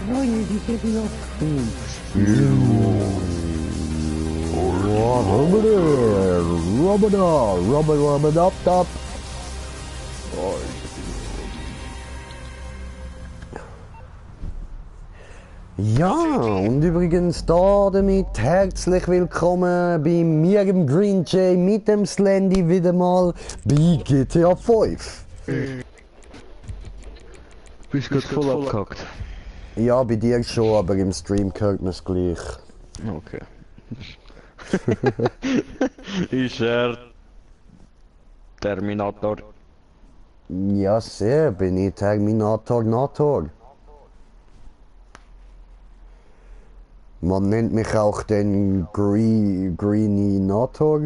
Nein, die geben noch. Robber. Ja, und übrigens da damit herzlich willkommen bei mir im Green Jay mit dem Slendy wieder mal bei GTA 5. Bist gerade voll abgehackt. Ja, bei dir schon, aber im Stream hört man es gleich. Okay. Ist er Terminator? Ja, sehr, bin ich Terminator. Man nennt mich auch den Greeninator.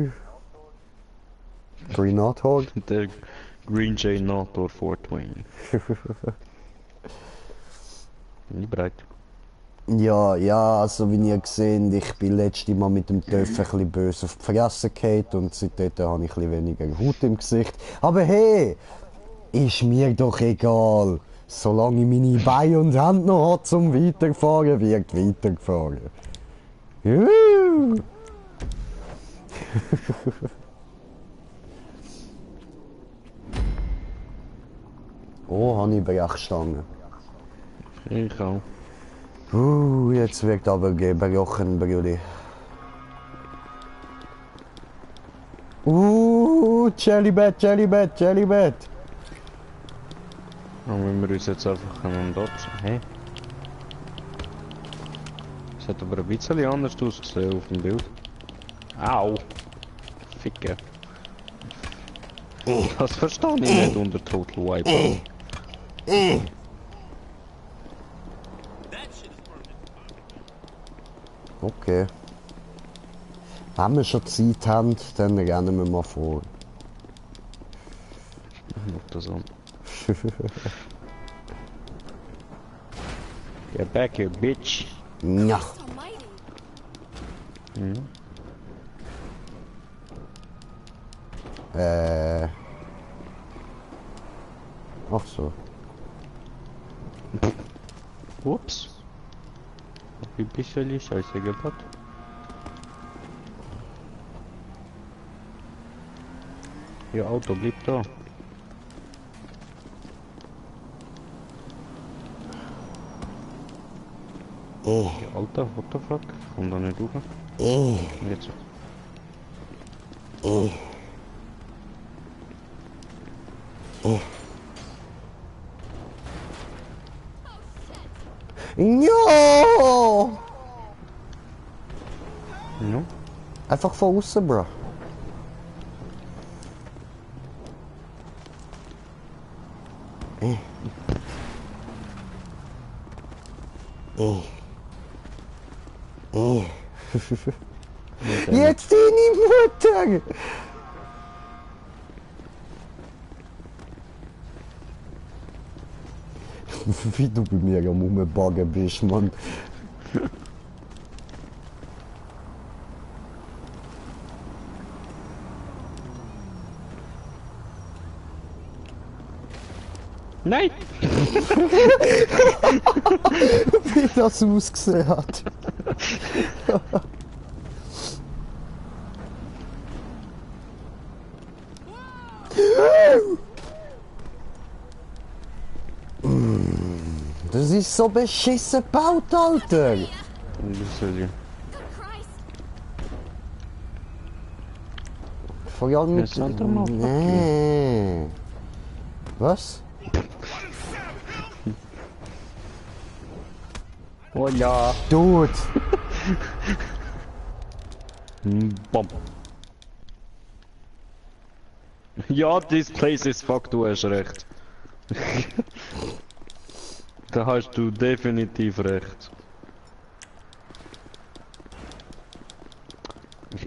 Greenator? Der Green Jay Nator 420. Bin ich bereit? Ja, also wie ihr gesehen, ich bin letztes Mal mit dem Töff ein bisschen böse auf die Fresse gefallen und seitdem habe ich ein bisschen weniger Haut im Gesicht. Aber hey, ist mir doch egal. Solange ich meine Beine und Hände noch habe zum Weiterfahren, wird weitergefahren. Juhu. Oh, habe ich Brechstangen. Ich auch. Jetzt wird aber gebrochen, Brudi. Jellybet. Dann müssen wir uns jetzt einfach an dort. Hä? Es hat aber ein bisschen anders ausgesehen auf dem Bild. Au! Ficke. Das verstehe ich nicht unter Total Wipeout. Okay. Wenn wir schon Zeit haben, dann rennen wir mal vor. Mach das an. Get back here, bitch! Ja. Mhm. Ach so. Ups. Hab ich ein bisschen Scheiße gebaut. Ihr Auto bleibt da. Ja, Alter, what the fuck? Komm da nicht rüber. Jetzt. Ja! Ja. Einfach von außen, bro. Jetzt deine Mutter! Wie du bei mir am Rumbaggen bist, Mann. Nein! Wie das ausgesehen hat. Das ist so beschissen gebaut, Alter. Vor allem mit... Nee. Was? Oh ja! Dude! Bom! Ja, this place is fucked, du hast recht. Da hast du definitiv recht.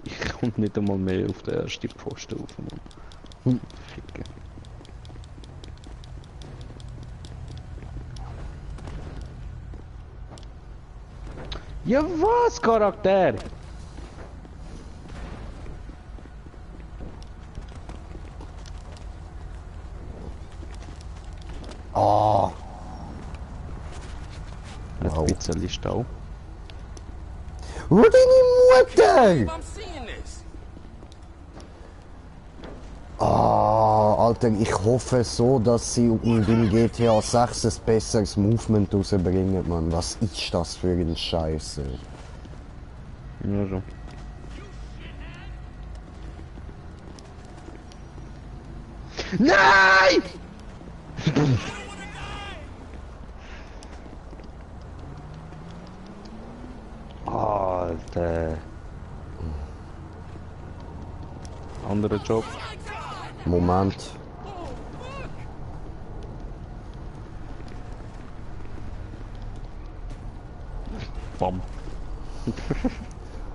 Ich komme nicht einmal mehr auf den ersten Posten auf, Mann. Ficke. Ja was, Charakter? Oh. Wow. Ein bisschen Stau. Wo deine Mutter? I'm seeing this. Ah, Alter, ich hoffe so, dass sie im GTA 6 ein besseres Movement rausbringen, Mann. Was ist das für ein Scheiße? Ja, schon. Nein! Alter. Anderer Job. Moment. Bam.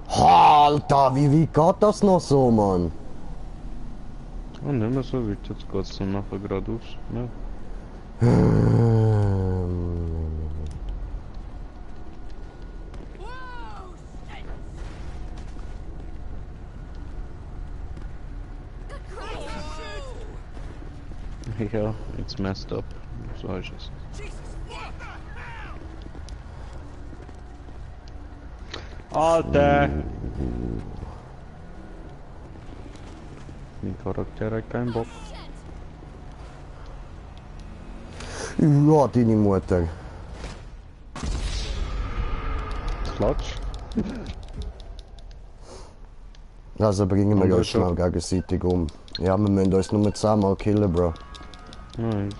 Alter, wie geht das noch so, Mann? Oh, nicht mehr so weit. Jetzt geht's dann nachher geradeaus. Ja. Ja, it's messed up. So ist es. Alter! Mein Charakter hat keinen Bock. Ja, deine Mutter. Klatsch. Also bringen wir Anderer uns schnell gegenseitig um. Ja, wir müssen uns nur 10 Mal killen, Bro. Ah, easy.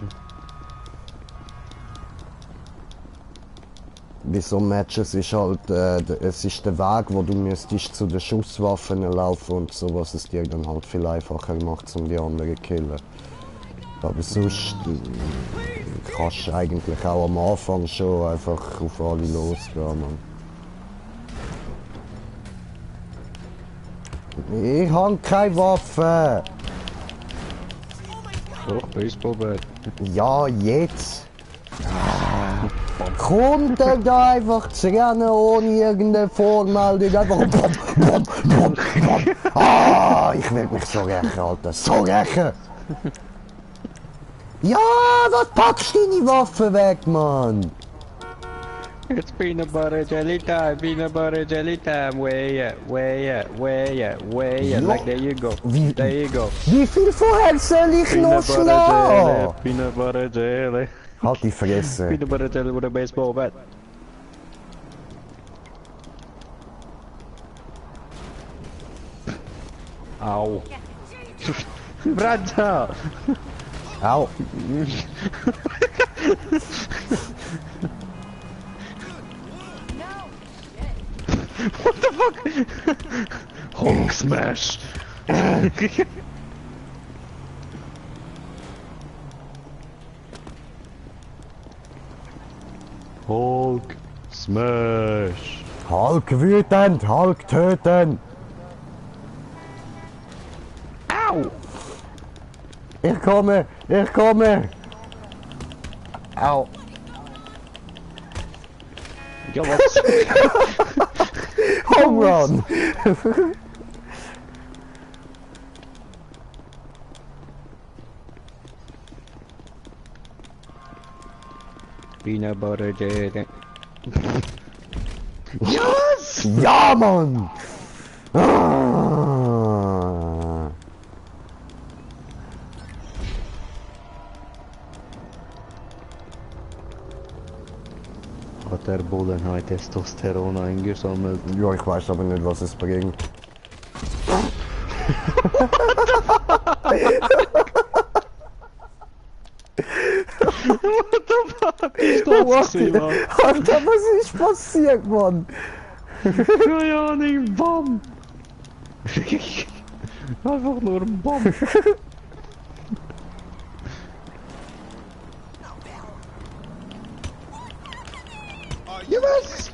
Bei so Matches ist halt, es ist der Weg, wo du müsstest zu den Schusswaffen laufen und so, was es dir dann halt viel einfacher macht, um die anderen zu killen. Aber sonst kannst du eigentlich auch am Anfang schon einfach auf alle losgehen, Mann. Ich hab keine Waffe! Doch, Baseballbat. Ja, jetzt! Kommt er da einfach zu rennen ohne irgendeine Vormeldung? Einfach. Ah, ich will mich so rächen, Alter. So rächen! Ja, was packst du deine Waffe weg, Mann? It's peanut butter jelly time, peanut butter jelly time. Way, way, way, way. Ja. Like, there you go. Wie- There you go. Wie viel vorher soll ich noch Peanut butter jelly, schlagen? peanut butter jelly. Halt die Fresse. Peanut butter jelly with a baseball bat. Au. Brada! Au. What the fuck? Hulk smash! Hulk smash! Hulk wütend, Hulk töten. Au! Ich komme, ich komme. Au. Ja, was? Home run. Peanut butter jelly. Yes! Ja, Mann. Ah. Hat der Bullen heute Testosteron eingesammelt? Ja, ich weiß aber nicht, was es bringt. Ist das gewesen, Mann? Alter, was ist passiert, Mann? Keine Ahnung, Bam! Einfach nur ein Bam! Ja, was?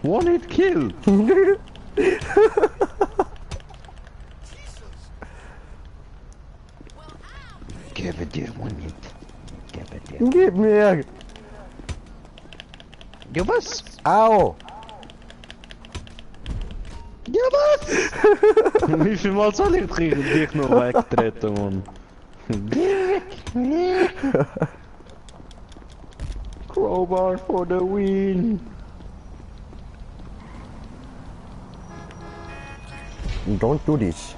One hit kill! Gebe dir one hit. Gebe dir. Gib mir. Ja, was? Au. Ja, was? Wie viel Mal soll ich dich noch wegtreten, Mann? Crowbar for the win. Don't do this.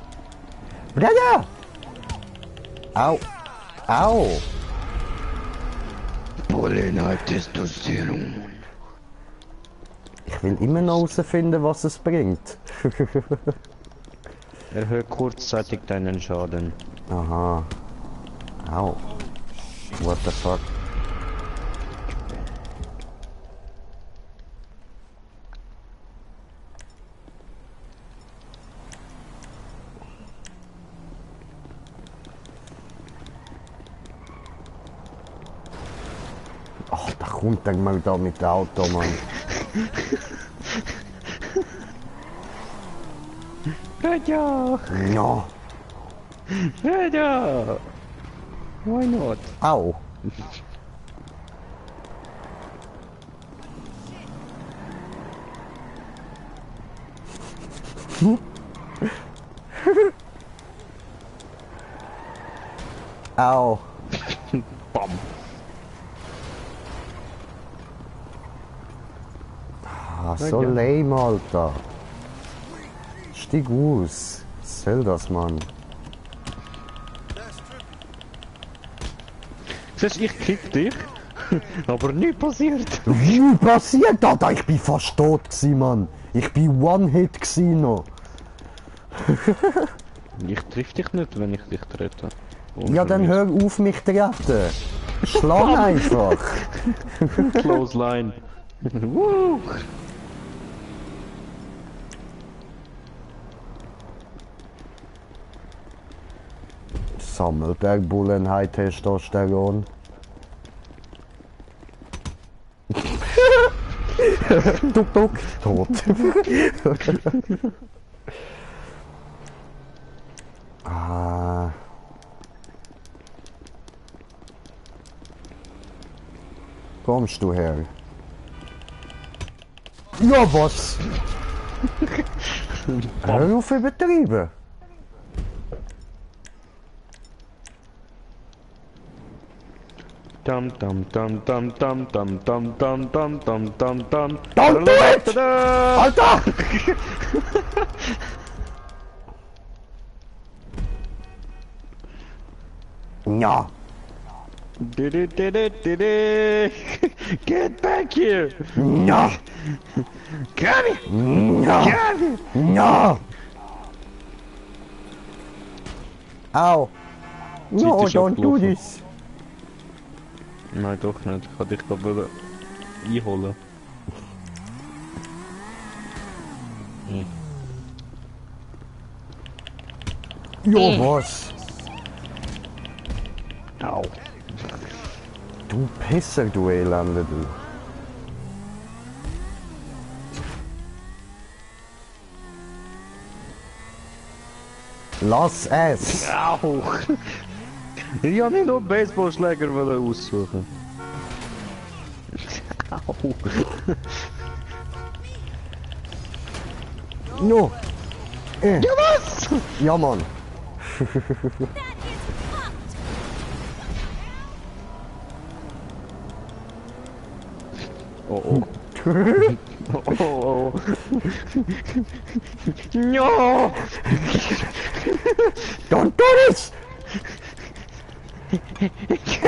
Brother! Au! Au! Bullenheit Testosteron. Ich will immer noch herausfinden, was es bringt. Erhöht kurzzeitig deinen Schaden. Aha. Au. What the fuck? Ach, da kommt dann mal da mit dem Auto, Mann. Ja, Ja. ja. Why not? Au. Au. Bam. Ah, so lame, Alter. Stieg aus. Was soll das, Mann? Siehst, ich kick dich, aber nichts passiert. Wie passiert das? Ich bin fast tot gewesen, Mann. Ich bin One-Hit gewesen noch. Ich triff dich nicht, wenn ich dich trete. Ja, dann hör auf mich zu retten. Schlag einfach. Close line. Woo. Sammelbergbullenheit Testosteron. Duck, duck, tot. Ah. Kommst du her? Ja, was? Hör auf übertrieben. Dum dum dum dum dum dum dum dum dum dum dum dum. Don't do it! Alter! Ja. Get back here! Ja. Come Ja. here! Ja. Au. No, ist don't do abgelaufen. this. Nein, doch nicht. Ich kann dich gerade einholen. Ja, was? Au. Du Pisser, du Elende, du. Lass es! Au! Ich wollte nicht nur Baseballschläger aussuchen. Au! No! Ja, was? Ja, Mann! Oh oh. Oh oh. No! Don't do this!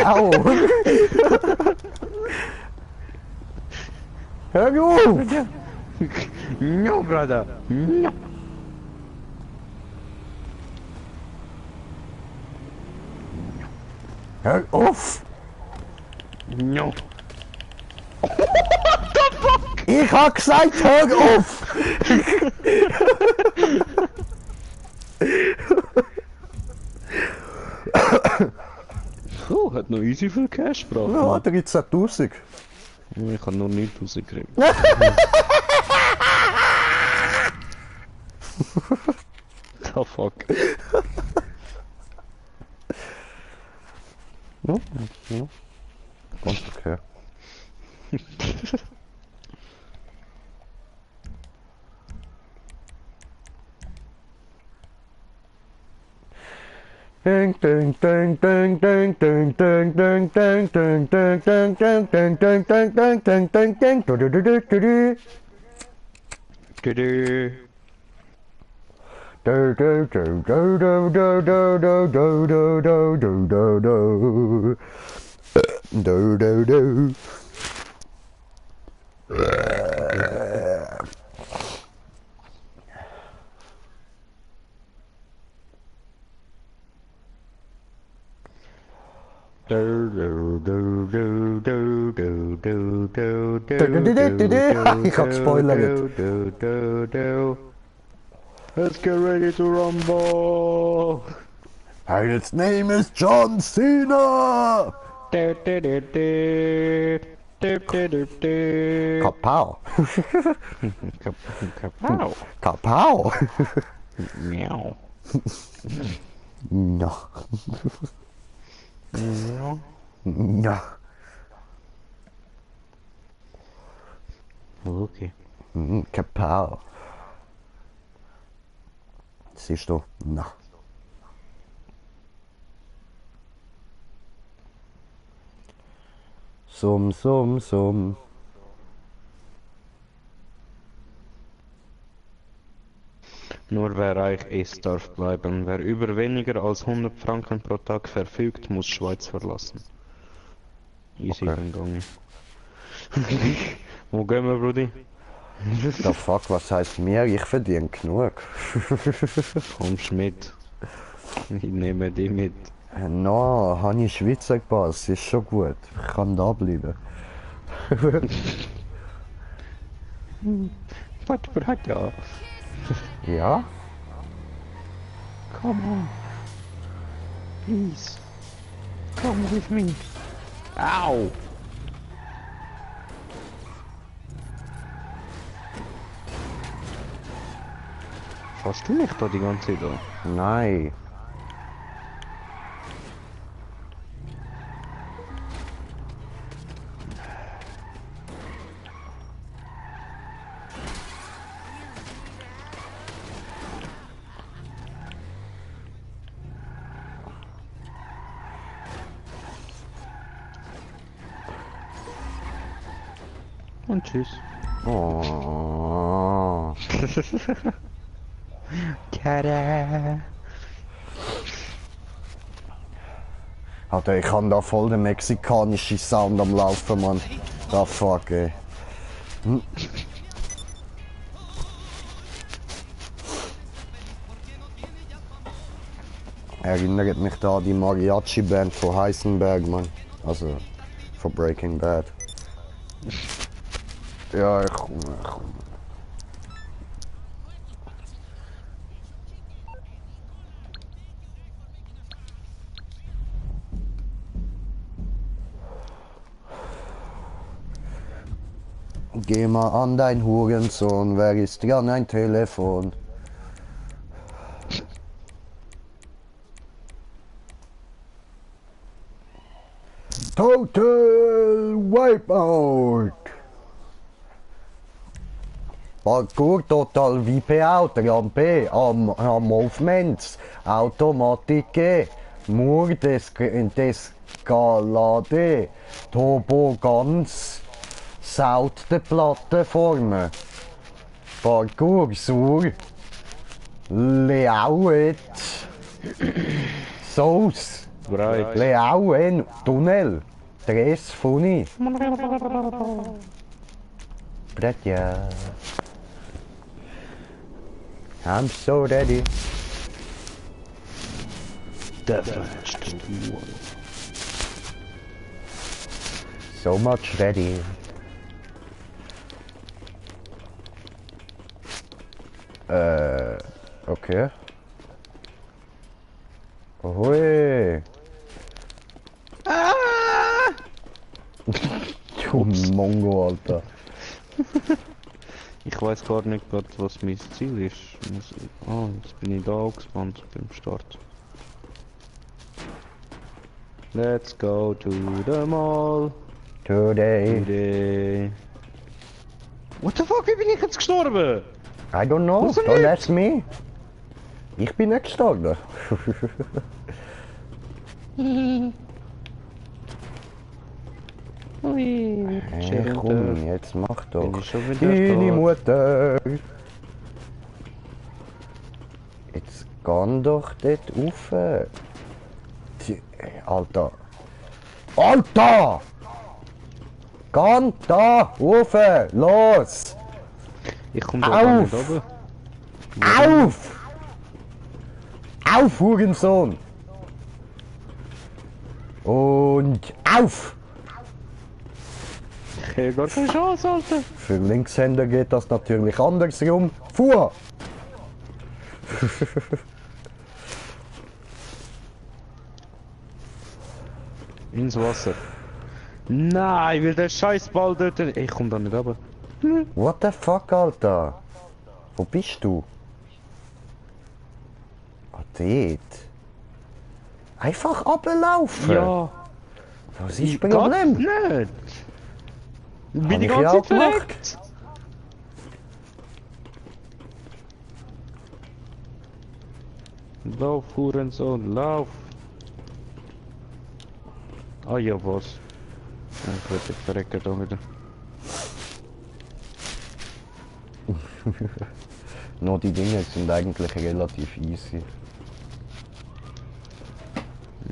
Au! Hör auf! No, brother! No! Hör auf! No! Ich hab gesagt, hör auf! Oh, hat noch easy viel Cash gebracht. Ja, Mann. 13.000. Ich habe noch nicht rausgekriegt. The fuck? Ja, ja. Ganz okay. Tüdü. Ich hab gespoilert. Let's get ready to rumble. And its name is John Cena! Kapow! Kapow. Kapow! Meow. No. Meow. No. Okay. Kapow. Siehst du? Na. Summ, summ, summ. Nur wer reich ist, darf bleiben. Wer über weniger als 100 Franken pro Tag verfügt, muss Schweiz verlassen. Easy Okay. gegangen. Wo gehen wir, Brudi? The fuck, was heißt mir? Ich verdiene genug. Kommst mit. Ich nehme dich mit. No, habe ich Schweizer Pass, ist schon gut. Ich kann da bleiben. But Braja, Ja? come on. Please. Come with me. Au! Fasst du mich da die ganze Zeit an? Nein. Und tschüss. Oh. Tada! Alter, ich habe da voll den mexikanischen Sound am Laufen, Mann. Da fuck, ey. Erinnert mich da an die Mariachi-Band von Heisenberg, Mann. Also, von Breaking Bad. Ja, ich komme. Geh mal an dein Hurensohn, wer ist dran ein Telefon? Total Wipeout! Parkour total Wipeout, Rampe, am Movements, Automatik, Mur Descalade, Tobogans, Saut der Plattformen, Parkour Sur, Leauet, Sauce, Breit. Leauen, Tunnel, Tres Funi. Bratja. I'm so ready. Deathmatch 21. So much ready. Okay. Hui. Ah! Du Mongo, Alter. Ich weiß gar nicht grad, was mein Ziel ist. Jetzt bin ich da angespannt beim Start. Let's go to the mall Today. today. What the fuck, wie bin ich jetzt gestorben? I don't know. Was denn Don't nicht? ask me. Ich bin nicht gestorben. Ui, Hey, komm, jetzt mach Bin doch. ich schon wieder Deine da? Mutter. Jetzt geh doch dort rauf. Alter. Alter! Geh da rauf! Los! Ich komm da gar nicht Auf! runter. Auf! Auf, Hurensohn! Und auf! Ich habe gar keine Chance, Alter. Für Linkshänder geht das natürlich andersrum. Fuhr! Ins Wasser. Nein, weil der Scheißball dort... Ich komm da nicht runter. What the fuck, Alter? Wo bist du? Ah, dort. Einfach ablaufen. Ja. Was ist das Problem? Nicht. Bin die ich ja ganze auch Zeit gemacht. verreckt. Lauf, Hurensohn, lauf. Ah ja, was? Ich werde verrecken da wieder. Nur die Dinge sind eigentlich relativ easy.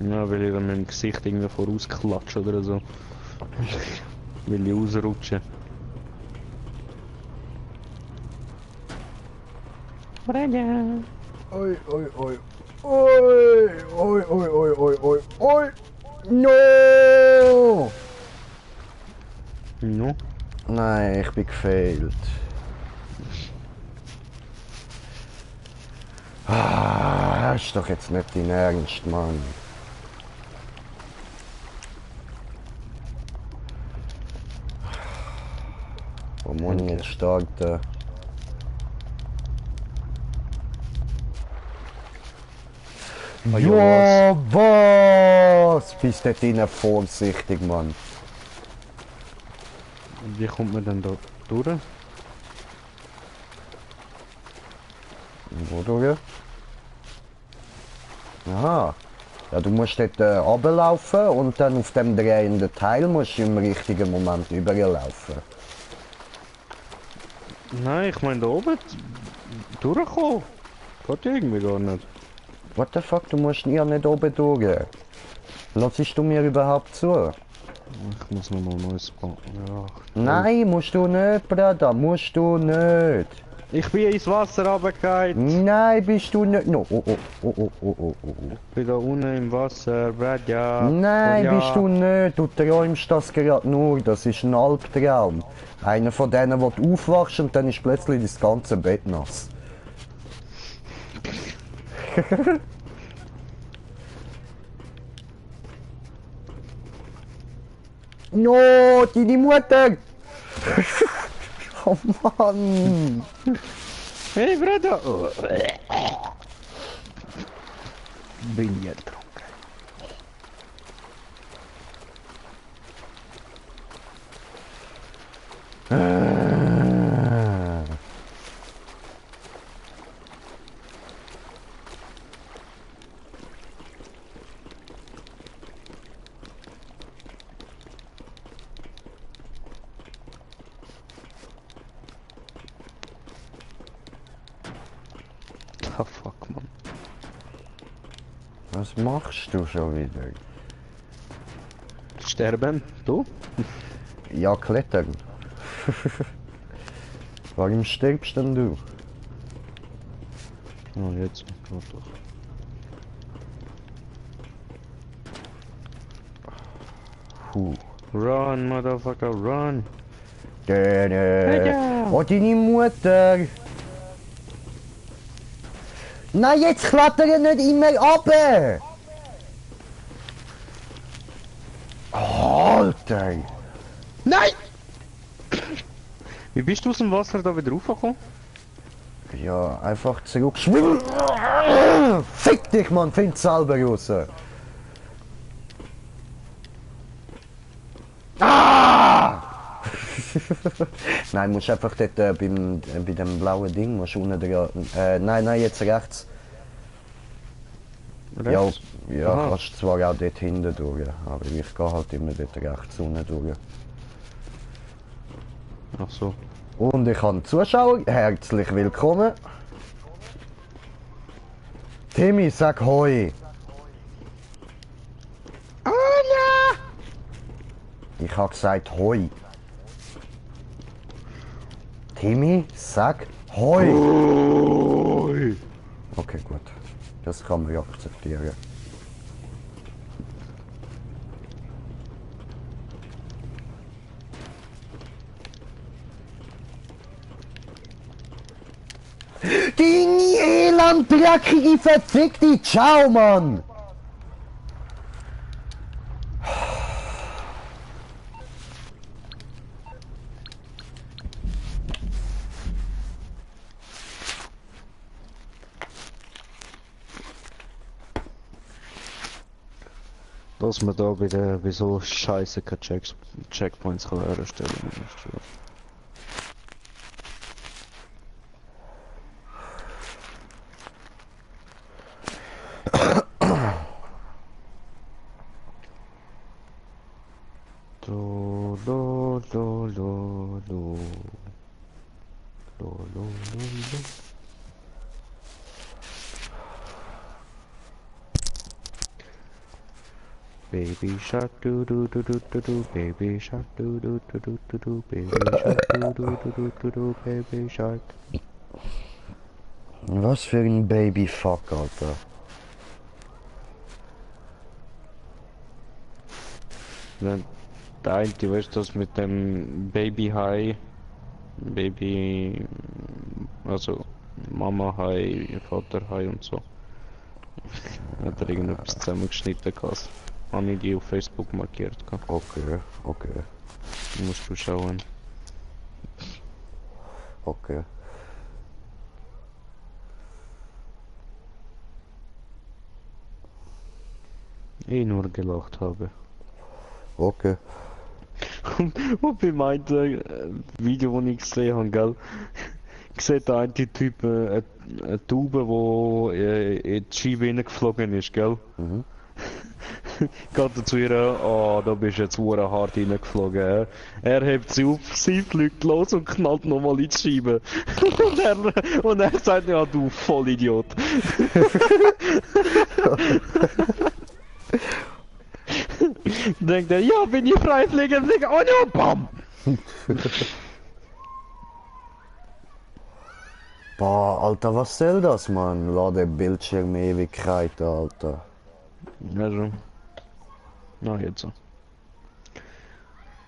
Ja, weil ich dann mit dem Gesicht irgendwie vorausklatsche oder so. Will ich ausrutschen. Brenja. Oi, oi, oi. Oi, oi, oi, oi, oi, oi, oi. No! No. Nein, ich bin gefailt. Ah, ist doch jetzt nicht dein Ernst, Mann. Wo muss ich jetzt starten? Ah, Ja, was? Bist du dort vorsichtig, Mann. Wie kommt man denn da durch? Wo durch? Aha. Ja, du musst dort runterlaufen und dann auf dem drehenden Teil musst du im richtigen Moment überlaufen. Nein, ich meine da oben durchkommen. Geht irgendwie gar nicht. What the fuck, du musst ja nicht oben durch. Lassest du mir überhaupt zu? Ich muss nochmal neues bauen. Ja. Nein, musst du nicht, Bruder, musst du nicht. Ich bin ins Wasser runtergefallen. Nein, bist du nicht. No. Oh, oh, oh, oh, oh, oh, oh. Ich bin da unten im Wasser, Brad, ja. Nein, Oh, ja. bist du nicht. Du träumst das gerade nur. Das ist ein Albtraum. Einer von denen, wo du aufwachst und dann ist plötzlich das ganze Bett nass. No, deine Mutter! Oh Mann! Hey, Bruder! Oh. Bin ich ertrunken. Ah, fuck, Mann. Was machst du schon wieder? Sterben? Du? Ja, klettern. Warum stirbst denn du? Oh, jetzt. Warte doch. Puh. Run, motherfucker, run! Oh, deine Mutter! Nein, jetzt klettern nicht immer ab! Alter! Nein! Wie bist du aus dem Wasser da wieder raufgekommen? Ja, einfach zurück. Fick dich, Mann, find selber raus! Ah! Nein, musst einfach dort bei dem blauen Ding, musst unten dran. Nein, nein, jetzt rechts. Ja, Rechts? ja, Aha. kannst zwar auch dort hinten durch, aber ich gehe halt immer dort rechts unten durch. Ach so. Und ich habe Zuschauer, herzlich willkommen. Timmy, sag Hoi. Anja! Ich habe gesagt Hoi. Timmy, sag Hoi. Ui. Okay, gut. Das kann man ja akzeptieren. Deine elenddreckige, verfickte Ciao, Mann! Dass man da bei so Scheiße keine Checkpoints kann erstellen kann. Do, do, do, do, do. Do, do, do, do. Baby shark do do do do do do, baby shark do do do do do do, baby shark do do do do do do, baby shark. Was für ein Babyfuck, Alter. Dann der eine, weißt du, das mit dem Baby Hai, Baby, also Mama Hai, Vater Hai und so. Hat er irgendetwas zusammengeschnitten gehabt. Habe ich die auf Facebook markiert gehabt. Okay, okay, Musst du schauen. okay. Ich nur gelacht habe. Okay. Und bei meinem Video, das ich gesehen habe, gell, sieht der eine Typ eine Taube, die in die Scheibe reingeflogen ist, gell? Mhm. Geht er zu ihr, oh, da bist du jetzt hure hart reingeflogen. Er hebt sie auf, sie fliegt los und knallt nochmal in die Scheibe. und er sagt, ja, du Vollidiot. Denkt er, ja, bin ich frei fliegen, fliegen, oh ja, bam! Boah, Alter, was soll das, Mann? Lade Bildschirm Ewigkeit, Alter. Also, na jetzt so.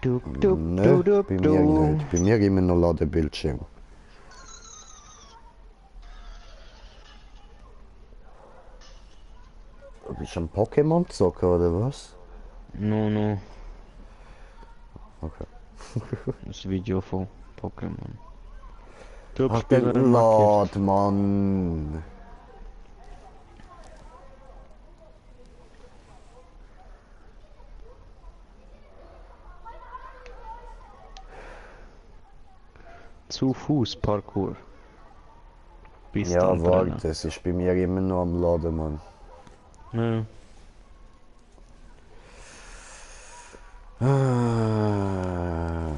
Du, du, Ne, du, bei mir du. nicht. Bei mir immer noch Lade Bildschirm. Du bist am Pokémon zocken, oder was? No, no, Okay. das Video von Pokémon. Du Ach, bist der Spielerin markiert. Lad, Mann. Zu Fuß Parkour. Bis Ja, dann warte, es ist bei mir immer noch am Laden, Mann. Ja. Ah.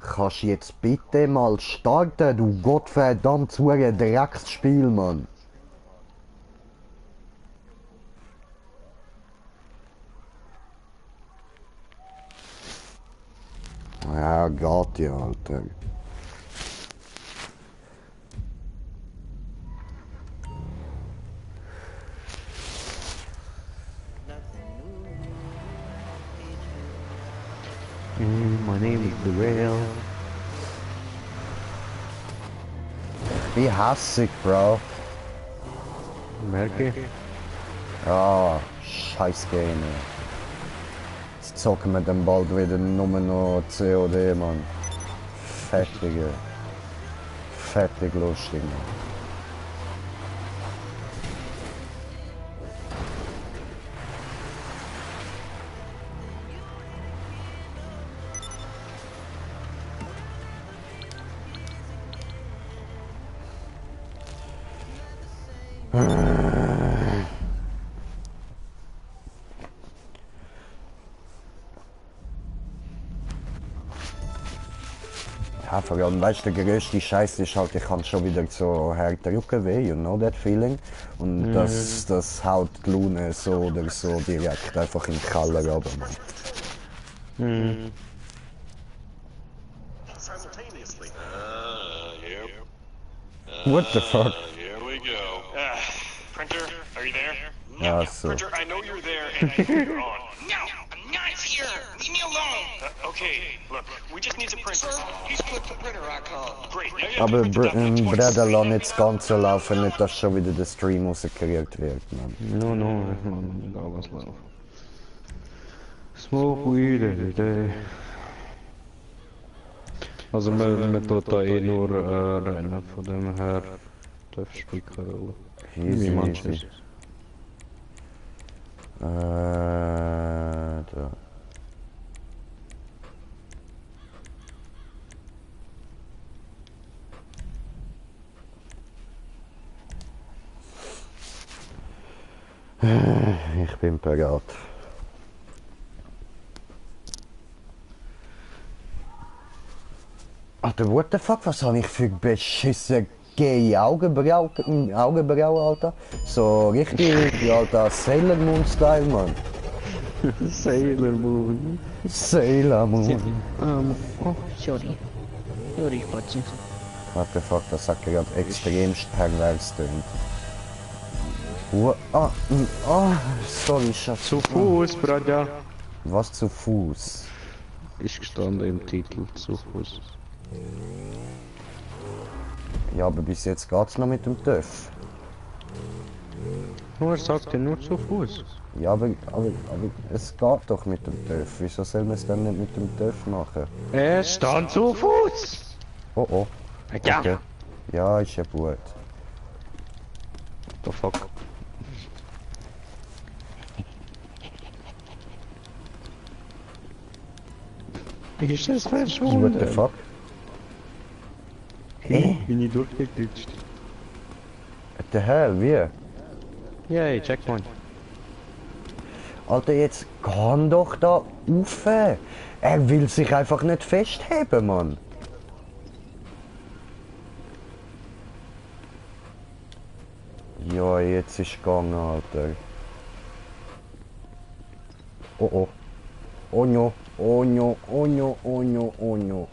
Kannst du jetzt bitte mal starten, du gottverdammt hure Drecksspiel, Mann. Ja, geht ja, Alter. My name is The Rail. Wie hässig, Bro. Merke. Ah, scheiß Game. Jetzt zocken wir dann bald wieder nur noch COD, Mann. Fettige. Fettig lustig, Mann. Vor allem, weißt du, der grösste Scheiß ist halt, ich habe schon wieder so härter Rückenweh, you know that feeling? Und das haut die Laune so oder so direkt einfach in den Keller runter, Mann. Mhm. Simultaneously. Yep. What the fuck? Here we go. Printer, are you there? Ja, so. Printer, I know you're there and I know you're on. No, I'm not here. Leave me alone. Okay, look, we just need the printer. He's put the printer icon. Great. Now you have Aber to print it down to 20 Breda, lass nicht das Ganze laufen, nicht, dass schon wieder der Stream rausgekriegt wird, Mann. No, no, egal was läuft. Smoke weed every day. Also man tut da eh nur rennen, von dem her darf spielt keine Rolle. Easy, Wie manches. easy. Da. Ich bin bereit. Alter, what the fuck, was habe ich für beschissen gay Augenbrauen, Alter? So richtig, Alter, Sailor Moon Style, Mann. Sailor Moon. Sailor Moon. Oh, sorry. Sorry, Spatzi. What the fuck, das hat gerade extremst pervers tönt. Sorry, Schatz. Zu Fuß, Braja. Was zu Fuß? Ist gestanden im Titel, zu Fuß. Ja, aber bis jetzt geht's noch mit dem TÜV. Nur sagt er nur zu Fuß. Ja, aber es geht doch mit dem TÜV. Wieso soll man es dann nicht mit dem TÜV machen? Er stand zu Fuß. Oh oh. Ja. Okay. Ja, ist ja gut. The fuck. Ist das verschwunden? What the fuck? Bin ich durchgeglitscht. What the hell, wie? Yay, Checkpoint. Alter, jetzt kann doch da rauf. Er will sich einfach nicht festheben, Mann. Ja, jetzt ist gegangen, Alter. Oh oh. Oh no, oh no, oh no, oh no, oh no.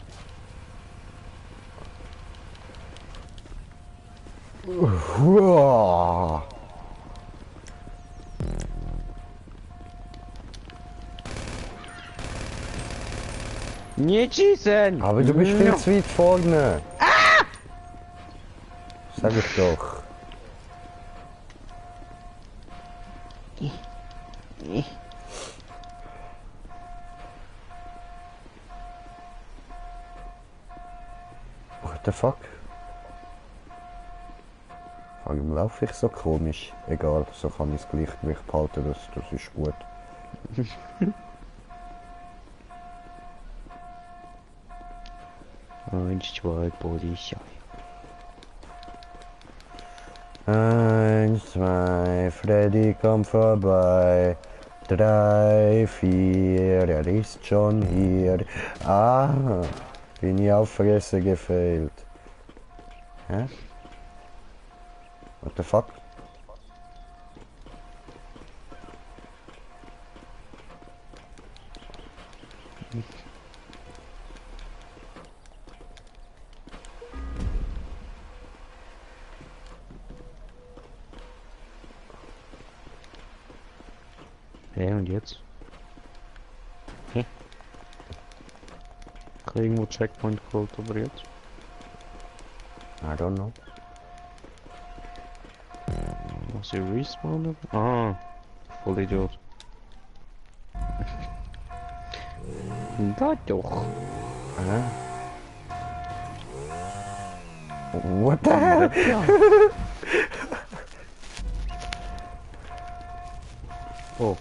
Uah. Nicht schießen! Aber du bist viel zu weit vorne. Sag ich doch. What the fuck? Warum laufe ich so komisch? Egal, so kann ich das Gleichgewicht behalten, das ist gut. Eins, zwei, Polizei. 1, 2, Freddy kommt vorbei. 3, 4, er ist schon hier. Ah, bin ich auf Fresse gefailt. Hä? What the fuck? Hä, und jetzt? Hä? Ich habe irgendwo Checkpoint geholt, aber jetzt? I don't know. Was hier respawnen? Ah, voll Idiot. Da doch. Hä? What the hell? Oh,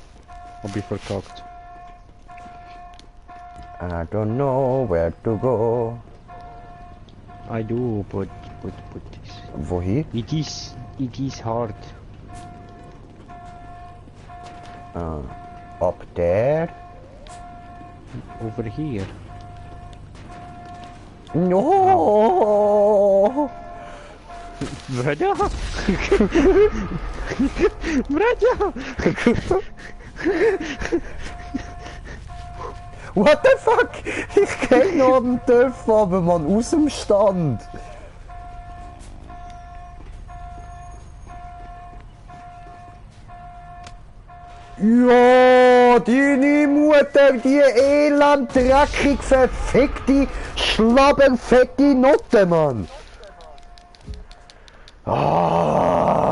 hab ich verkackt. I don't know where to go. I do, but this. Wohin? It is hard. Up there? Over here. No! Bracia! Bracia! What the fuck? Ich kenn noch den Töpf, aber man aus dem Stand. Ja, deine Mutter, die elend, dreckig, verfickte, schlabberfette Notte, Mann. Ah.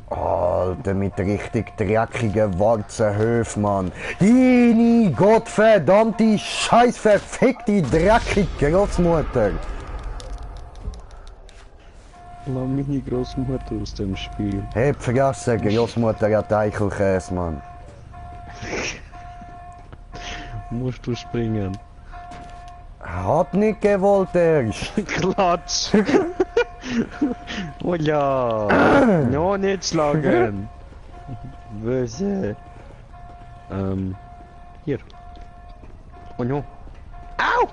Alter, mit richtig dreckigen Warzenhöfen, Mann. Deine gottverdammte, scheiß verfickte, dreckige Großmutter. Lass meine Großmutter aus dem Spiel. Hey, vergessen, Großmutter hat Eichelkäse, Mann. Musst du springen. Hat nicht gewollt erst. Klatsch! Oh ja! No, nicht schlagen! Böse! Hier. Oh no! Au!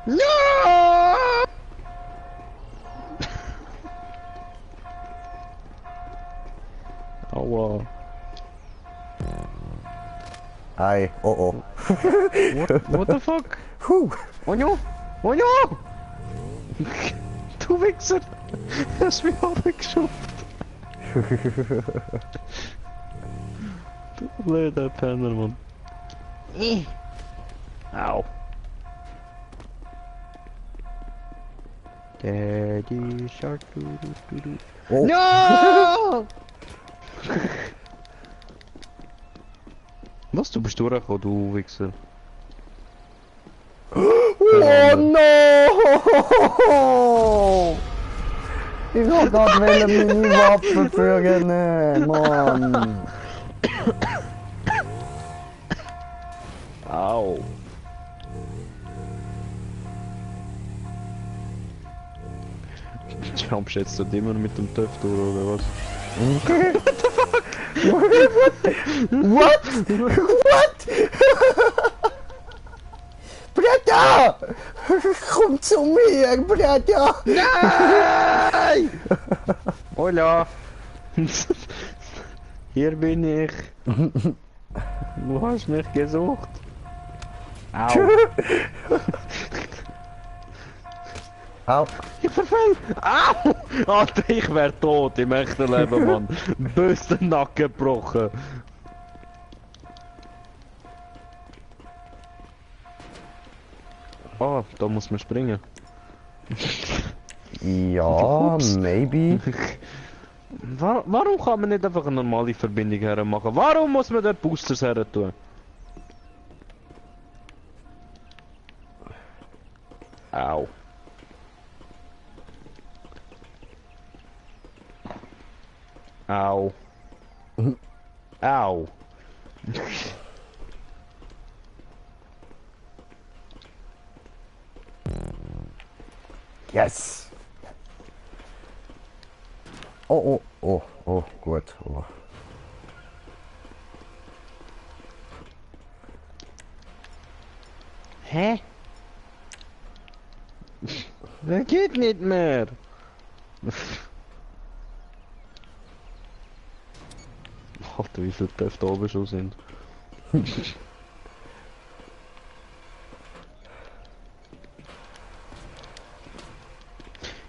No! Aua! Ei, oh oh. What the fuck? Huh. Oh no! Oh no! Du Wichser! Hast mich abgeschoben! Du blöder Penner, Mann. Au! Daddy Shark, du. Oh. No! Was, du bist durchgekommen, du Wichser? Oh no! Ich hab grad meine Waffen führen, Mann. Au! Jumpst jetzt dort immer mit dem Töpf durch, oder was? What? What? Bretta! Komm zu mir, Bretta! Nein! Hola! Hier bin ich. Du hast mich gesucht. Au! Au. Ich verfehl! Au! Alter, ich wär tot im echten Leben, Mann. Bös den Nacken gebrochen. Ah, da muss man springen. Ja, maybe. Warum kann man nicht einfach eine normale Verbindung hermachen? Warum muss man dort Boosters her tun? Au. Au. Au. Yes! Oh, gut. Oh. Hä? Das geht nicht mehr. Alter, wie viele Töpfe da oben schon sind.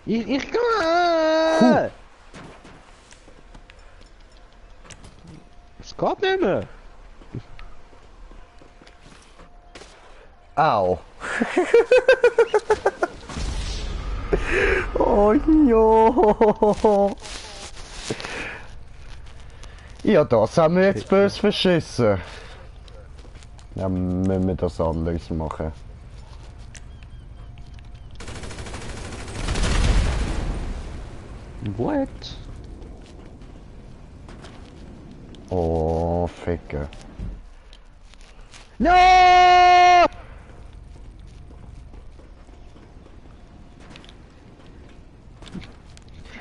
Ich kann. Es geht nicht mehr. Au. Oh jo. Ja, das haben wir jetzt böse verschissen. Ja, müssen wir das anders machen. What? Oh, Ficke. No!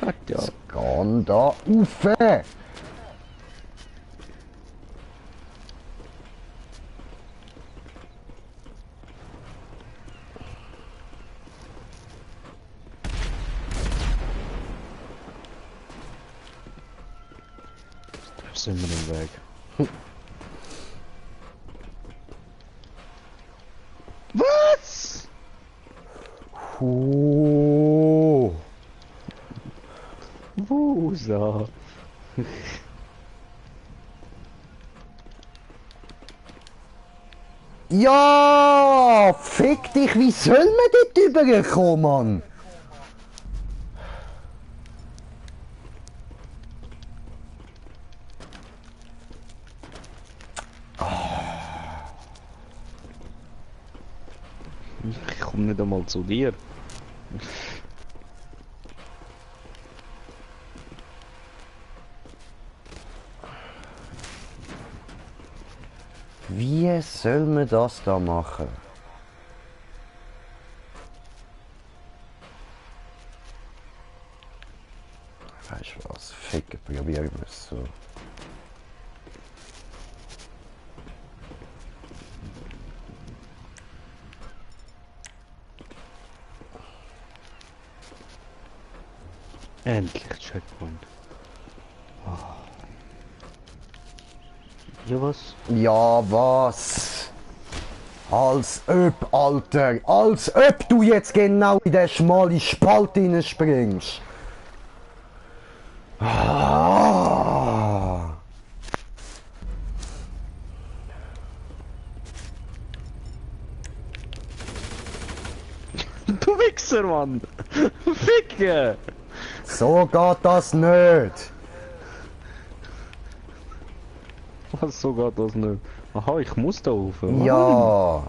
Hat ja. Gehen da rauf! sind wir im Weg. Was? Wusa. Ja, fick dich, wie soll man dort überkommen, Mann? Ich komme nicht einmal zu dir. Wie soll man das da machen? Weißt du was? Ficken, probieren wir es so. Endlich Checkpoint. Ja was? Ja, was? Als ob, Alter! Als ob du jetzt genau in den schmalen Spalt springst! Ah. Du Wichser, Mann! Ficke! So geht das nicht! Was, so geht das nicht? Aha, ich muss da rauf. Mann. Ja!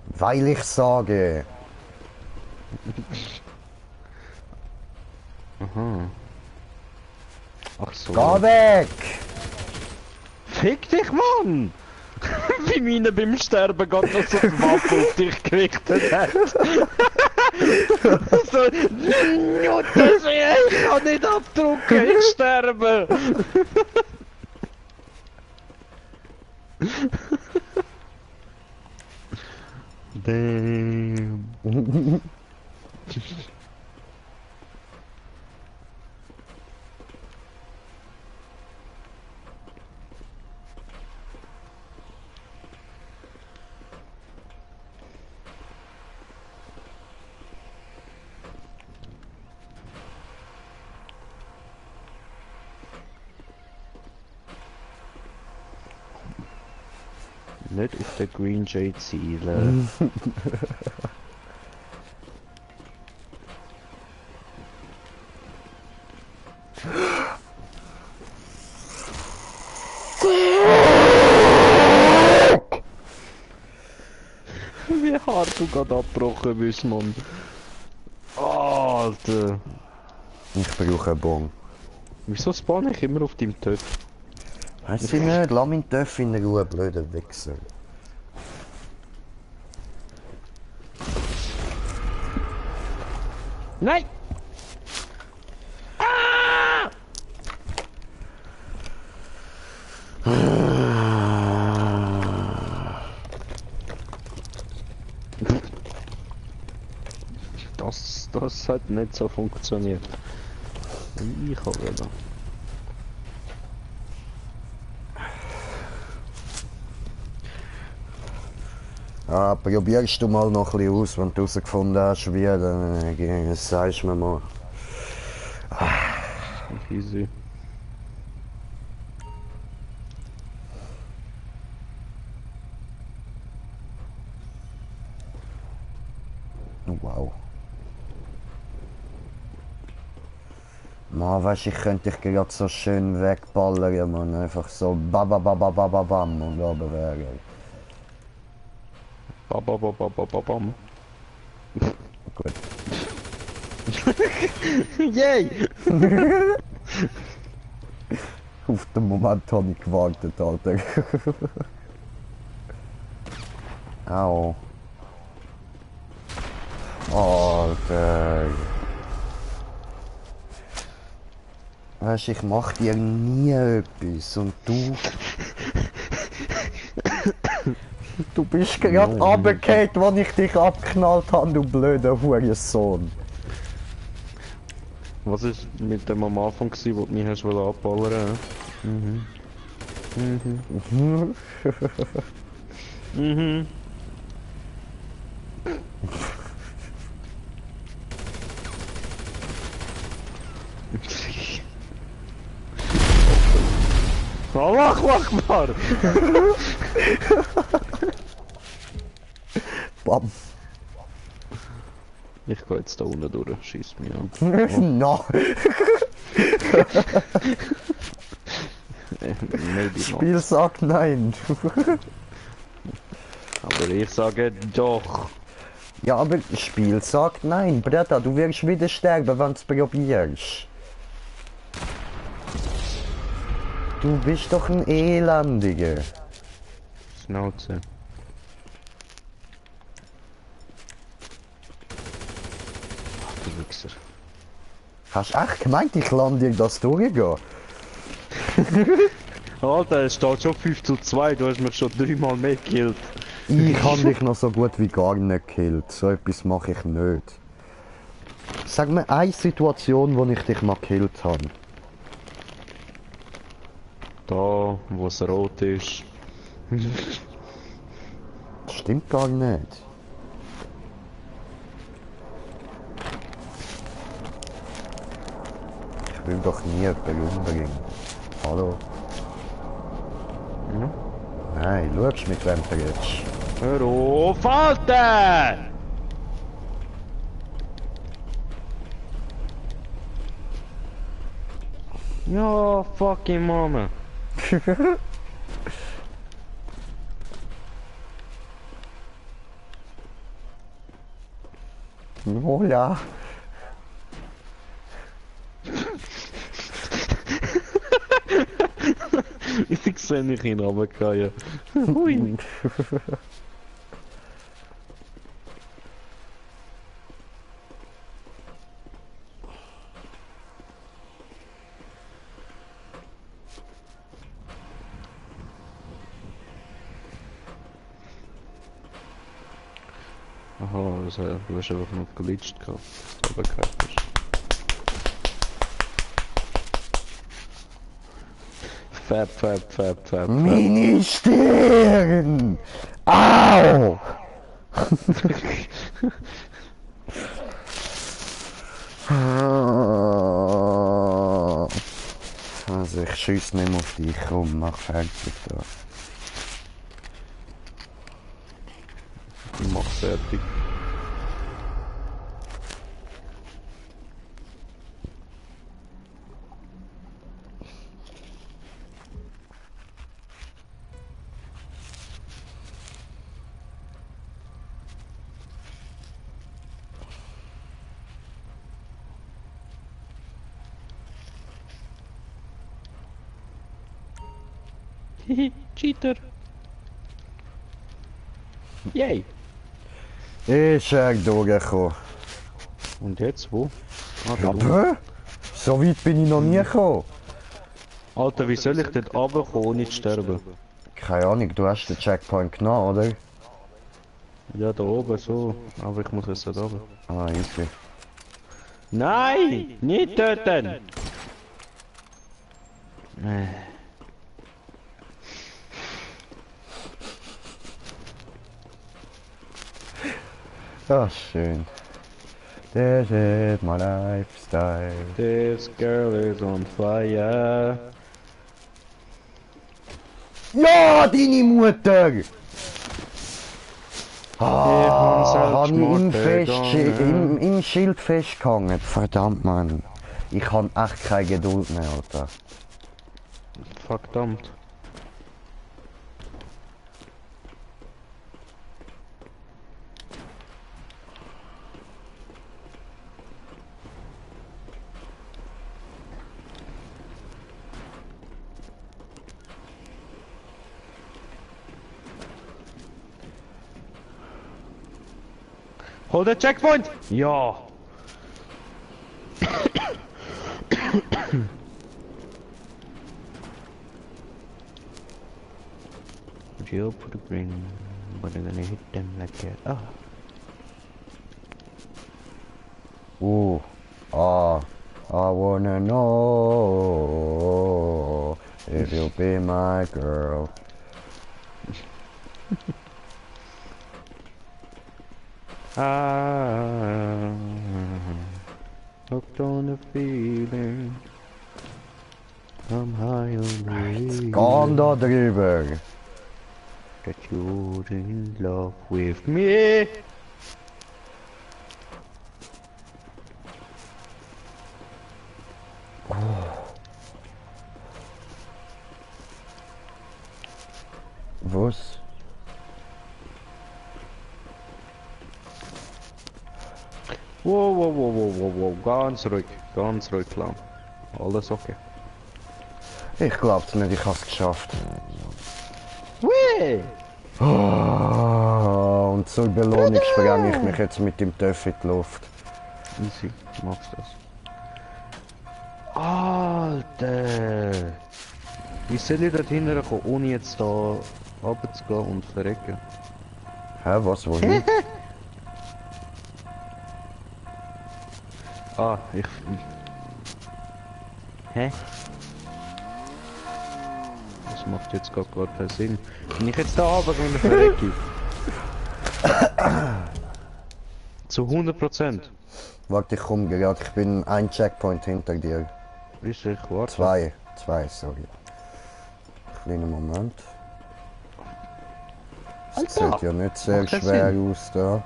Weil ich sage... Aha. Ach so. Geh weg! Fick dich, Mann! Wie meine beim Sterben gerade noch so die Waffe auf dich gerichtet hat. So, ich kann nicht abdrucken, ich sterbe! Damn. Nicht auf den Green Jade zielen. Wie hart du gerade abgebrochen bist, Mann. Alter. Ich brauche einen Bon. Wieso spawn ich immer auf deinem Töpf? Weißt du nicht? Lass mich Töpf in Ruhe, blöder Wichser. Nein! Das hat nicht so funktioniert. Ich habe wieder. Ah, probierst du mal noch ein bisschen aus, wenn du herausgefunden hast, wie, dann sagst du mir mal. Easy. Oh, wow. Man, weißt, ich könnte dich gerade so schön wegballern, man. Einfach so babababababam und oben wäre. Babababababam. Gut. Yay! Auf den Moment habe ich gewartet, Alter. Au. Alter. Weißt, ich mach dir nie etwas und du... Du bist gerade runtergefallen, als ich dich abgeknallt habe, du blöder Hurensohn. Was ist mit dem am Anfang gewesen, wo du mich hast abballern? Mhm. Mhm. Mhm. Allah Akbar! Bam. Ich gehe jetzt da unten durch, schieß mich an. No. Maybe not. Spiel sagt nein. Aber ich sage doch. Ja, aber das Spiel sagt nein. Bretta, du wirst wieder sterben, wenn du es probierst. Du bist doch ein Elendiger. Schnauze. Ach du Wichser. Hast du echt gemeint, ich lasse dir das durchgehen? Alter, es steht schon 5:2, du hast mich schon 3-mal mehr gekillt. Ich habe dich noch so gut wie gar nicht gekillt. So etwas mache ich nicht. Sag mir eine Situation, wo ich dich mal gekillt habe. Da, wo es rot ist. Das stimmt gar nicht. Ich will doch nie jemanden umbringen. Hallo? Ja. Nein, schaust mit wem du redest. Hör auf, Alter! Ja, fucking Mama. Hola. Ich sehe mich hin, aber keine. Hui. Aha, also, du hast einfach noch glitscht gehabt, aber kein ist. Fab. Mini-Stirn! Au! Also ich schieße nicht mehr auf dich rum, mach fertig da. Ich mach's fertig. Cheater! Yay! Ist er durchgekommen. Und jetzt wo? Ah, da Ja, unten. bö? So weit bin ich noch nie gekommen. Alter, wie soll ich dort runterkommen, ohne zu sterben? Keine Ahnung, du hast den Checkpoint genommen, oder? Ja, da oben so. Aber ich muss jetzt da oben. Ah, easy. Nein! Nicht töten! Das ist schön. This is my lifestyle. This girl is on fire. Ja, deine Mutter! hab's Hab ich gegangen. im Schild festgehangen. Verdammt, Mann. Ich hab echt keine Geduld mehr, Alter. Verdammt. Hol den Checkpoint! Ja! Jill put a green, but they're gonna hit them like that. Ah! I wanna know if you'll be my girl. Hooked on the feeling. I'm high on the Geh da drüber. that you're in love with me. Was? Wow. Ganz ruhig, Clown. Alles okay. Ich glaub's nicht, ich hab's geschafft. Wee! Oh, und zur Belohnung spreng ich mich jetzt mit dem Töff in die Luft. Easy, machst das. Alter! Wie soll ich dort hinterkommen, ohne jetzt da runterzugehen und verrecken? Hä, was, wohin? Ich... Hä? Das macht jetzt gar keinen Sinn. Wenn ich jetzt da runtergehe und verrecke... Zu 100%. Warte, ich komm gerade, ich bin ein Checkpoint hinter dir. Ist ich warte. Zwei, sorry. Kleiner Moment. Das Alter, sieht ja nicht sehr macht keinen schwer Sinn. aus da.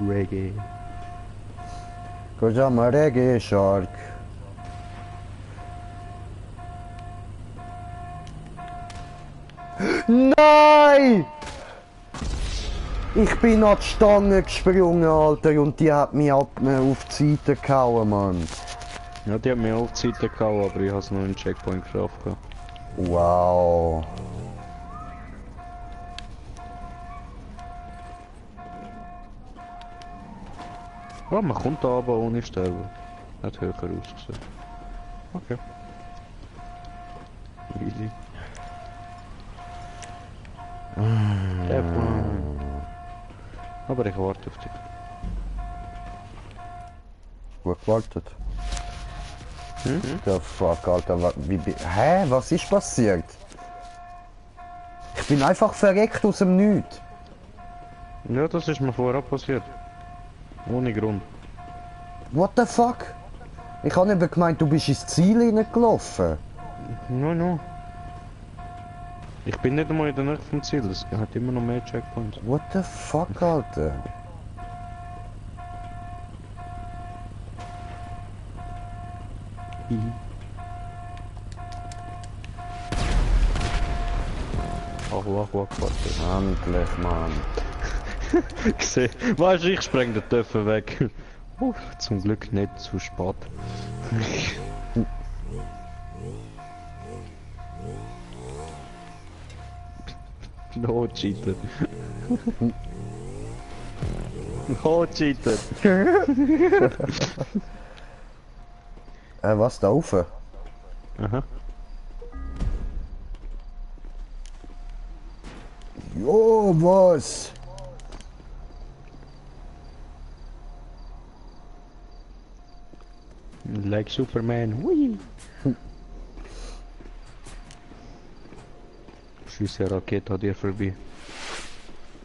Reggae. Cause I'm a reggae shark. Nein! Ich bin an die Stange gesprungen, Alter, und die hat mich auf die Seite gehauen, Mann. Ja, die haben mir auf die Seite gehauen, aber ich habe es noch einen Checkpoint geschafft. Wow. Oh, man kommt da aber ohne sterben. Hat höher ausgesehen. Okay. Easy. Aber ich warte auf dich. Gut gewartet. Der Fuck, Alter, hä? Was ist passiert? Ich bin einfach verreckt aus dem Nichts. Ja, das ist mir vorher passiert. Ohne Grund. What the fuck? Ich habe eben gemeint, du bist ins Ziel hineingelaufen. No. Ich bin nicht einmal in der Nähe vom Ziel, es hat immer noch mehr Checkpoints. What the fuck, Alter? Ach, Endlich, Mann. gesehen. Weißt du, ich spreng den Töpfen weg. Zum Glück nicht zu spät. No cheater. No cheater. Was da rauf? Aha. Jo, was? Like Superman. Hui. Schieße Rakete an dir vorbei.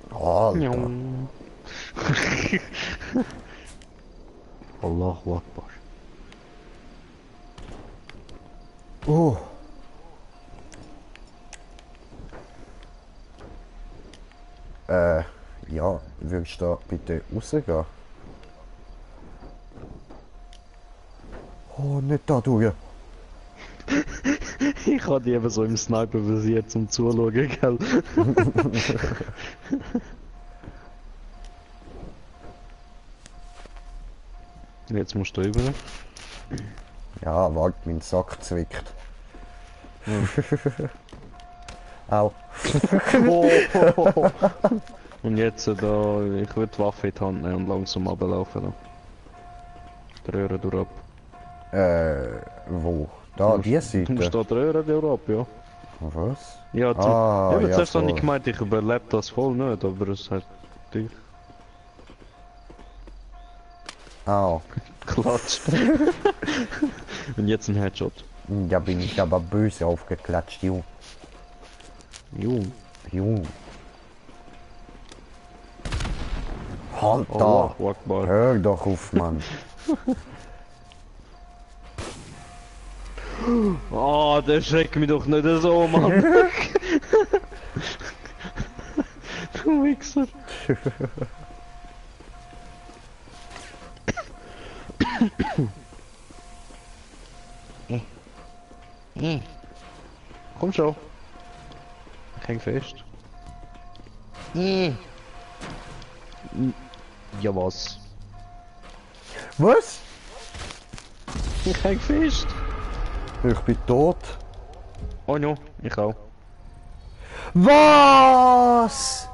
Alter. Allahu Akbar. Oh. Ja, würdest du da bitte rausgehen? Oh, nicht da durch. Ich habe die eben so im Sniper visiert zum Zuschauen, gell? Jetzt musst du über. Ja, warte, mein Sack zwickt. Au. Und jetzt da, ich will die Waffe in die Hand nehmen und langsam runterlaufen. Da. Die Röhre durch ab. Wo? Da, die Seite? Steht Röhre Europa, ja. Was? Ja, Ah, eben ja, zuerst habe ich voll. gemeint, ich überlebe das voll nicht, aber es hat dich Ah, geklatscht. Und jetzt ein Headshot. da bin ich aber böse aufgeklatscht, Jung. Jung. Jung. Halt da! Allahu Akbar. Hör doch auf, Mann. Oh, der schreckt mich doch nicht so, Mann. Du Wichser. Komm schon. Ich häng fest. Ja was? Was? Ich häng fest. Ich bin tot. Oh no, ich auch. Was?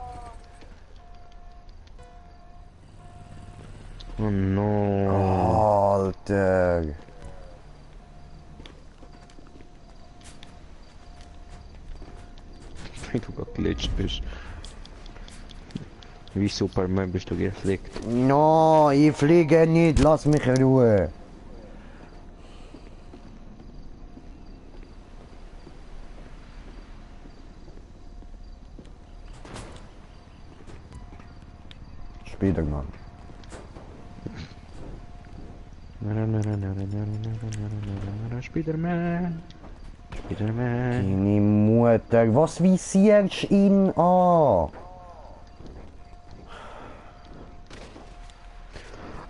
Oh no. Alter. Wie du gerade glitscht bist. Wie Superman bist du geflickt. No, ich fliege nicht, lass mich in Ruhe. Spiderman. Spiderman. Spiderman. Deine Mutter, was visierst du ihn an?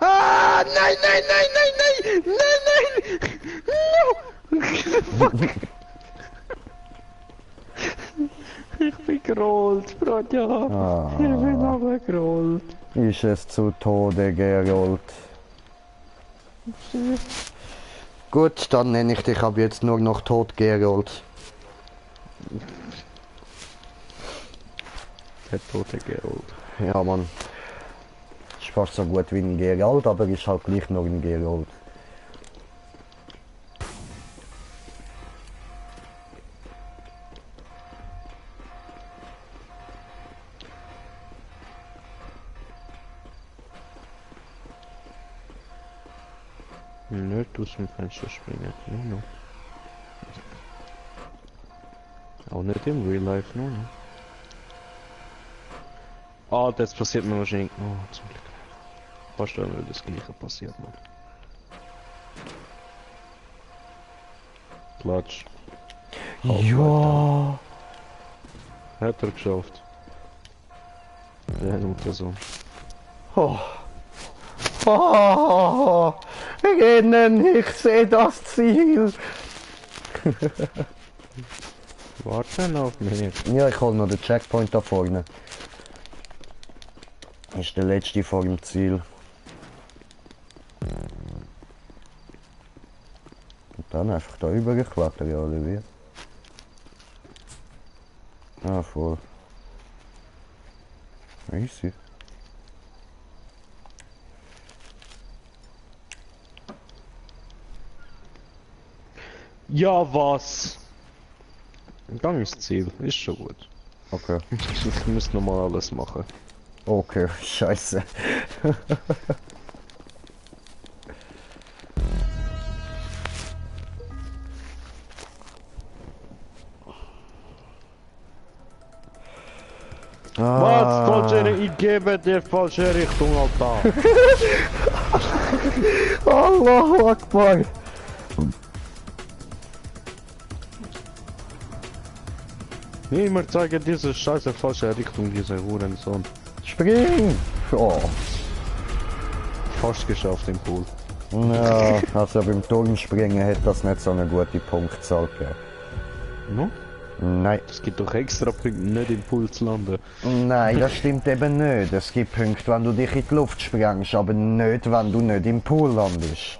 Ah, nein, nein, nein, nein, nein, nein, nein, no. Ich bin gerollt, Bratja. Ah. Ich bin aber gerollt. Ist es zu Tode gerollt. Gut, dann nenne ich dich ab jetzt nur noch tot gerollt. Der Tote gerollt. Ja, Mann. Ist fast so gut wie ein Geralt, aber ist halt gleich noch ein Geralt. Nicht aus dem Fenster springen, no, no. Auch nicht im Real Life, no, no. Ah, das passiert mir wahrscheinlich. Oh, zum Glück. Fast wenn mir das gleiche passiert, man. Klatsch. Ja. Hat er geschafft. Der Mutter-Sohn. Oh. Oh. Rennen, ich sehe das Ziel. Warte noch auf mich. Ja, ich hol noch den Checkpoint da vorne. Ist der letzte vor dem Ziel. Und dann einfach da übergeklettert, ja, oder wie? Ah, voll. Easy. Ja, was? Gang ins Ziel, ist schon gut. Okay. Ich muss nochmal alles machen. Okay, scheiße. Was? Falsche, ich gebe dir falsche Richtung, Alter. Allahu Akbar. Niemand zeige diese scheiße falsche Richtung, diese Hurensohn. Spring! Oh. Fast geschafft im Pool. Ja, also beim Turmspringen hat das nicht so eine gute Punktzahl gegeben. No? Nein. Es gibt doch extra Punkte, nicht im Pool zu landen. Nein, das stimmt eben nicht. Es gibt Punkte, wenn du dich in die Luft sprengst, aber nicht, wenn du nicht im Pool landest.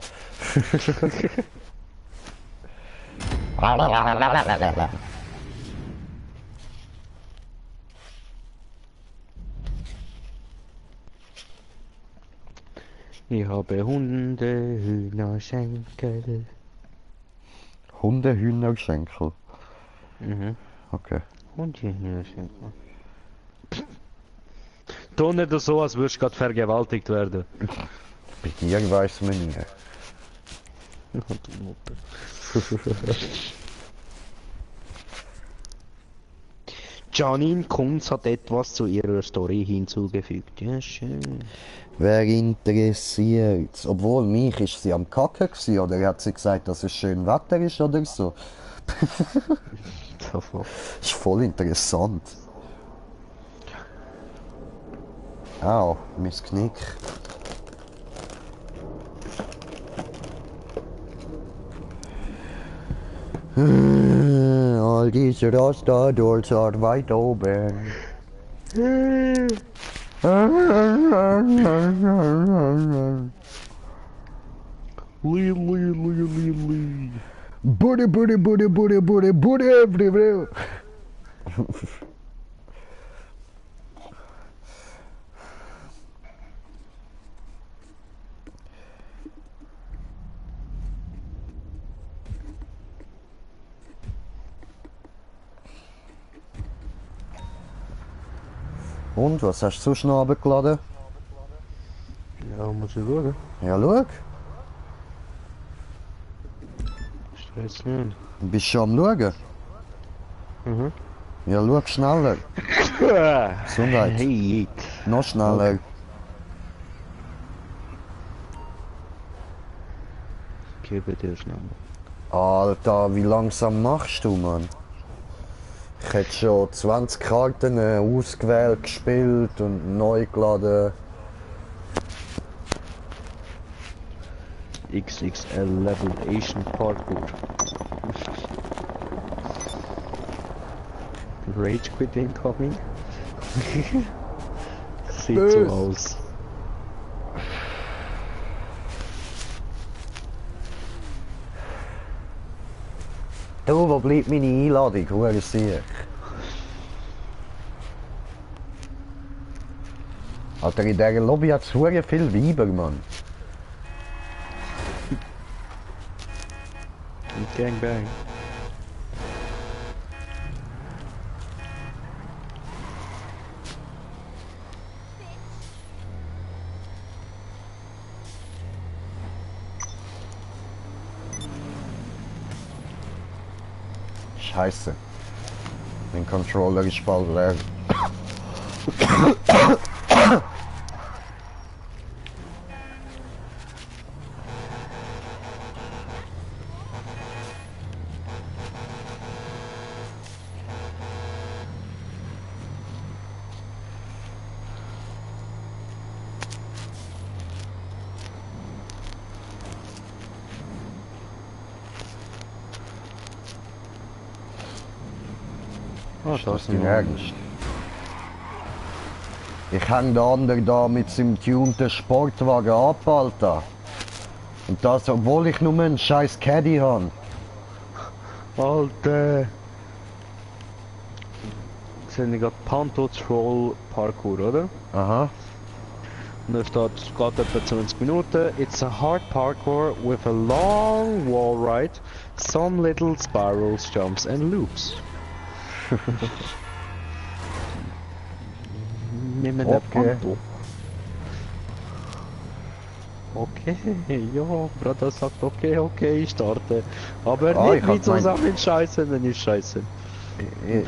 Ich habe Hunde, Hühner, Schenkel. Hunde, Hühner, Schenkel. Mhm. Okay. Hunde, Hühner, Schenkel. Tu nicht so, als würdest du gerade vergewaltigt werden. Bei dir weiss man nie. Janine Kunz hat etwas zu ihrer Story hinzugefügt. Ja, schön. Wer interessiert's? Obwohl, mich ist sie am Kacken gewesen, oder hat sie gesagt, dass es schön Wetter ist oder so? Ist voll interessant. Au, mein Knick. All diese Raster dort sind weit oben. Booty, booty, booty, booty, booty, booty everywhere. Und, was hast du sonst noch runtergeladen? Ja, muss ich schauen. Ja, schau. Stress nicht. Bist du schon am Schauen? Mhm. Ja, schau schneller. Gesundheit. Hey, Noch schneller. gebe dir schnell. Alter, wie langsam machst du, Mann? Ich hätte schon 20 Karten ausgewählt, gespielt und neu geladen. XXL Level Asian Parkour. Rage Quit incoming. Sieht so Böse. aus. Du, wo bleibt meine Einladung? Hure sicher. Alter, in dieser Lobby hat es hure viel Weiber, Mann. Gangbang. Scheiße. Mein Controller ist bald leer. Ah, Ist das dein Ernst? Ich hang den anderen da mit seinem tunten Sportwagen ab, Alter. Und das, obwohl ich nur einen scheiß Caddy habe. Alter! Jetzt sind wir gerade Panto Troll Parkour, oder? Aha. Und da steht, es geht etwa 20 Minuten. It's a hard parkour with a long wall ride, some little spirals, jumps and loops. Nehmen wir Okay. Panto. Okay, ja, Bruder sagt okay, okay, ich starte. Aber Ah, nicht ich hab mit gemeint- zusammen scheiße, dann ist scheiße.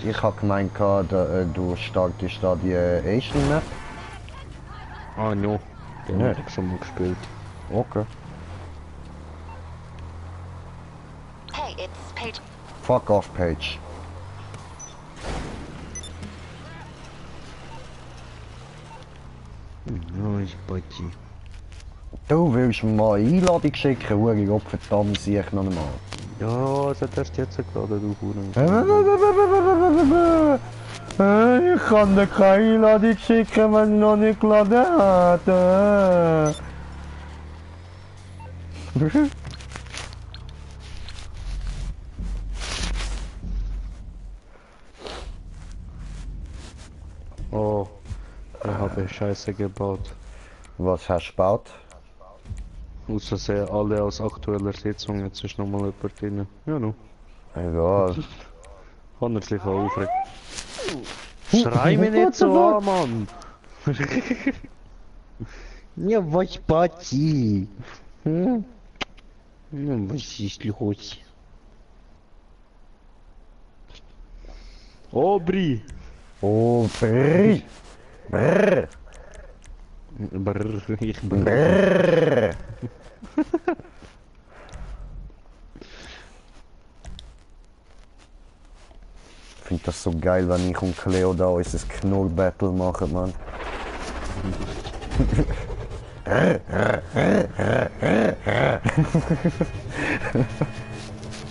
Ich hab gemeint, du startest da die Asian Map. Ah, no. Den Ja. hab ich schon mal gespielt. Okay. Hey, it's Paige. Fuck off, Page. Nice, Buddy. Du willst mir mal eine Einladung schicken, hure Gott verdammt, sehe ich noch einmal. Ja, es hat erst jetzt geladen, du Huren. Ich kann dir keine Einladung schicken, wenn ich noch nicht geladen habe. Oh, ich habe Scheiße gebaut. Was hast du gebaut? Außer sie alle aus aktueller Sitzung, jetzt ist nochmal jemand drin. Ja, no. Egal. Kann er sich auch aufregen. Schrei mich nicht so an, Mann! Ja, was Party? Hm? Ja, was ist los? Obri! Oh, brrr. Brrr. Brrr, ich brrr. Brrr. Ich finde das so geil, wenn ich und Cleo da unser Knull-Battle machen, Mann.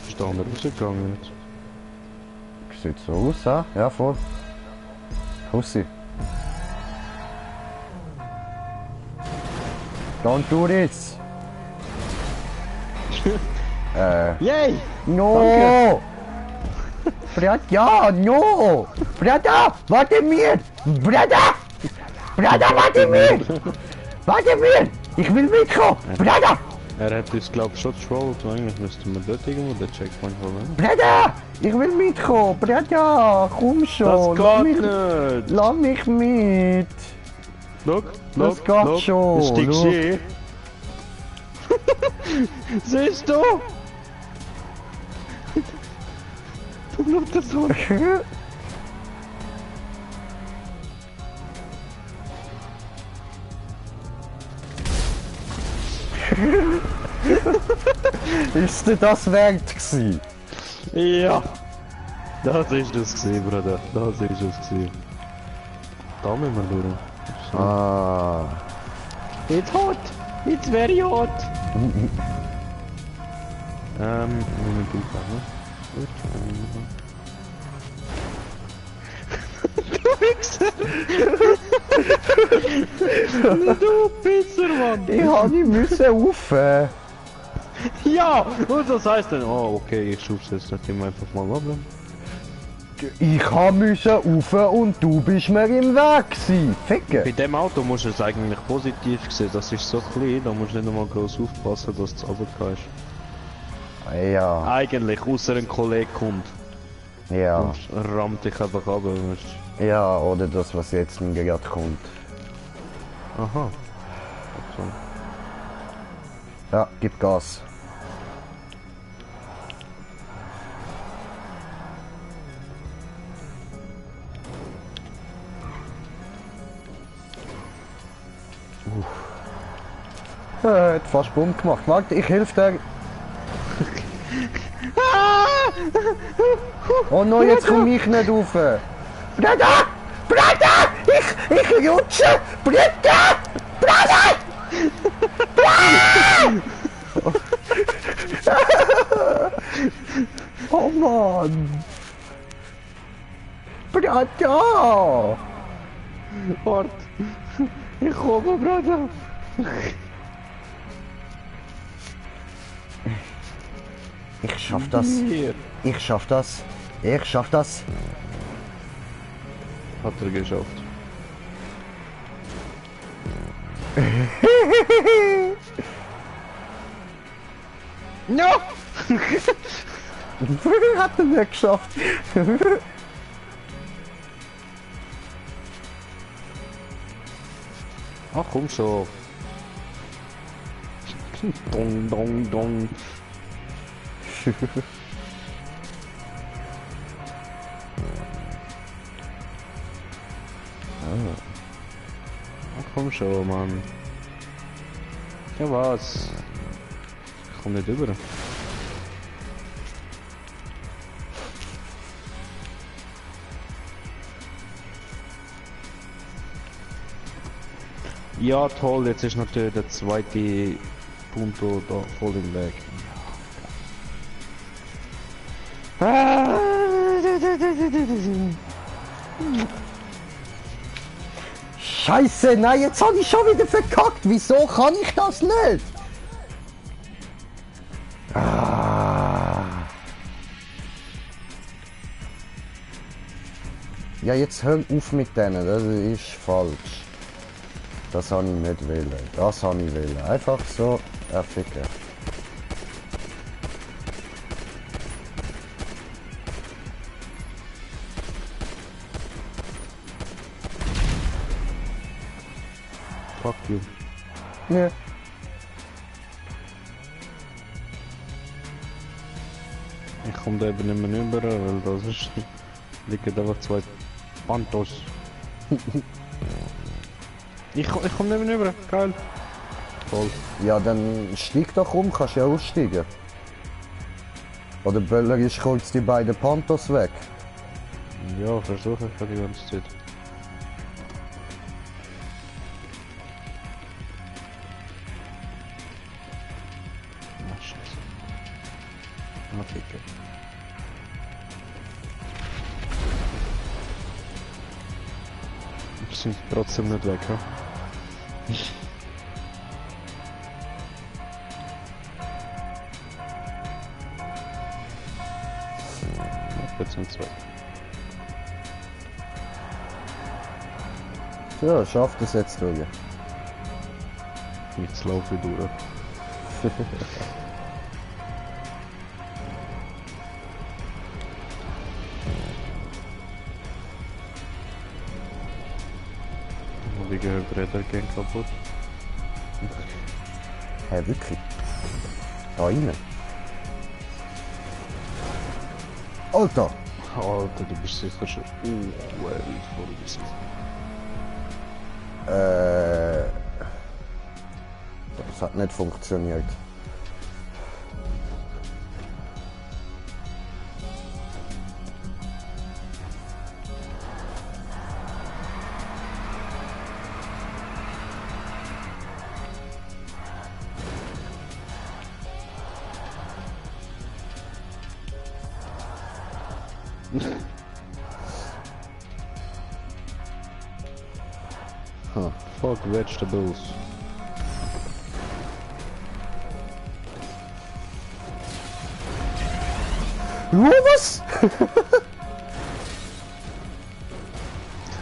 Ist der andere rausgegangen jetzt? Sieht so aus, ha? Ja, voll. Hussi. Don't do this! Yay! No! Brada, no! Brada, warte mir! Brada! Brada, warte mir! Warte mir! Ich will mitkommen! Brada! Er hat uns, glaub ich, schon getrollt. Eigentlich müssten wir dort irgendwo den Checkpoint holen. Brada! Ich will mitkommen! Brada! Komm schon! Das geht nicht! Lass mich mit! Look, Das look, geht look. schon, Ist die look. gesehen? Siehst du? Du blutest so. Ist dir das wert gewesen? Ja! Das ist es gewesen, Bruder. Das ist es gewesen. Da müssen wir durch. So. Ah. It's hot! It's very hot! Moment, du ne? Gut, Du Wichser! Du Pisser, Mann! Ich hab nicht müssen rauf. Ja! Und das heißt dann, oh okay, ich schub's jetzt nicht immer einfach mal ab. Ich hab müssen rauf und du bist mir im Weg gewesen. Bei Ficken. dem Auto musst du es eigentlich positiv sehen, das ist so klein, da musst du nicht einmal groß aufpassen, dass du es runtergehst. Ja, Eigentlich, außer ein Kollege kommt ja. und rammt dich einfach ab. Ja, oder das, was jetzt gerade kommt. Aha. So. Ja, gib Gas. Hat fast Bumm gemacht. Warte, ich helfe dir. Oh no, jetzt komme ich nicht rauf. Brada! Brada! Ich rutsche! Brada! Brada! Oh Mann! Brada! Warte! Ich komme, Bruder! Ich schaff das. Hier. Ich schaff das. Ich schaff das. Hat er geschafft. No! Hat er nicht geschafft. Ach komm schon. Dong, dong, dong. Ach komm schon, Mann. Ja was? Ich komm nicht rüber. Ja toll, jetzt ist natürlich der zweite Punto da voll im Weg. Scheiße, nein, jetzt habe ich schon wieder verkackt. Wieso kann ich das nicht? Ah. Ja, jetzt hör auf mit denen, das ist falsch. Das habe ich nicht wollen. Das habe ich wollen. Einfach so erficken. Fuck you. Ja. Ich komme da eben nicht mehr rüber, weil das ist... liegen einfach zwei Pantos. ich komme nicht mehr rüber, geil. Toll. Ja, dann steig doch um, kannst ja aussteigen. Oder Böller ist kurz die beiden Pantos weg. Ja, versuche ich die ganze Zeit. Ah, scheiße. Ah, Ficke. Wir sind trotzdem nicht weg, ja? Jetzt sind zwei. Ja, schafft es jetzt durch. Jetzt laufe ich durch. Die Räder gehen kaputt. Hä, wirklich? Da rein? Alter! Alter, du bist sicher schon weit vorgesehen. Das hat nicht funktioniert. Huh, fuck vegetables. Was?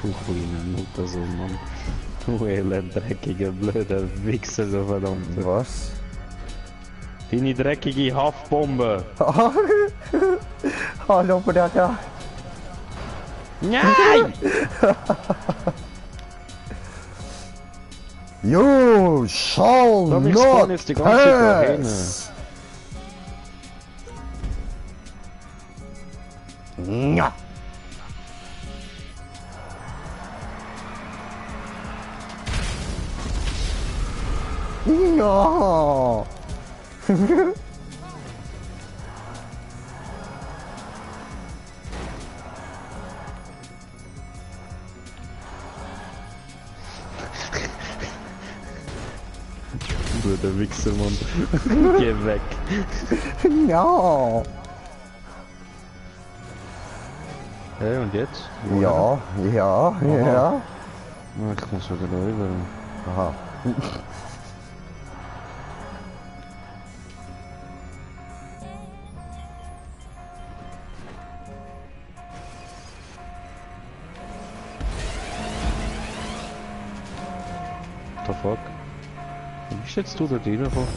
Du kleine Mutter, so Mann. Du elendreckiger, blöder Wichser, so verdammt. Was? Deine dreckige Haftbombe. Hallo, Bruder. Nein! You shall Komm, ich not spawn jetzt die ganze Zeit dahin. pass! Ja. Ja. Blöder Wichser, Mann. Geh weg. Ja. Hey, und jetzt? Ja, ja, ja. Ah, ich muss wieder rüber. Aha. What the fuck? Wie bist jetzt du da reingekommen?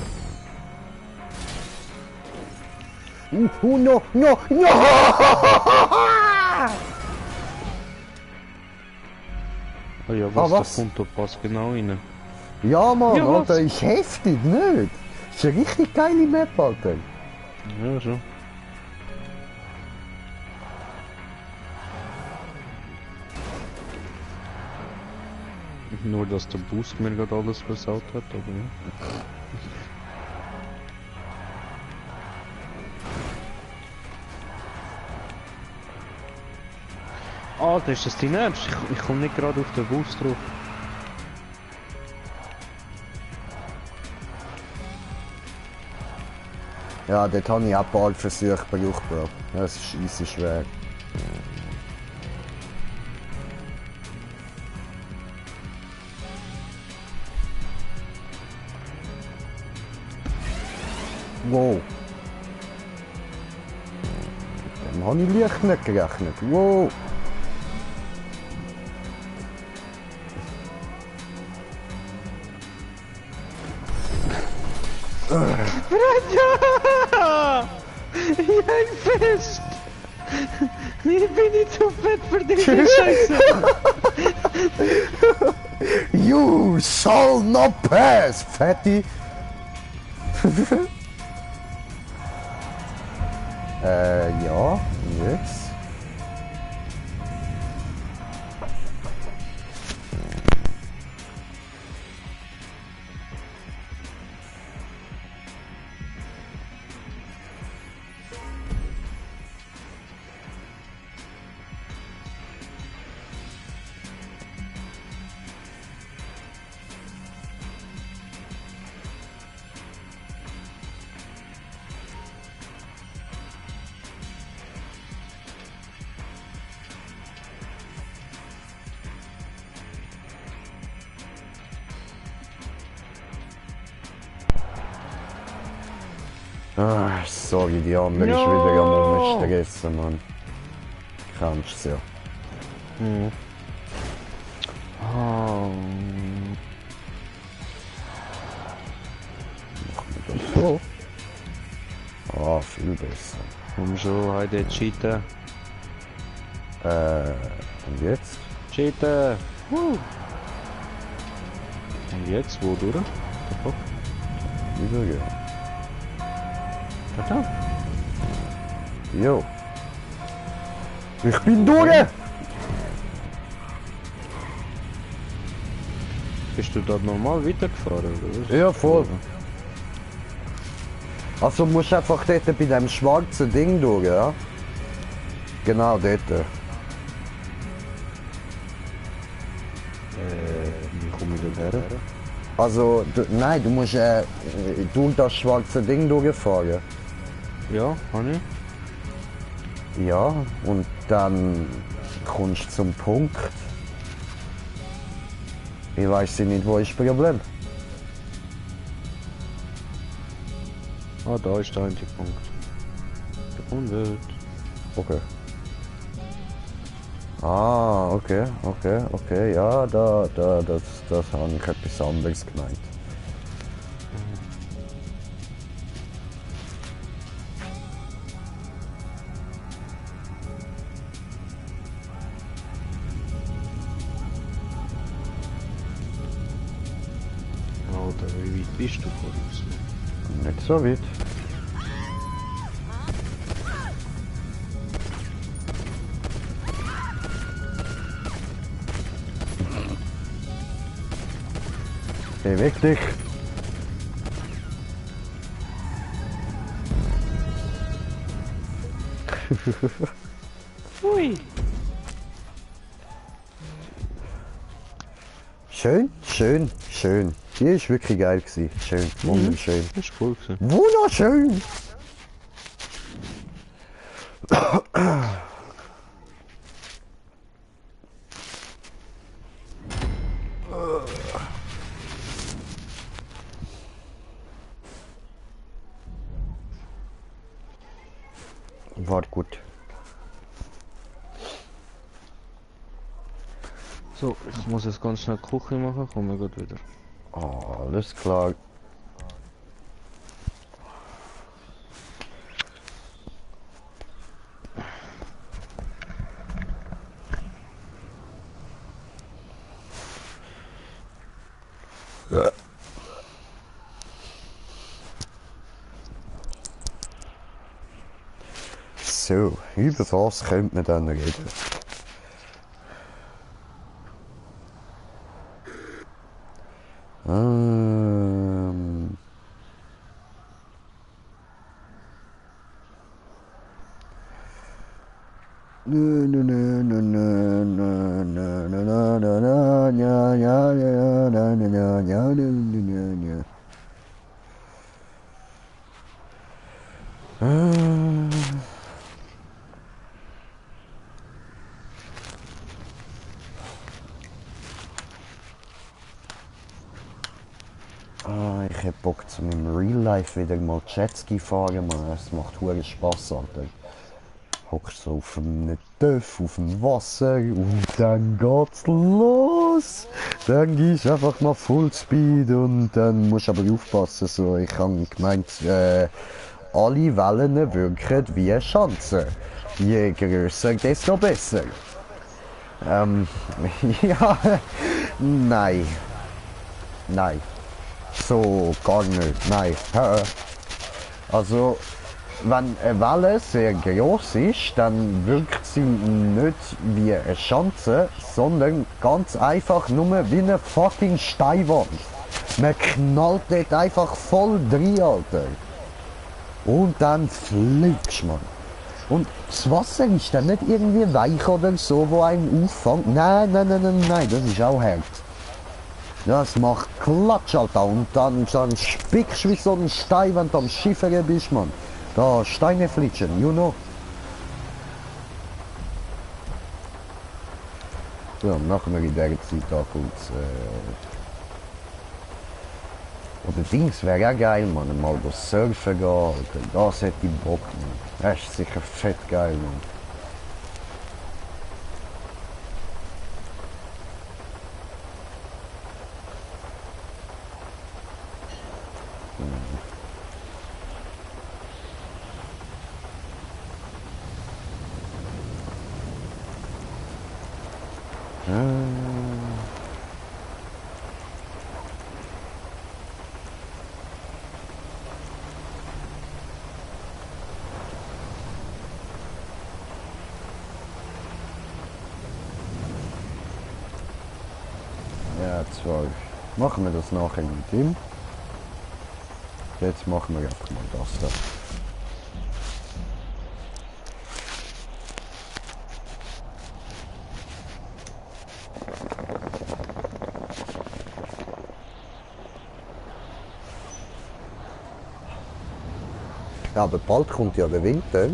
No, no, no! Ah ja, Ah, was? was? Da kommt da passt genau rein. Ja, Mann, Ja, was? Alter, ist heftig, nicht? Ist eine richtig geile Map, Alter. Ja, schon. Nur, dass der Boost mir gerade alles versaut hat, aber ja. Alter, ist das dein Ernst? Ich komme nicht gerade auf den Boost drauf. Ja, dort habe ich auch bald Versuche gebraucht, Bro. Das ist easy schwer. Wow. Dann habe ich leicht nicht gerechnet. Wow. Ja! Ich häng fest! Ich bin nicht so fett für diese Scheiße! You shall not pass, Fatty! Ja, und jetzt? Ah, sorry, die andere ist wieder am Umstressen, Mann. Kennst du ja. Mhm. Oh. So. Ah, viel besser. Komm schon, heute cheaten. Und jetzt? Cheaten! Und jetzt, wo durch? Übergehen. Verdammt! Jo. Ich bin durch! Bist du dort normal weitergefahren, oder was? Ja, voll. Also musst einfach dort bei dem schwarzen Ding durch, ja? Genau dort. Wie komme ich da her? Also, nein, du musst durch das schwarze Ding durchfahren. Ja, kann ich. Ja, und dann kommst du zum Punkt. Ich weiß nicht, wo ist das Problem. Ah, da ist der einzige Punkt. Und Okay. Ah, okay, ja, das habe ich etwas anderes gemeint. Alter, wie weit bist du von uns? Nicht so weit. Beweg dich! Ui! Schön, schön, schön. Die ist wirklich geil gewesen. Schön, wunderschön. Das ist cool gewesen. Wunderschön! War gut. So, ich muss jetzt ganz schnell die Küche machen, komme gut wieder. Oh, alles klar. So, über was könnte man dann reden? Ich hab Bock zu meinem Real Life wieder mal Jetski fahren, man. Es macht hure Spaß, Alter. Hockst so auf einem Töff, auf dem Wasser und dann geht's los. Dann gehst du einfach mal Fullspeed und dann musst du aber aufpassen. So, ich habe gemeint, alle Wellen wirken wie eine Schanze. Je größer, desto besser. Ja, nein. Nein. So, gar nicht. Nein. Also, wenn eine Welle sehr groß ist, dann wirkt sie nicht wie eine Schanze, sondern ganz einfach nur wie eine fucking Steinwand. Man knallt dort einfach voll drin, Alter. Und dann fliegst man. Und das Wasser ist dann nicht irgendwie weich oder so, wo einen auffängt. Nein, nein, nein, nein, nein, das ist auch hart. Das macht Klatsch, Alter. Und dann spickst du wie so ein Stein, wenn du am Schiffern bist, Mann. Da, Steine flitschen, you know. Ja, machen wir in der Zeit auch kurz. Oder Dings wäre auch geil, Mann. Mal surfen gehen, Alter. Das hätte ich Bock, Mann. Das ist sicher fett geil, Mann. Ja, 12. Machen wir das nachher mit ihm. Jetzt machen wir einfach mal das da. Ja, aber bald kommt ja der Winter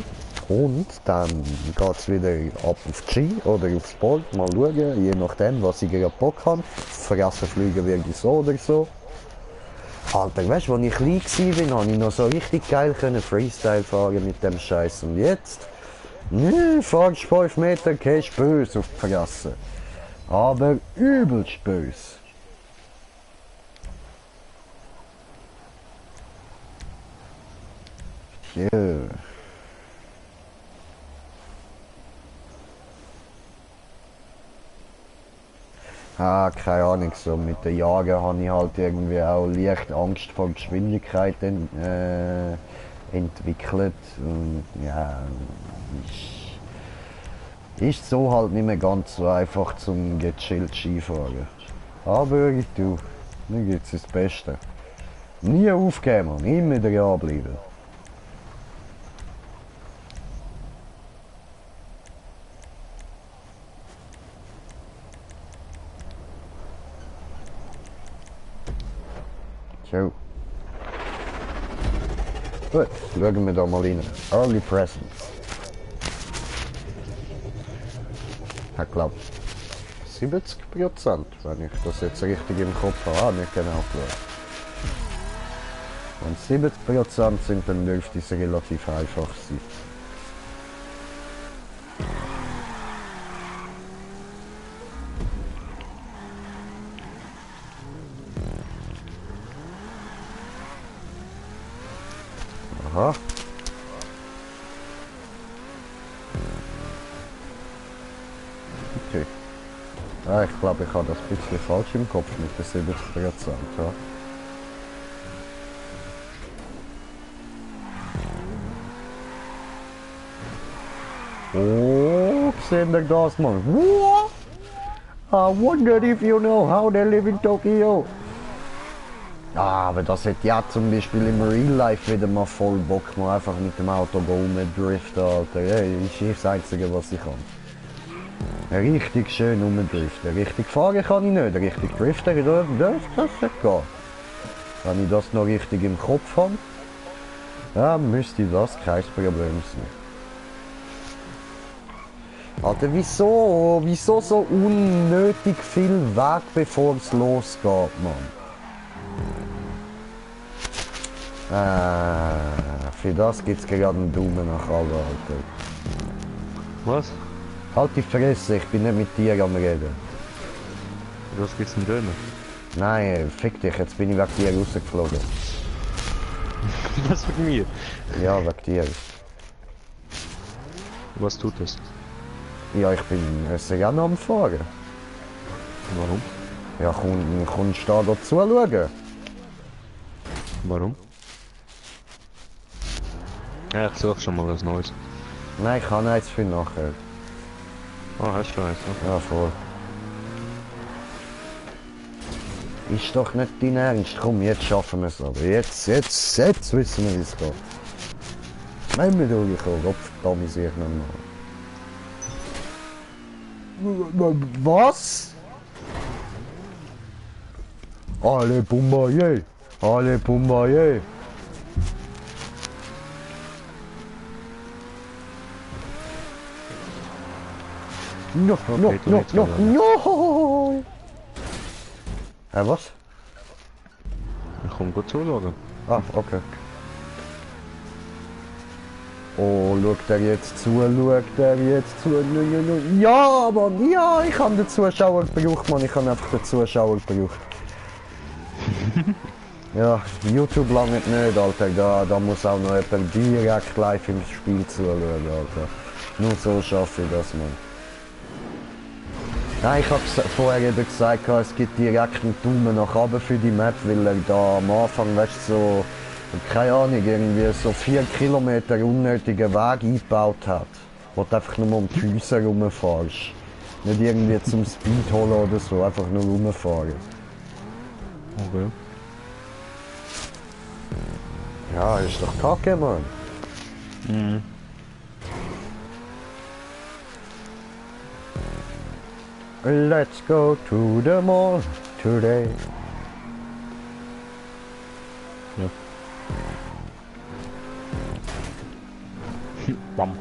und dann geht es wieder ab auf die Ski oder aufs Board, mal schauen, je nachdem, was ich gerade Bock habe. Fressen fliegen werde ich so oder so. Alter, weißt du, als ich klein war, konnte ich noch so richtig geil Freestyle fahren mit dem Scheiß. Und jetzt, fahrst 5 Meter, gehst böse auf die Fresse. Aber übelst böse. Ja. Ah, keine Ahnung, so mit den Jahren habe ich halt irgendwie auch leicht Angst vor Geschwindigkeit entwickelt. Und ja, ist so halt nicht mehr ganz so einfach zum gechillt Skifahren. Aber du, mir gibt's das Beste. Nie aufgeben, Mann, immer dranbleiben. So. Gut, schauen wir da mal rein. Early Presents. Ich glaube 70%, wenn ich das jetzt richtig im Kopf habe. Ah, nicht genau klar. Wenn 70% sind, dann dürfte es relativ einfach sein. Aha. Okay. Ja, ich glaube, ich habe das ein bisschen falsch im Kopf mit den 70%. Ja. Oh, seht ihr das, Mann? What? I wonder if you know how they live in Tokyo. Ah, aber das hätte ja zum Beispiel im Real Life wieder mal voll Bock, mal einfach mit dem Auto rumdriften, Alter. Ja, das ist das Einzige, was ich kann. Richtig schön rumdriften. Richtig fahren kann ich nicht, richtig driften darf das nicht gehen. Wenn ich das noch richtig im Kopf habe, ja, müsste das kein Problem sein. Alter, wieso so unnötig viel Weg, bevor es losgeht, Mann? Für das gibt es gerade einen Daumen nach oben, Alter. Was? Halt die Fresse, ich bin nicht mit dir am Reden. Was gibt's denn Döner? Nein, fick dich, jetzt bin ich wegen dir rausgeflogen. Was für mir? Ja, wegen dir. Was tut das? Ja, ich bin Rennen am Fahren. Warum? Ja, kommst du da zuschauen? Warum? Ja, ich suche schon mal was Neues. Nein, ich habe eins für nachher. Oh, hast du schon eins? Okay. Ja, voll. Ist doch nicht dein Ernst. Komm, jetzt schaffen wir es aber. Jetzt wissen wir, wie es geht. Nein, wir durchkommen. Gott verdammt, sehe ich nicht mal. Was? Alle Bombardier! Alle Bombardier! No. Was? Ich komm gut zuschauen. Ah, okay. Oh, schaut er jetzt zu, Ja, Mann, ja, ich habe den Zuschauer gebraucht, Mann, ich habe einfach den Zuschauer gebraucht. Ja, YouTube lange nicht, Alter, da muss auch noch jemand direkt live im Spiel zuschauen, Alter. Nur so schaffe ich das, Mann. Nein, ich habe vorher eben gesagt, es gibt direkt einen Daumen nach oben für die Map, weil er da am Anfang, weißt du, so, keine Ahnung, irgendwie so 4 Kilometer unnötigen Weg eingebaut hat, wo du einfach nur um die Häuser rumfährst. Nicht irgendwie zum Speed holen oder so, einfach nur rumfahren. Okay. Ja, ist doch kacke, Mann. Mhm. Let's go to the mall today. Ja. Bam.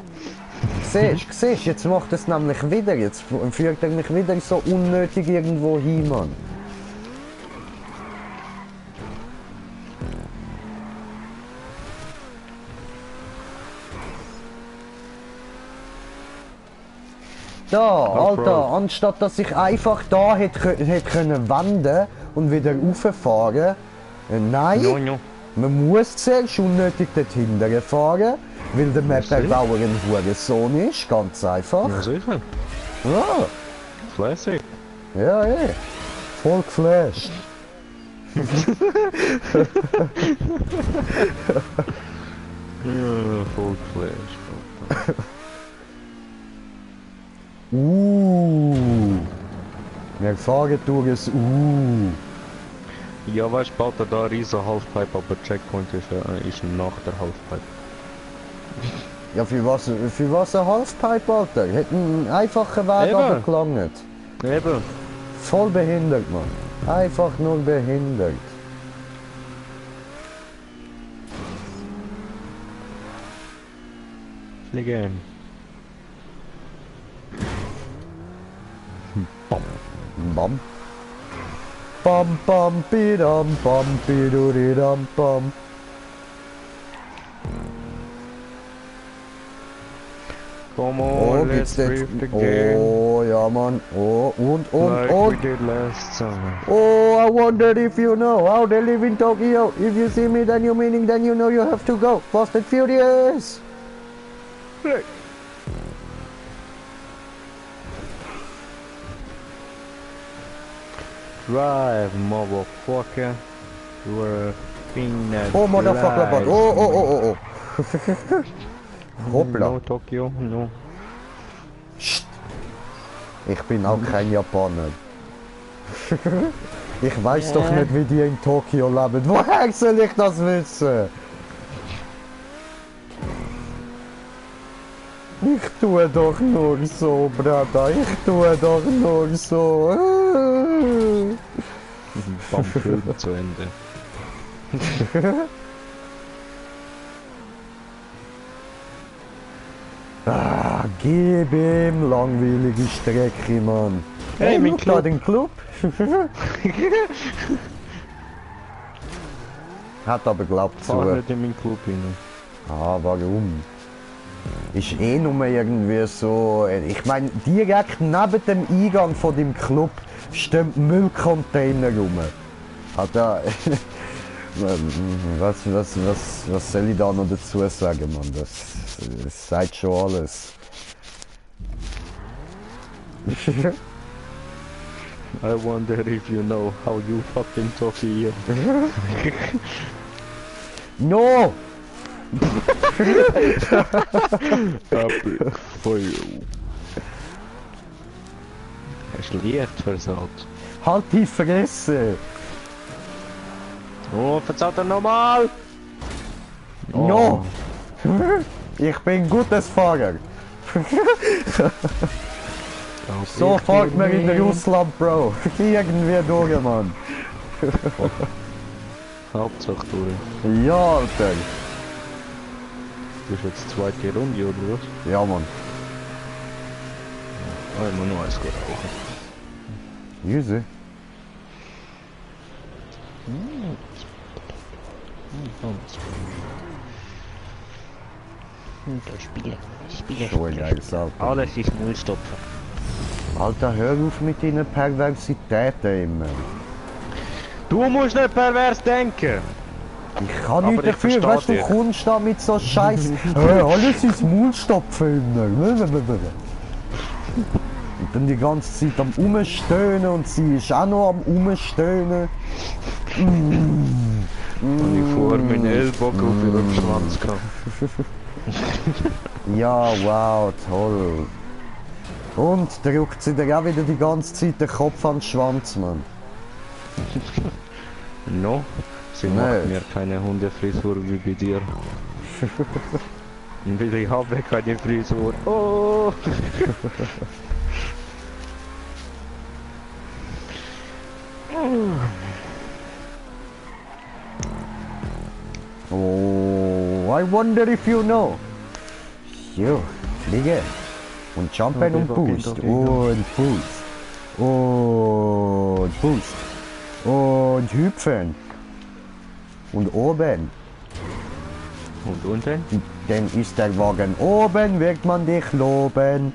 Siehst, jetzt macht es nämlich wieder, jetzt führt er mich wieder so unnötig irgendwo hin, Mann. Da, Alter, anstatt dass ich einfach da hätte können wenden und wieder rauffahren. Nein, No. man muss zuerst unnötig dort hinten fahren, weil der Map-Erbauer ein Hurensohn ist, ganz einfach. Ja, sicher. Ja, Classic. ja, voll geflasht. Ja, voll Flash. Wir fahren durch das Ja, weißt du, baut er da eine riesen Halfpipe, aber Checkpoint ist nach der Halfpipe. Ja, für was ein Halfpipe, Alter? Hätte einen einfachen Weg Eben. aber gelangt. Eben. Voll behindert, Mann. Einfach nur behindert. Fliegen. Bam. Bam bam bidam bam bidudidam bam. Come Oh, on, let's geht's jetzt? drift again. Oh, ja, Mann. Oh, und. Like we did last summer. Oh, I wondered if you know how they live in Tokyo. If you see me, then you meaning, then you know you have to go. Fast and Furious. Drive, motherfucker. You are a peanut. Oh, motherfucker, but. Oh. Hoppla. No, Tokyo, no. Ich bin auch kein Japaner. Ich weiß doch nicht, wie die in Tokio leben. Woher soll ich das wissen? Ich tue doch nur so, Brada. Ich tue doch nur so. Bam, Film zu Ende. Gib ihm langweilige Strecke, Mann. Hey, mein schau Club. da den Club. Hat aber glaubt zu. Fahr nicht in meinen Club rein. Ah, warum? Ist eh nur irgendwie so. Ich meine, direkt neben dem Eingang von dem Club stehen Müllcontainer rum. Alter, was soll ich da noch dazu sagen, Mann? Das sagt schon alles. I wonder if you know how you fucking talk here. No! Happy for you. Hast du Licht versaut? Halt die Fresse! Oh, versaut er nochmal! No! Ich bin ein gutes Fahrer. So fährt man in Russland, Bro. Irgendwie durch, Mann. Hauptsache durch. Ja, Alter. Du bist jetzt zweite Runde, oder was? Ja, Mann. Ah, ich muss noch eins rauchen. Easy. Spiele. So ein geiles Auto. Alles ist Müllstopfen. Alter, hör auf mit deinen Perversitäten immer. Du musst nicht pervers denken! Ich kann nicht ich dafür, weißt versteh du, dich. kommst da mit so Scheiß. Alles ins Maul stopfen immer. Und dann die ganze Zeit am Umstöhnen und sie ist auch noch am Umstöhnen. Und ich vor meinen Ellbogen auf ihren Schwanz gehabt. Ja, wow, toll. Und drückt sie dir auch wieder die ganze Zeit den Kopf an den Schwanz, Mann. No, sie Nee. macht mir keine Hundefrisur wie bei dir. Und ich habe keine Frisur. Oh! Oh, I wonder if you know. Jo, fliege. Und jumpen und boost. Und boost. Und boost. Und hüpfen. Und oben. Und unten? Dann ist der Wagen oben, wird man dich loben.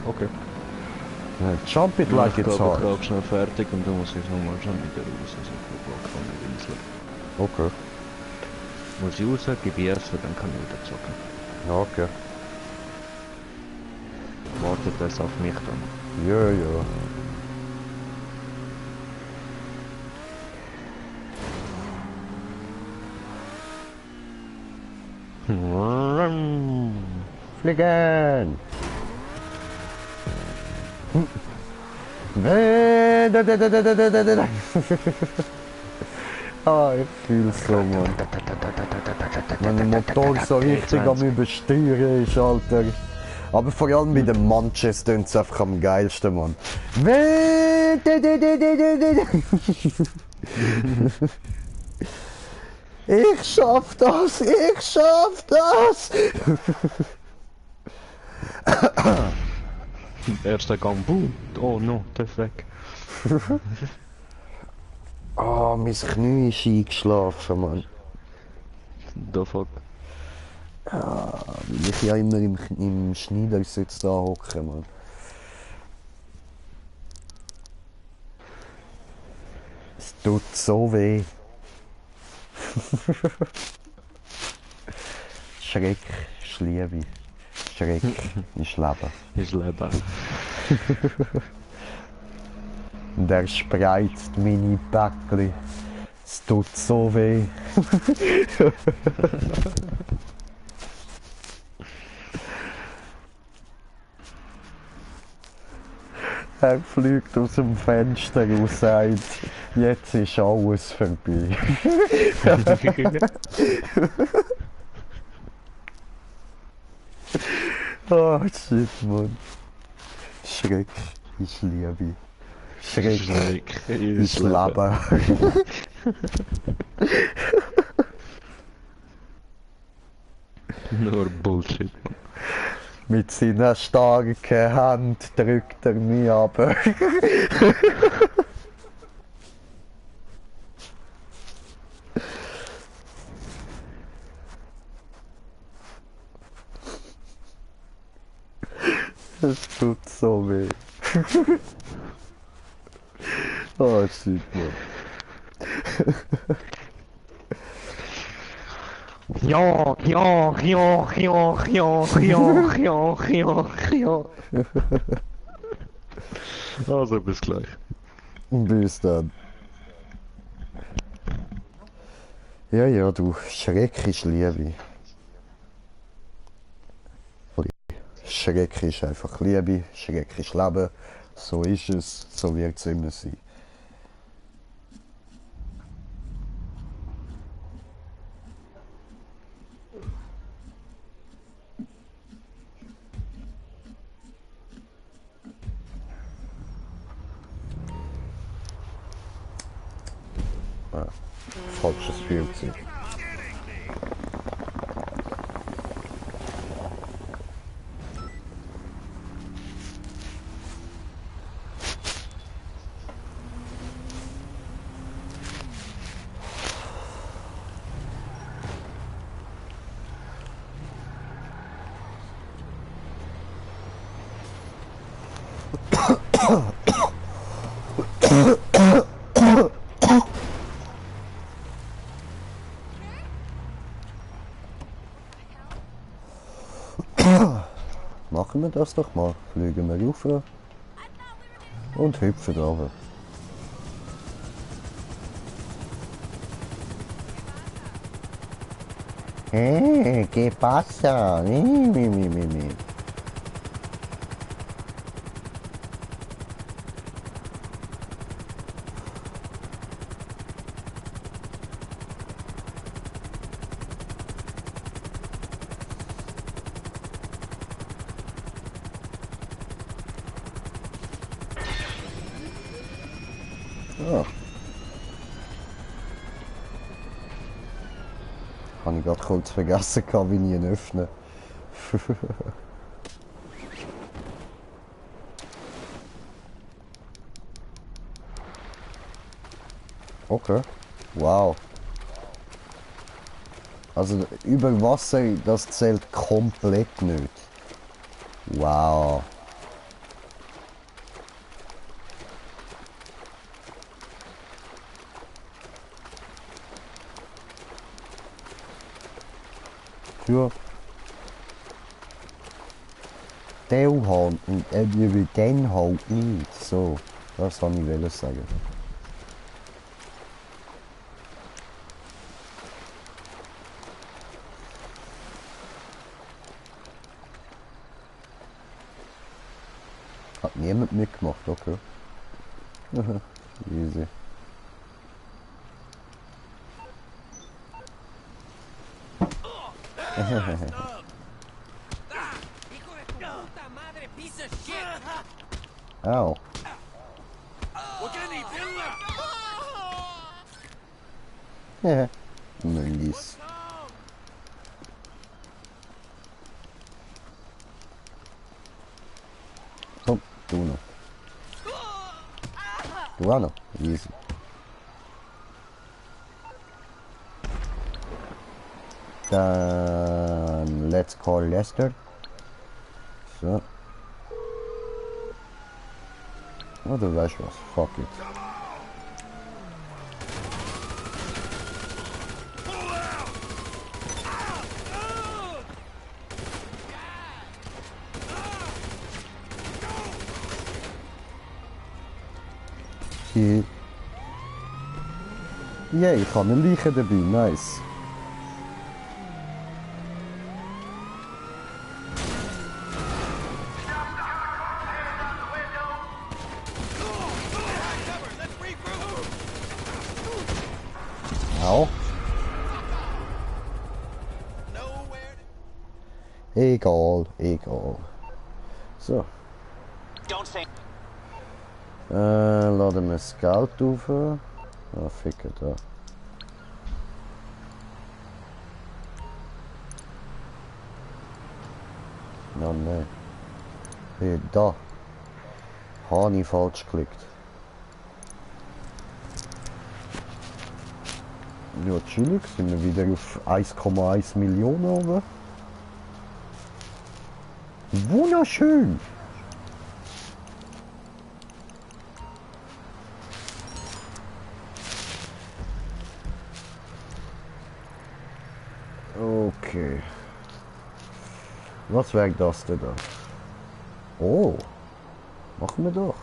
Okay. Jump it like ich it's glaube, hard. ich glaube schnell fertig und dann muss ich nochmal schon wieder raus. Also ich glaube, ich kann nicht Insel. Okay. Muss ich raus, gebe ich erst, dann kann ich wieder zocken. Ja, okay. Wartet das auf mich dann? Ja, ja. Fliegen! Ah, ich fühl's so, Mann. Wenn der Motor so richtig am Übersteuern ist, Alter. Aber vor allem bei den Manches tönt es einfach am geilsten, Mann. Ich schaff das! Ich schaff das! Erster Gang, boom! Oh no, der ist weg. Oh, mein Knie ist eingeschlafen, Mann. The fuck? Weil ich ja immer im Schneidersitz da hocke, Mann. Es tut so weh. Schreck ist Liebe. Schreck ist Leben. Ist Leben. Und er spreizt meine Bäckli. Es tut so weh. Er fliegt aus dem Fenster und sagt, jetzt ist alles vorbei. Oh shit, Mann. Schreck ist Liebe. Schreck ist Leben. Nur Bullshit. Mit seiner starken Hand drückt er mich ab. Das tut so weh. Oh, shit, Mann. Ja, ja, ja, ja, ja, ja, ja, ja, ja. Also, bis gleich. Bis dann. Ja, ja, du, Schreck ist Liebe. Schreck ist einfach Liebe, Schreck ist Leben. So ist es, so wird es immer sein. Falsches Spielzeug. Machen wir das doch mal. Fliegen wir rauf und hüpfen runter. Hey, ¿qué pasa? Mi. Ah. Habe ich gerade kurz vergessen, wie ich ihn öffne. Okay. Wow. Also über Wasser, das zählt komplett nicht. Wow. Ja. Der halt, über den halt nicht. So, das soll ich sagen. Hat niemand mitgemacht, okay. Easy. Ow. Yeah. Nice. Komm, du noch. Du auch noch. Easy. Dann let's call Lester. So. Oder weißt du was? Fuck it. Ja, ich habe eine Leiche dabei, nice. Au. Egal, egal. So. Laden wir das Geld auf. Ah, ficken da. Oh nein. Hey, da. Habe ich falsch geklickt. Ja, chillig, sind wir wieder auf 1,1 Millionen oben. Wunderschön. Okay. Was wäre das denn da? Oh, machen wir doch.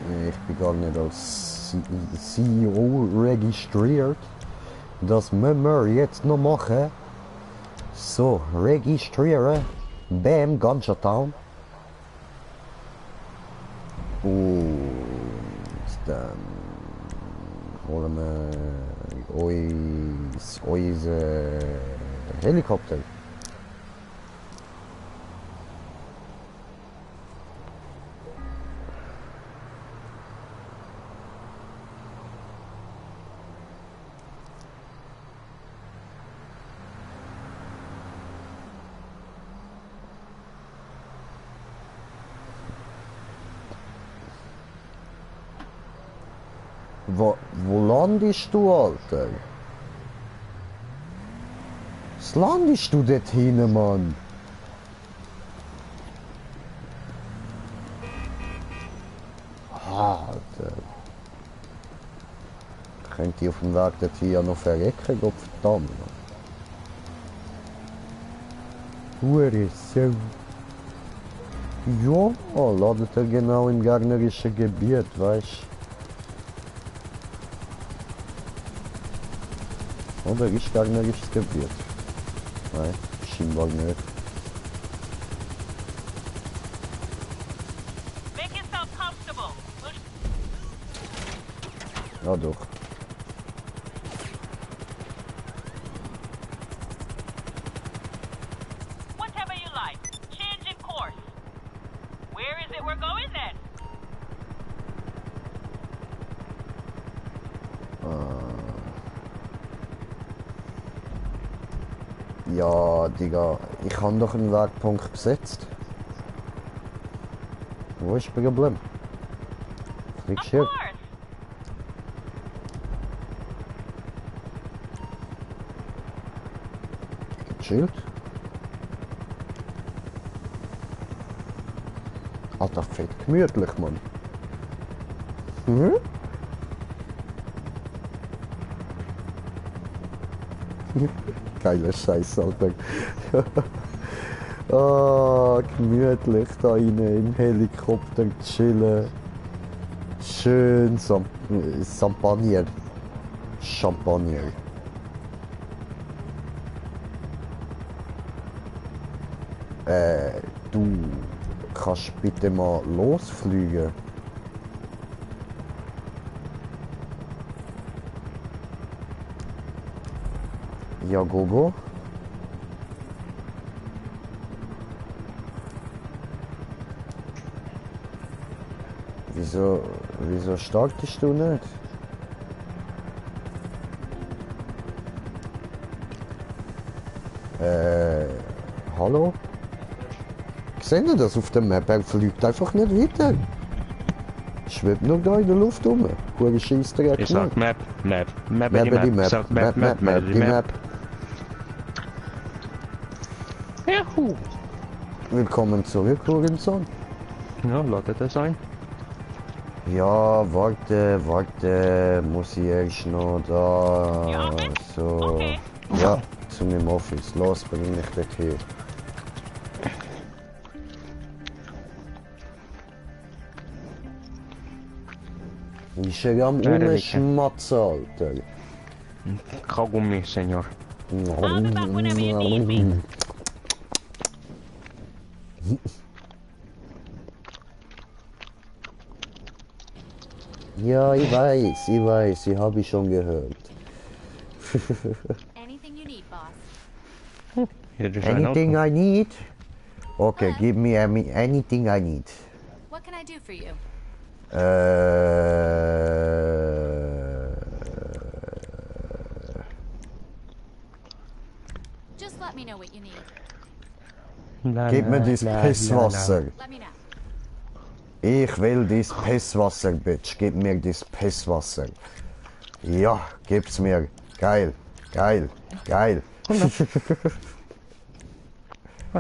Nee, ich bin gar nicht als CEO registriert. Das müssen wir jetzt noch machen. So, registrieren. Bam, Ganja Town. Und dann holen wir unser Helikopter. Wo landest du, Alter? Was landest du dort hinten, Mann? Alter. Könnt ihr auf dem Weg dorthin ja noch verrecken, Gott verdammt. Hure so. Ja, ladet er genau im gegnerischen Gebiet, weißt du? Oder ist gegnerisches Gebiet? Nein, scheinbar nicht. Make yourself comfortable. Ja doch. Whatever you like. Change in course. Where is it we're going then? Ja, Digga, ich habe doch einen Wegpunkt gesetzt. Wo ist das Problem? Fliegst Of hier? course. Schild? Alter, fett gemütlich, Mann. Hm? Geiler Scheiß, Alter. Ah, gemütlich da rein im Helikopter chillen. Schön Champagner. Champagner. Du kannst bitte mal losfliegen. Ja, Gogo. Wieso startest du nicht? Hallo? Seht ihr das auf der Map? Er fliegt einfach nicht weiter. Schwebt nur da in der Luft rum. Gute Scheissdreck. Ich sag Map, Map, Map, Map, die die Map, Map, ich sag Map, Map, Map, die Map. Juhu. Willkommen zurück, Horizon. Ja, ladet das ein. Ja, warte, muss ich erst noch da. Ja, okay. So. Okay. Ja, zu meinem Office. Los, bring mich dort hier. Ist er am Umschmatzen, Alter? Kaugummi, Senor. I'll be back whenever you need me. Ja, ich weiß, ich habe schon gehört. Anything you need, boss. Hier ist ein Anything Auto. I need? Okay, give me anything I need. What can I do for you? Just let me know what you need. La, Gib mir la, das la, Pisswasser. Let me know. Ich will das Pisswasser, Bitch. Gib mir das Pisswasser. Ja, gib's mir. Geil, geil, geil. Oh,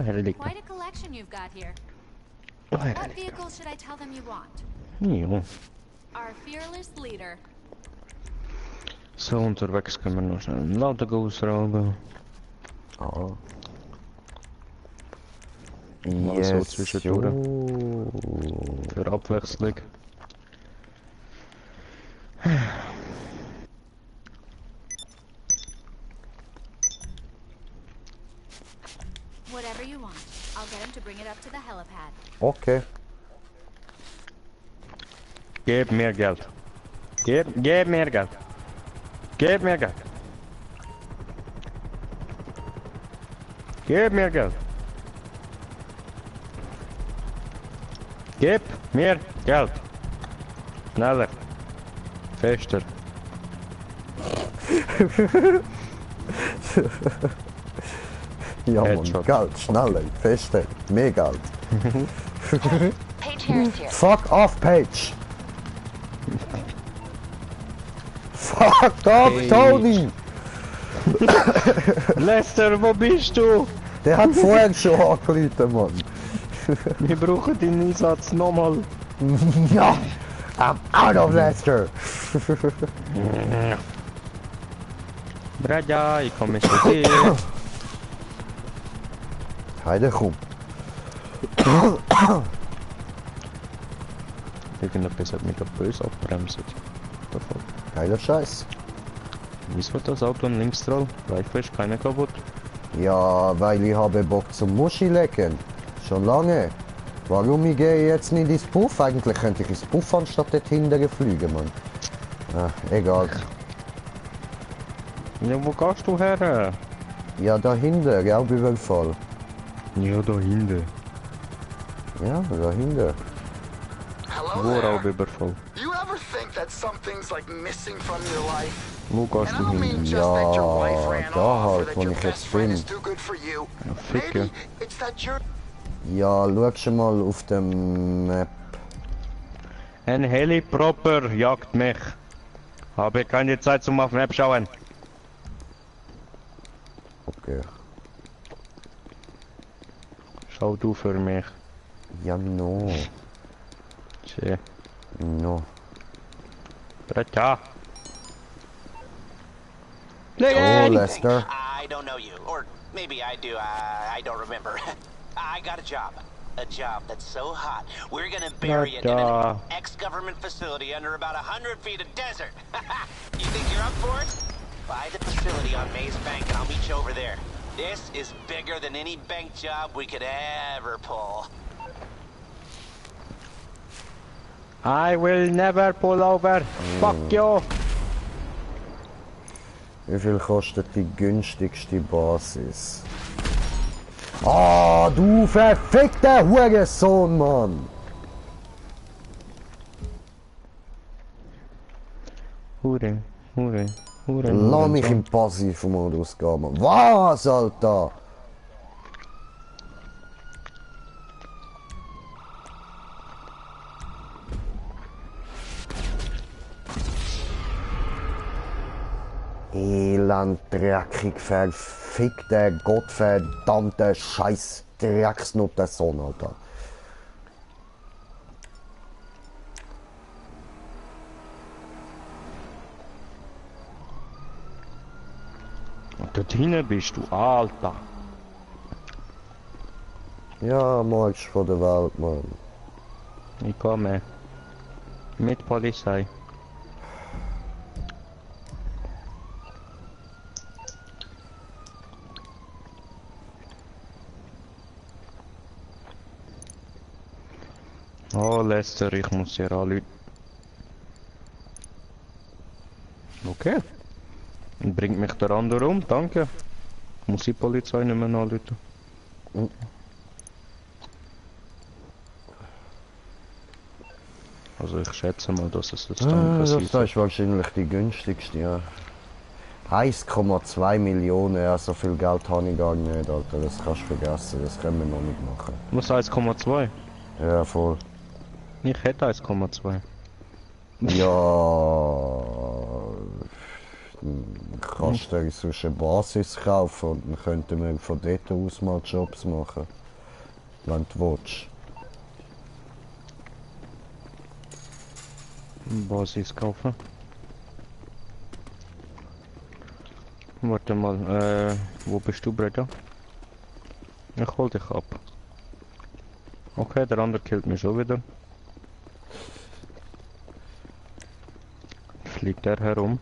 hier liegt er. Quite a collection you've got here. Oh, hier What liegt er. vehicles should I tell them you want? Ja. Our fearless leader. So, unterwegs können wir noch schnell einen Laden ausrauben. Ah. Mal so Yes, zwischendurch. jo. Für Abwechslung. Whatever you want. I'll get him to bring it up to the helipad. Okay. Gib mir Geld. Gib mir Geld. Gib mir Geld. Gib mir Geld. Gib mir Geld. Schneller. Fester. Ja, Mann. Headshot. Geld, schneller, fester, mehr Geld. Paige Harris here. Fuck off, Paige! Fuck off, Paige. Tony! Lester, wo bist du? Der hat vorher schon angerufen, Mann. Wir brauchen deinen Einsatz nochmal. Ja! I'm out of Leicester! Braja, ich komme zu dir. Heide, komm. Irgendetwas hat mich gerade böse abbremst. Davon. Geiler Scheiß. Wieso das Auto an links drauf? Reifen ist keiner kaputt. Ja, weil ich habe Bock zum Muschi lecken. Schon lange. Warum ich gehe jetzt nicht ins Puff? Eigentlich könnte ich ins Puff anstatt dort hinten fliegen, Mann. Ah, egal. Ja, wo gehst du her? Ja, dahinter, Raubüberfall. Ja, da hinten. Ja, dahinter. Hello Wo there. Raubüberfall? You ever think that something's like missing from your life? Wo gehst And I du don't hin? mean just that your wife Ja, ran da off or halt, that wo your ich best jetzt friend bin. is too good for you. Ja, ficke. Maybe it's that you're Ja, schau schon mal auf dem Map. Ein Heliproper jagt mich. Habe keine Zeit zum auf Map schauen. Okay. Schau du für mich. Ja, no. Tja. No. Braja. Oh, Lester. I don't know you. Or maybe I do. I don't remember. I got a job. A job that's so hot, we're gonna bury it in an ex-government facility under about 100 feet of desert. You think you're up for it? Buy the facility on Maze Bank and I'll meet you over there. This is bigger than any bank job we could ever pull. I will never pull over. Fuck you. Wie viel kostet die günstigste Basis? Ah, du verfickter Hurensohn, Mann! Hure. Lass mich im Passivmodus gehen, Mann. Was, Alter? Elend, dreckig, verfickter, gottverdammter Scheiß Drecksnuttersohn, Alter. Dort hinten bist du, Alter. Ja, magst von der Welt, Mann. Ich komme. Mit Polizei. Oh, Lester, ich muss hier anrufen. Okay. Und bringt mich der andere um, danke. Muss die Polizei nicht mehr anrufen. Also ich schätze mal, dass es das dann Das passiert. ist wahrscheinlich die günstigste, ja. 1,2 Millionen, ja, so viel Geld habe ich gar nicht, Alter. Das kannst du vergessen, das können wir noch nicht machen. Was 1,2? Ja, voll. Ich hätte 1,2. Ja, kannst du sonst eine Basis kaufen und dann könnten wir von dort aus mal Jobs machen, wenn du willst. Basis kaufen. Warte mal, wo bist du, Bruder? Ich hol dich ab. Okay, der andere killt mich schon wieder. Fliegt er herum?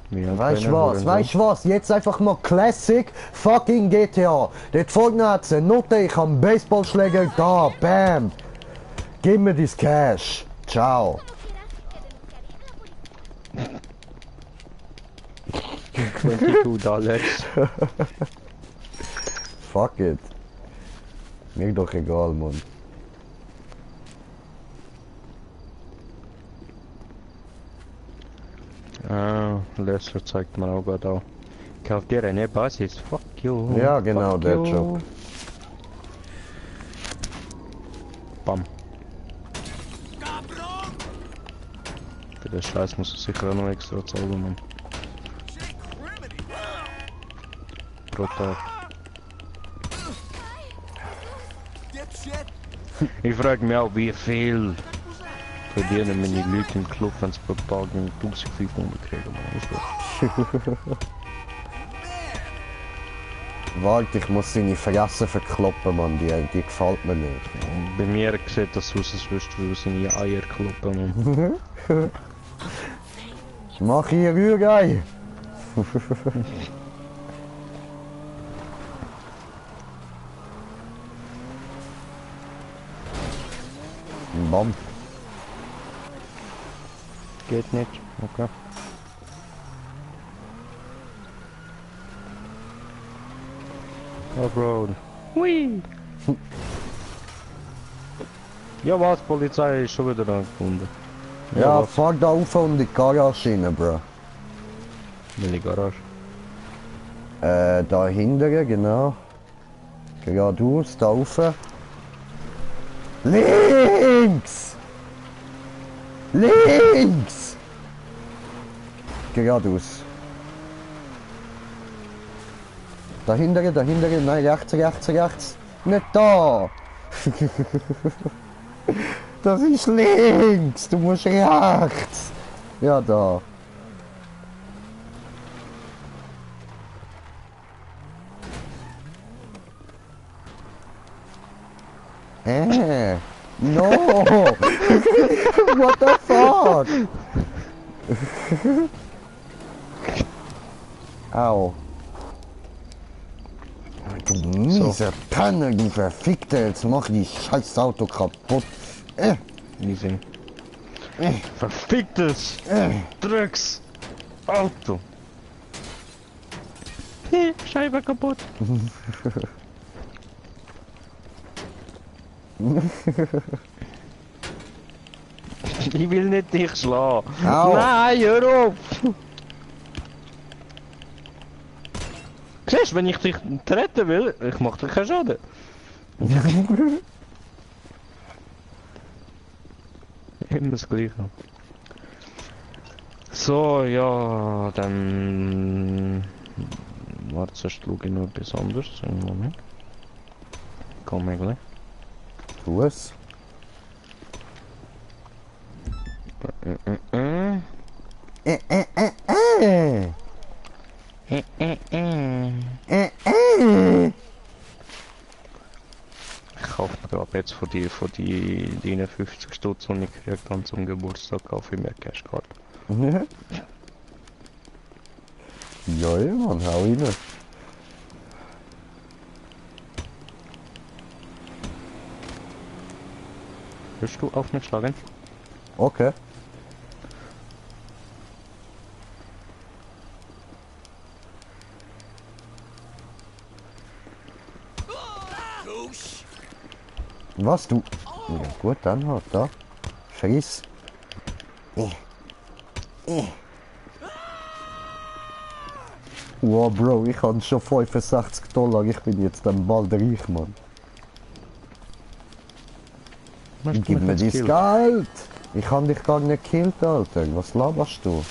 Weißt du was? Weißt du was? Jetzt einfach mal Classic fucking GTA. Dort vorne hat's eine Note, ich hab einen Baseballschläger da. Bam. Gib mir das Cash. Ciao. $22. Fuck it. Mir doch egal, Mann. Ah, Lester zeigt mir auch gerade auch. Kauft dir eine Basis? Fuck you. Ja, genau, Fuck der you. Job. Bam. Für den Scheiß muss er sicher auch noch extra zahlen, Mann. Pro Tag. Ich frage mich auch, wie viel verdienen meine Leute im Club, wenn sie pro Tag 1500 kriegen, Mann. Warte, ich muss seine Fresse verkloppen, Mann. Die gefällt mir nicht. Bei mir sieht das aus, als würdest du seine Eier kloppen, Mann. Ich mache hier Rührei. Bam. Geht nicht, okay. Offroad. Hui! Ja was, Polizei ist schon wieder angefunden. Ja, was? fahr da rauf und in die Garage rein, Bro. Welche Garage? Da hinten, genau. Geradeaus, da rauf. Links! Links! Geradeaus. Dahinter, nein, rechts, rechts. Nicht da! Das ist links! Du musst rechts! Ja, da. No! What the fuck? Au. Du miese Panne, du Verfickte, jetzt mach die scheiß Auto kaputt. Easy. Verficktes Drecks Auto. Scheibe kaputt. Ich will nicht dich schlagen. Au. Nein, hör auf! Siehst du, wenn ich dich retten will, ich mach dir keinen Schaden. Immer das Gleiche. So, ja, dann... Warte, zuerst schaue ich noch etwas anderes. Einen Moment. Komm, eigentlich. Tu es. Ich kaufe mir ab jetzt von die 50 Stutz, die ich gekriegt habe zum Geburtstag, kaufe ich mir Cashcard. Ja, ja, Mann, hau rein. Willst du auf mich schlagen? Okay. Was du? Ja gut, dann halt da. Friss. Wow, Bro, ich habe schon $65. Ich bin jetzt dann bald reich, Mann. Gib mir das Geld! Ich habe dich gar nicht gekillt, Alter. Was laberst du?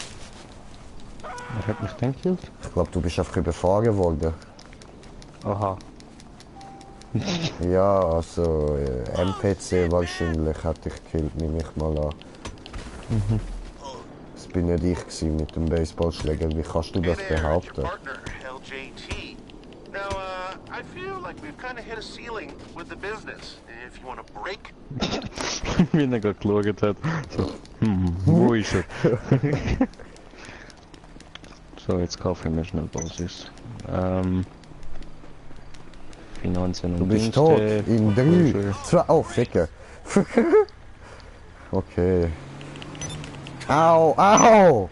Wer hat mich denn gekillt? Ich glaube, du bist einfach überfahren worden. Aha. Ja, also NPC wahrscheinlich hat dich gekillt, nehme ich mal an. Das bin nicht ich gewesen mit dem Baseballschläger. Wie kannst du das Hey there, it's behaupten? your partner, LJT. Now, I feel like we've kind of hit a ceiling with the business. If you want a break, Wie er gerade geschaut hat. So, wo ist er? So, jetzt kaufe ich mir schnell Basis. Finanzen und Du bist Dienste, tot. In 3, Foreclosure. 2. Oh, Ficker. Okay. Au, au!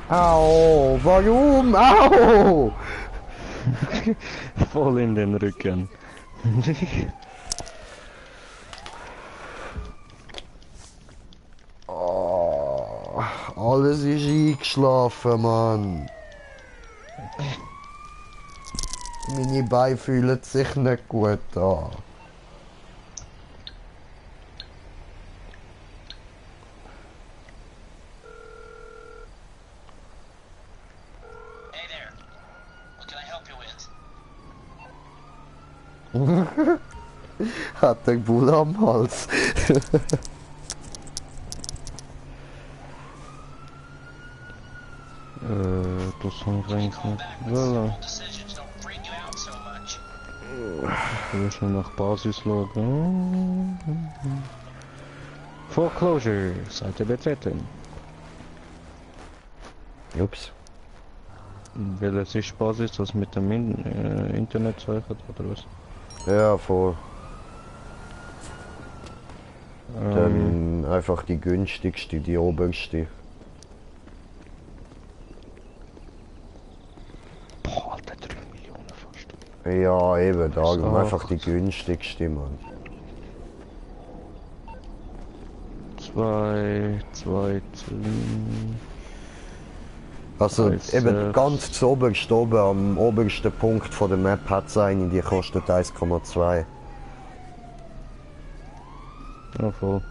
Au, warum? Au! Voll in den Rücken. Oh, alles ist eingeschlafen, Mann. Meine Beine fühlen sich nicht gut an. Hey there. What can I help you with? Hat der Bulle am Hals. Das habe ich eigentlich nicht wollen. Decisions don't freak you out so much. Ich will schnell nach Basis schauen. Foreclosure, Seite betreten. Ups. Welches ist Basis, das mit dem Internet zeichnet oder was? Ja, voll. Dann einfach die günstigste, die oberste. Boah, Alter, 3 Millionen fast. Ja, eben, darum So. einfach die günstigste, Mann. 2, Also Als, eben ganz zu oberst oben, am obersten Punkt von der Map hat es eine, die kostet 1,2. ja voll.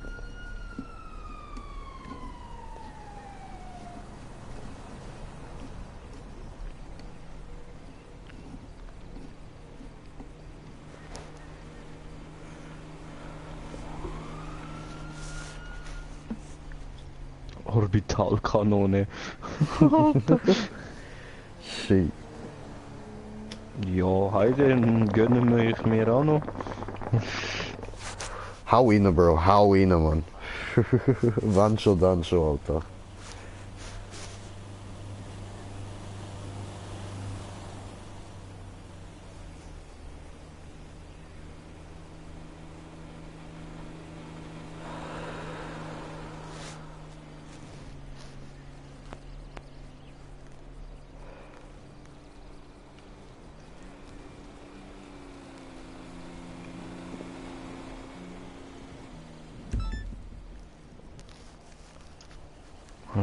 Orbitalkanone. Shit. Ja, heute gönnen wir ich mir auch noch. Hau rein, Bro, hau rein, Mann. Wann schon, dann schon, Alter.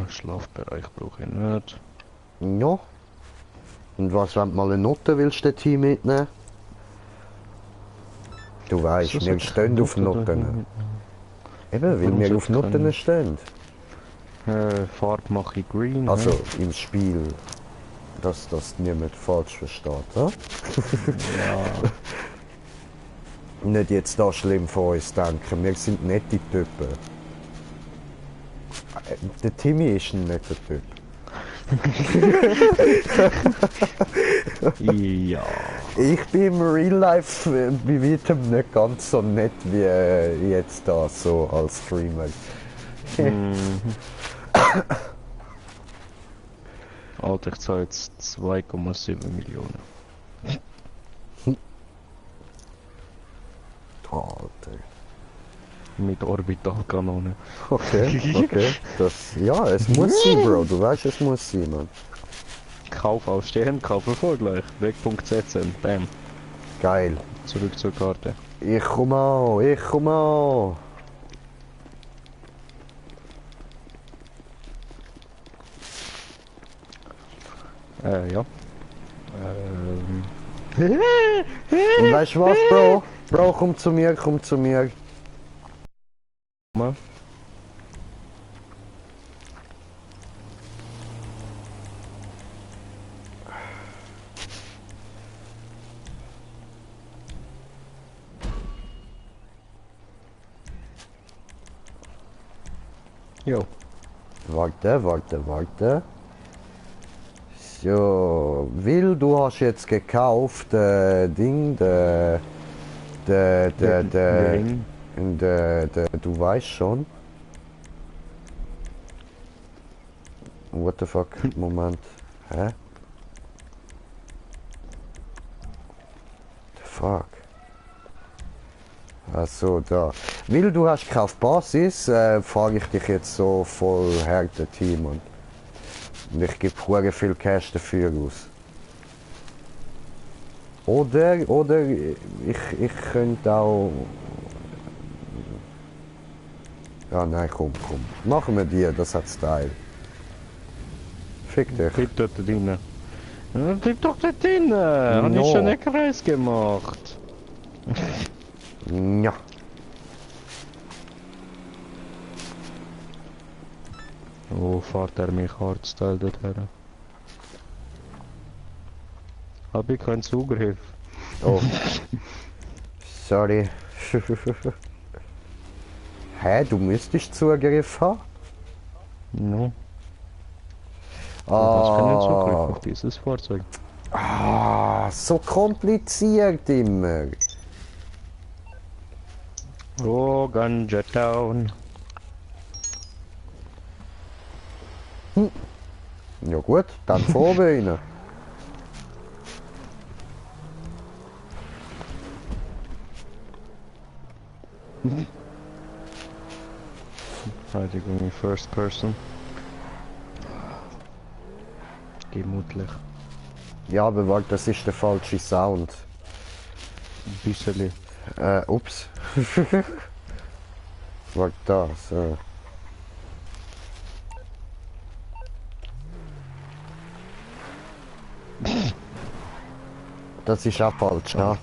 Schlafbereich brauche ich nicht. Ja. Und was, wenn du mal eine Note willst, das Team mitnehmen? Du weißt, wir stehen auf Noten. Eben, weil Warum wir sollte auf ich Noten können? stehen. Farbe mache ich green. Also ne? im Spiel, dass das niemand falsch versteht, ja? Nicht jetzt da schlimm von uns denken, wir sind nette Typen. Der Timmy ist ein netter Typ. Ja. Ich bin im Real Life bei weitem nicht ganz so nett wie jetzt da so als Streamer. Alter, ich zahle jetzt 2,7 Millionen. Alter. Mit Orbitalkanone. Okay, okay. Das, ja, es muss sein, Bro. Du weißt, es muss sein, Mann. Kauf ausstehen, Kauf erfolgreich. Weg.setzen. Bam. Geil. Zurück zur Karte. Ich komme auch, ich komme auch. Ja. Und weißt du was, Bro? Bro, komm zu mir, komm zu mir. Mal. Jo. Warte. So, Will, du hast jetzt gekauft, Ding, du weißt schon. What the fuck? Moment. Hä? The fuck? Achso, da. Weil du hast gekauft Basis, frage ich dich jetzt so voll harte Team und ich gebe hure viel Cash dafür aus. Oder ich könnte auch... Ja, nein, komm. Machen wir die, das hat Style. Fick dich. Bleib dort drinnen. Ja, bleib doch dort drinnen. Hab ich schon einen Kreis gemacht. Ja. Oh, fährt er mich Hardstyle dorthin. Hab ich keinen Zugriff. Oh. Sorry. Hä, du müsstest Zugriff haben? No. Du hast keinen Zugriff auf dieses Fahrzeug. Ah, so kompliziert immer. Oh, Ganja Town. Ja gut, dann vorbeinen. Verteidigung in First Person. Gemütlich. Ja, aber warte, das ist der falsche Sound. Ein bisschen. Ups. Warte, da, so. Das ist auch falsch, ja.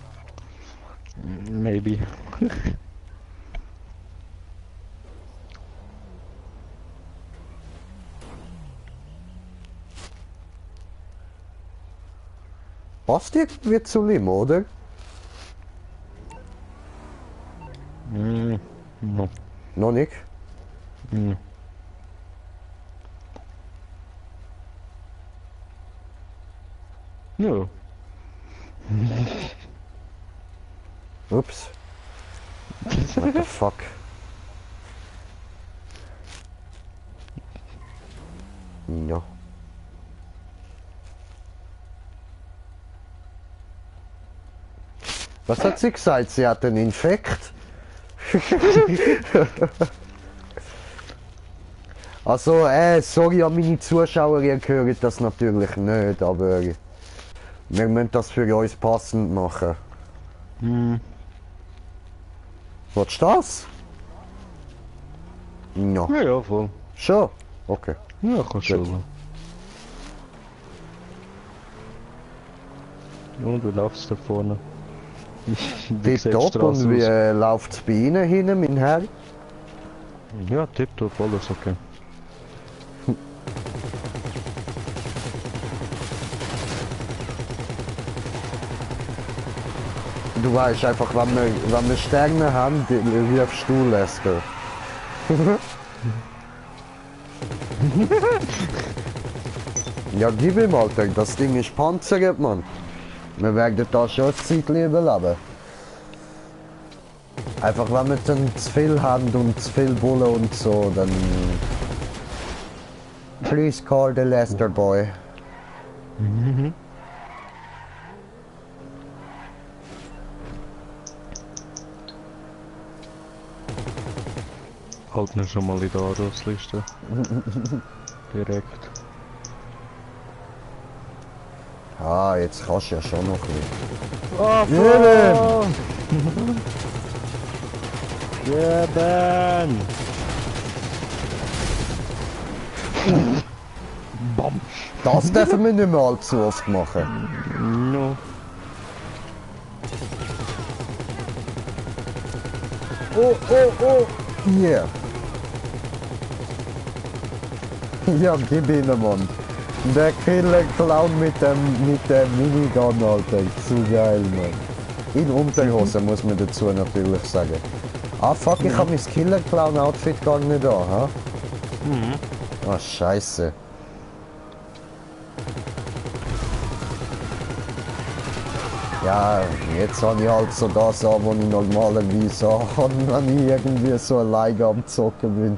Maybe. Passt irgendwie zu Lim, oder? No. Noch nicht? Mm. No. Ups. What the fuck? Ja. Was hat sie gesagt? Sie hat einen Infekt? Also, sorry an meine Zuschauer, ihr hört das natürlich nicht, aber wir müssen das für uns passend machen. Willst du das? Ja. Ja, voll. Schon? Okay. Ja, kannst schon. Und du laufst da vorne. Tipptopp, und wie läuft es bei Ihnen hin, mein Herr? Ja, tipptopp, alles okay. Du weißt einfach, wenn wir Sterne haben, rufst du Lester. Ja, gib ihm, Alter, das Ding ist panzert, Mann. Wir werden da schon ein Zeitchen überleben. Einfach, wenn wir dann zu viel haben und zu viel Bullen und so, dann... Please call the Lester Boy. Halt mir schon mal in der Anrufsliste. Direkt. Ah, jetzt kannst du ja schon noch ein bisschen. Oh, Geben! Bam! Das dürfen wir nicht mehr allzu oft machen. No. Oh! Hier! Ja, gib ihn, Mann. Der Killer-Clown mit dem Minigun, Alter. Zu geil, Mann. In Unterhose muss man dazu natürlich sagen. Ah fuck, ich hab mein Killer-Clown-Outfit gar nicht da, ha? Ah, scheiße. Ja, jetzt habe ich halt so das an, was ich normalerweise habe, wenn ich irgendwie so alleine am Zocken bin.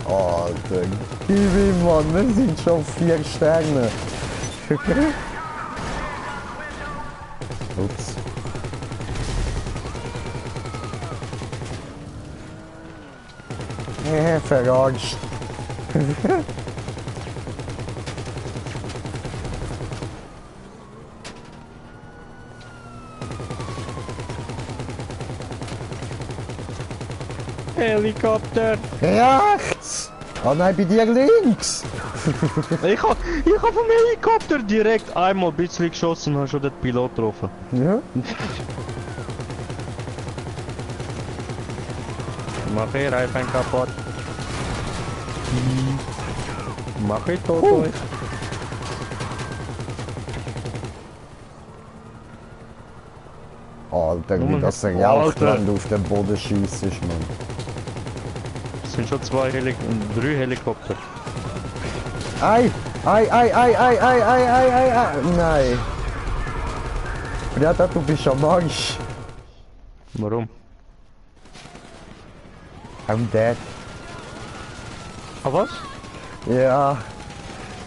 Alter, gib ihm, Mann, wir sind schon 4 Sterne. Ups. Verarscht. Helikopter! Rechts! Ah nein, bei dir links! Ich hab vom Helikopter direkt einmal ein bisschen geschossen und habe schon den Pilot getroffen. Ja? Mach ich Reifen kaputt. Mach ich tot euch. Alter, wie das raucht, Alter. wenn du auf den Boden schießt, Mann. Es sind schon 3 Helikopter. Ei! Ei, ei, ei, ei, ei, ei, ei, ei, ei! Nein! Breda, du bist am Arsch! Warum? I'm dead. Ah was? Ja.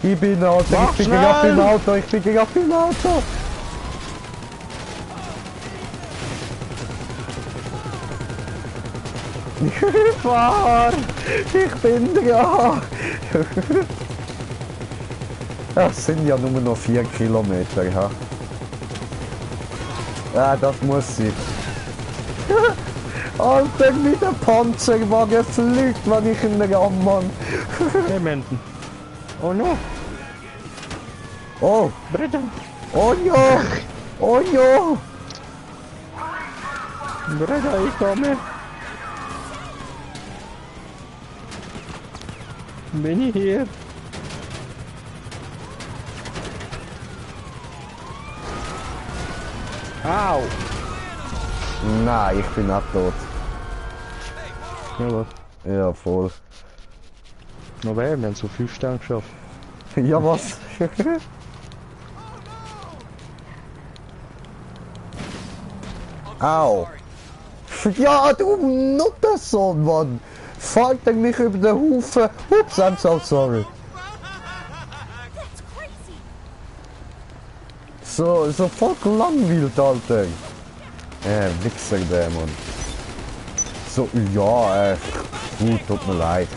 Ich bin Alter, Mach ich bin gerade im schnell! Auto, ich bin gerade im Auto! Fahr! Ich bin dran! Das sind ja nur noch 4 Kilometer, ja. Ja, das muss sein. Alter, wie der Panzerwagen fliegt, wenn ich ihn ramm, Mann. Elementen. Oh no! Oh! Breda! Oh ja! Oh ja! Breda, ich komme! Bin ich hier? Au! Nein, ich bin auch tot. Ja was? Ja, voll. Noch wer? Wir haben so 5 Sterne geschafft. Ja, was? Au! Ja, du Nuttersohn, Mann! Fahrt er mich über den Haufen? Ups, I'm so sorry. That's crazy. So voll langweilt, Alter. Wichser der, Mann. So, ja, gut, tut mir leid,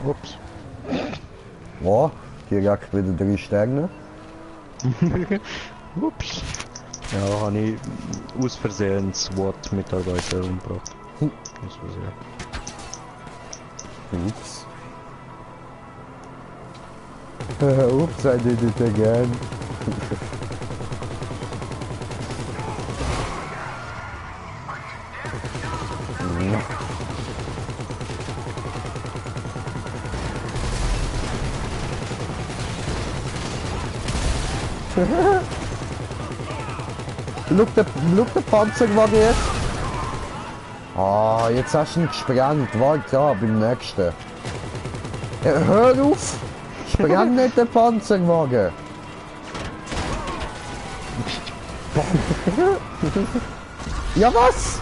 Ups. Was? Direkt wieder 3 Sterne? Ups. Ja, habe ich aus Versehen SWAT-Mitarbeiter umgebracht. Aus Versehen. Ups. Ups, I did it again. Look der Panzerwagen jetzt. Ah, jetzt hast du ihn gesprengt. Warte ja, beim nächsten. Hör auf! Spreng nicht den Panzerwagen! Ja, was?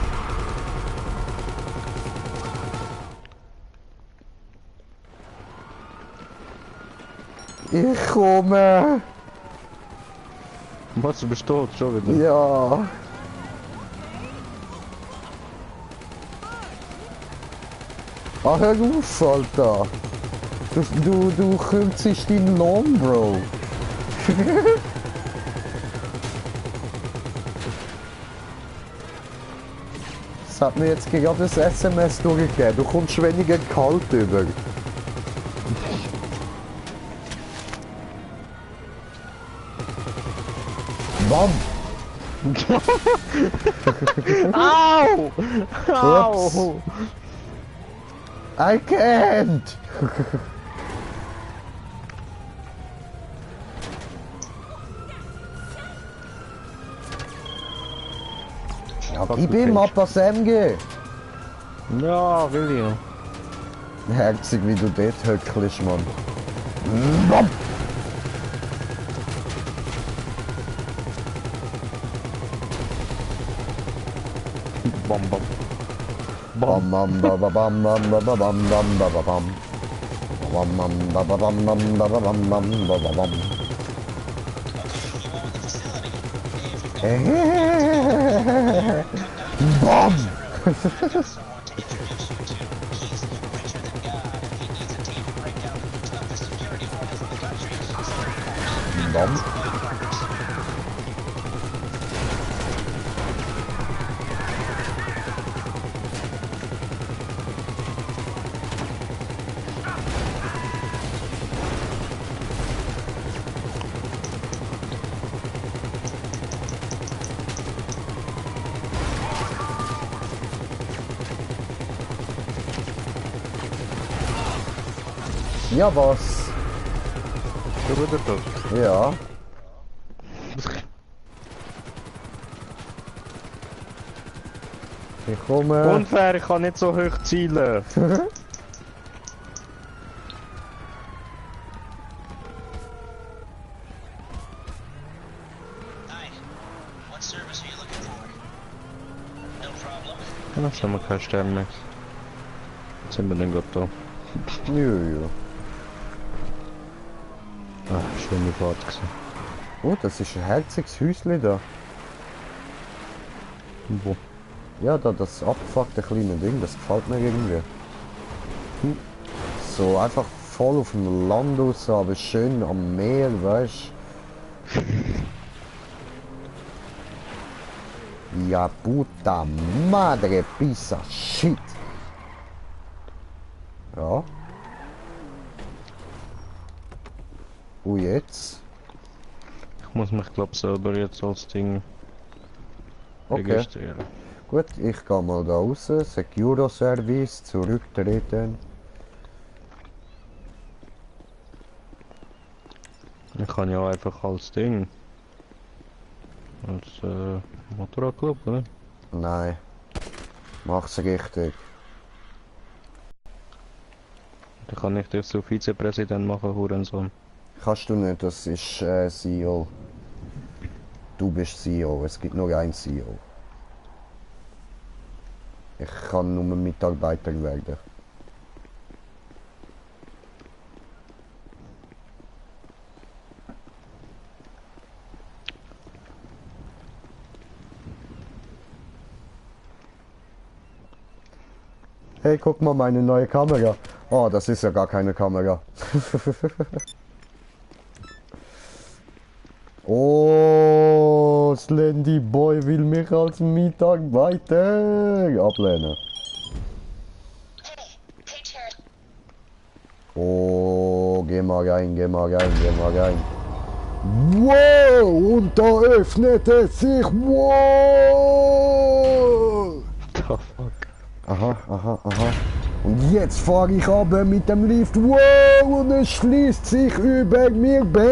Ich komme! Was, du bist tot schon wieder? Ja! Ah, hör auf, Alter! Du kürzest deinen Lohn, Bro! Das hat mir jetzt gerade das SMS durchgegeben. Du kommst weniger kalt über. Bam! Au! Au! I can't! Ja, gib ihm ab, was MG! Ja, will ich. Herzig, wie du dort höckelst, Mann. Bam! Bam, bam. Bam bam ba ba bam bam ba ba bam bam ba ba bam. Bam bam ba ba bam bam ba ba bam bam ba ba bam. Bam! Bam. Ja, was? Du wieder tot. Ja. Ich komme. Unfair, ich kann nicht so hoch zielen. Jetzt haben wir keinen Stern mehr. Jetzt sind wir dann gerade da. Ja. Ah, schöne Fahrt gewesen. Oh, das ist ein herziges Häuschen da. Wo? Ja, da das abgefuckte kleine Ding, das gefällt mir irgendwie. So einfach voll auf dem Land raus, aber schön am Meer, weißt du? Ja, puta madre, pizza, shit. Ja. Und jetzt? Ich muss mich glaub selber jetzt als Ding Okay. registrieren. Gut, ich gehe mal da raus, Securo Service, zurücktreten. Ich kann ja einfach als Ding. Als Motorradclub, oder? Nein. Mach's richtig. Ich kann nicht dich zu Vizepräsident machen, Hurensohn. Kannst du nicht, das ist CEO. Du bist CEO, es gibt nur einen CEO. Ich kann nur Mitarbeiter werden. Hey, guck mal meine neue Kamera. Oh, das ist ja gar keine Kamera. Oh, Slendy Boy will mich als Mitarbeiter ablehnen. Oh, geh mal rein, geh mal rein, geh mal rein. Wow, und da öffnet es sich. Wow. The fuck? Aha, aha, aha. Und jetzt fahre ich aber mit dem Lift. Wow, und es schließt sich über mir. Bam.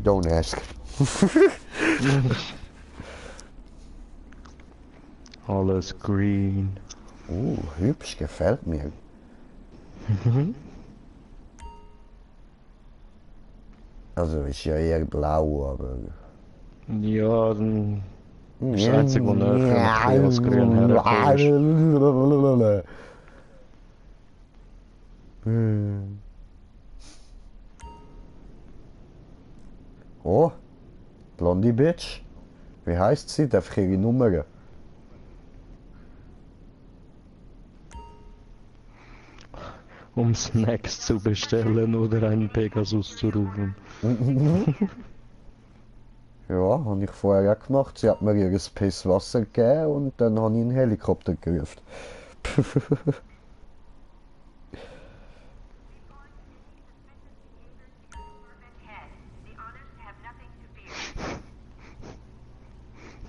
Don't ask. Alles green. Hübsch, gefällt mir. Also ist ja eher blau, aber... Ja, dann ist das einzige, was näher als grün herkommt. Oh, Blondie Bitch. Wie heißt sie? Darf ich ihre Nummer? Um Snacks zu bestellen oder einen Pegasus zu rufen. Ja, habe ich vorher auch gemacht. Sie hat mir ihr Piss Wasser gegeben und dann habe ich einen Helikopter gerufen.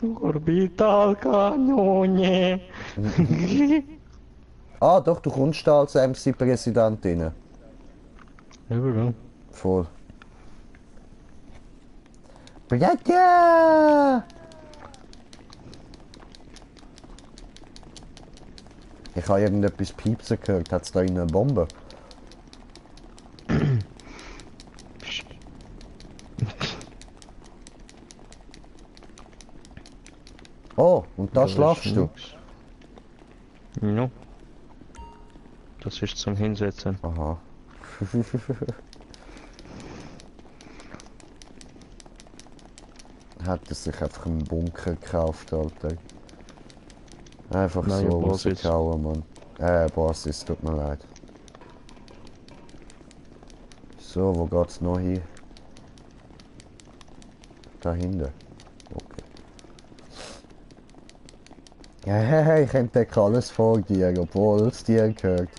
Orbital Kanone. Ah, doch, du kommst da als MC-Präsident rein. Überall. Voll. Bretja! Ich habe irgendetwas piepsen gehört. Hat es da eine Bombe? Oh, und da schlafst du? Ja. Das ist zum Hinsetzen. Aha. Hat er sich einfach einen Bunker gekauft, Alter. Einfach Nein, so Basis. rausgehauen, Mann. Basis, tut mir leid. So, wo geht's noch hin? Da hinten. Okay. Ja, hey, ich entdecke alles vor dir, obwohl es dir gehört.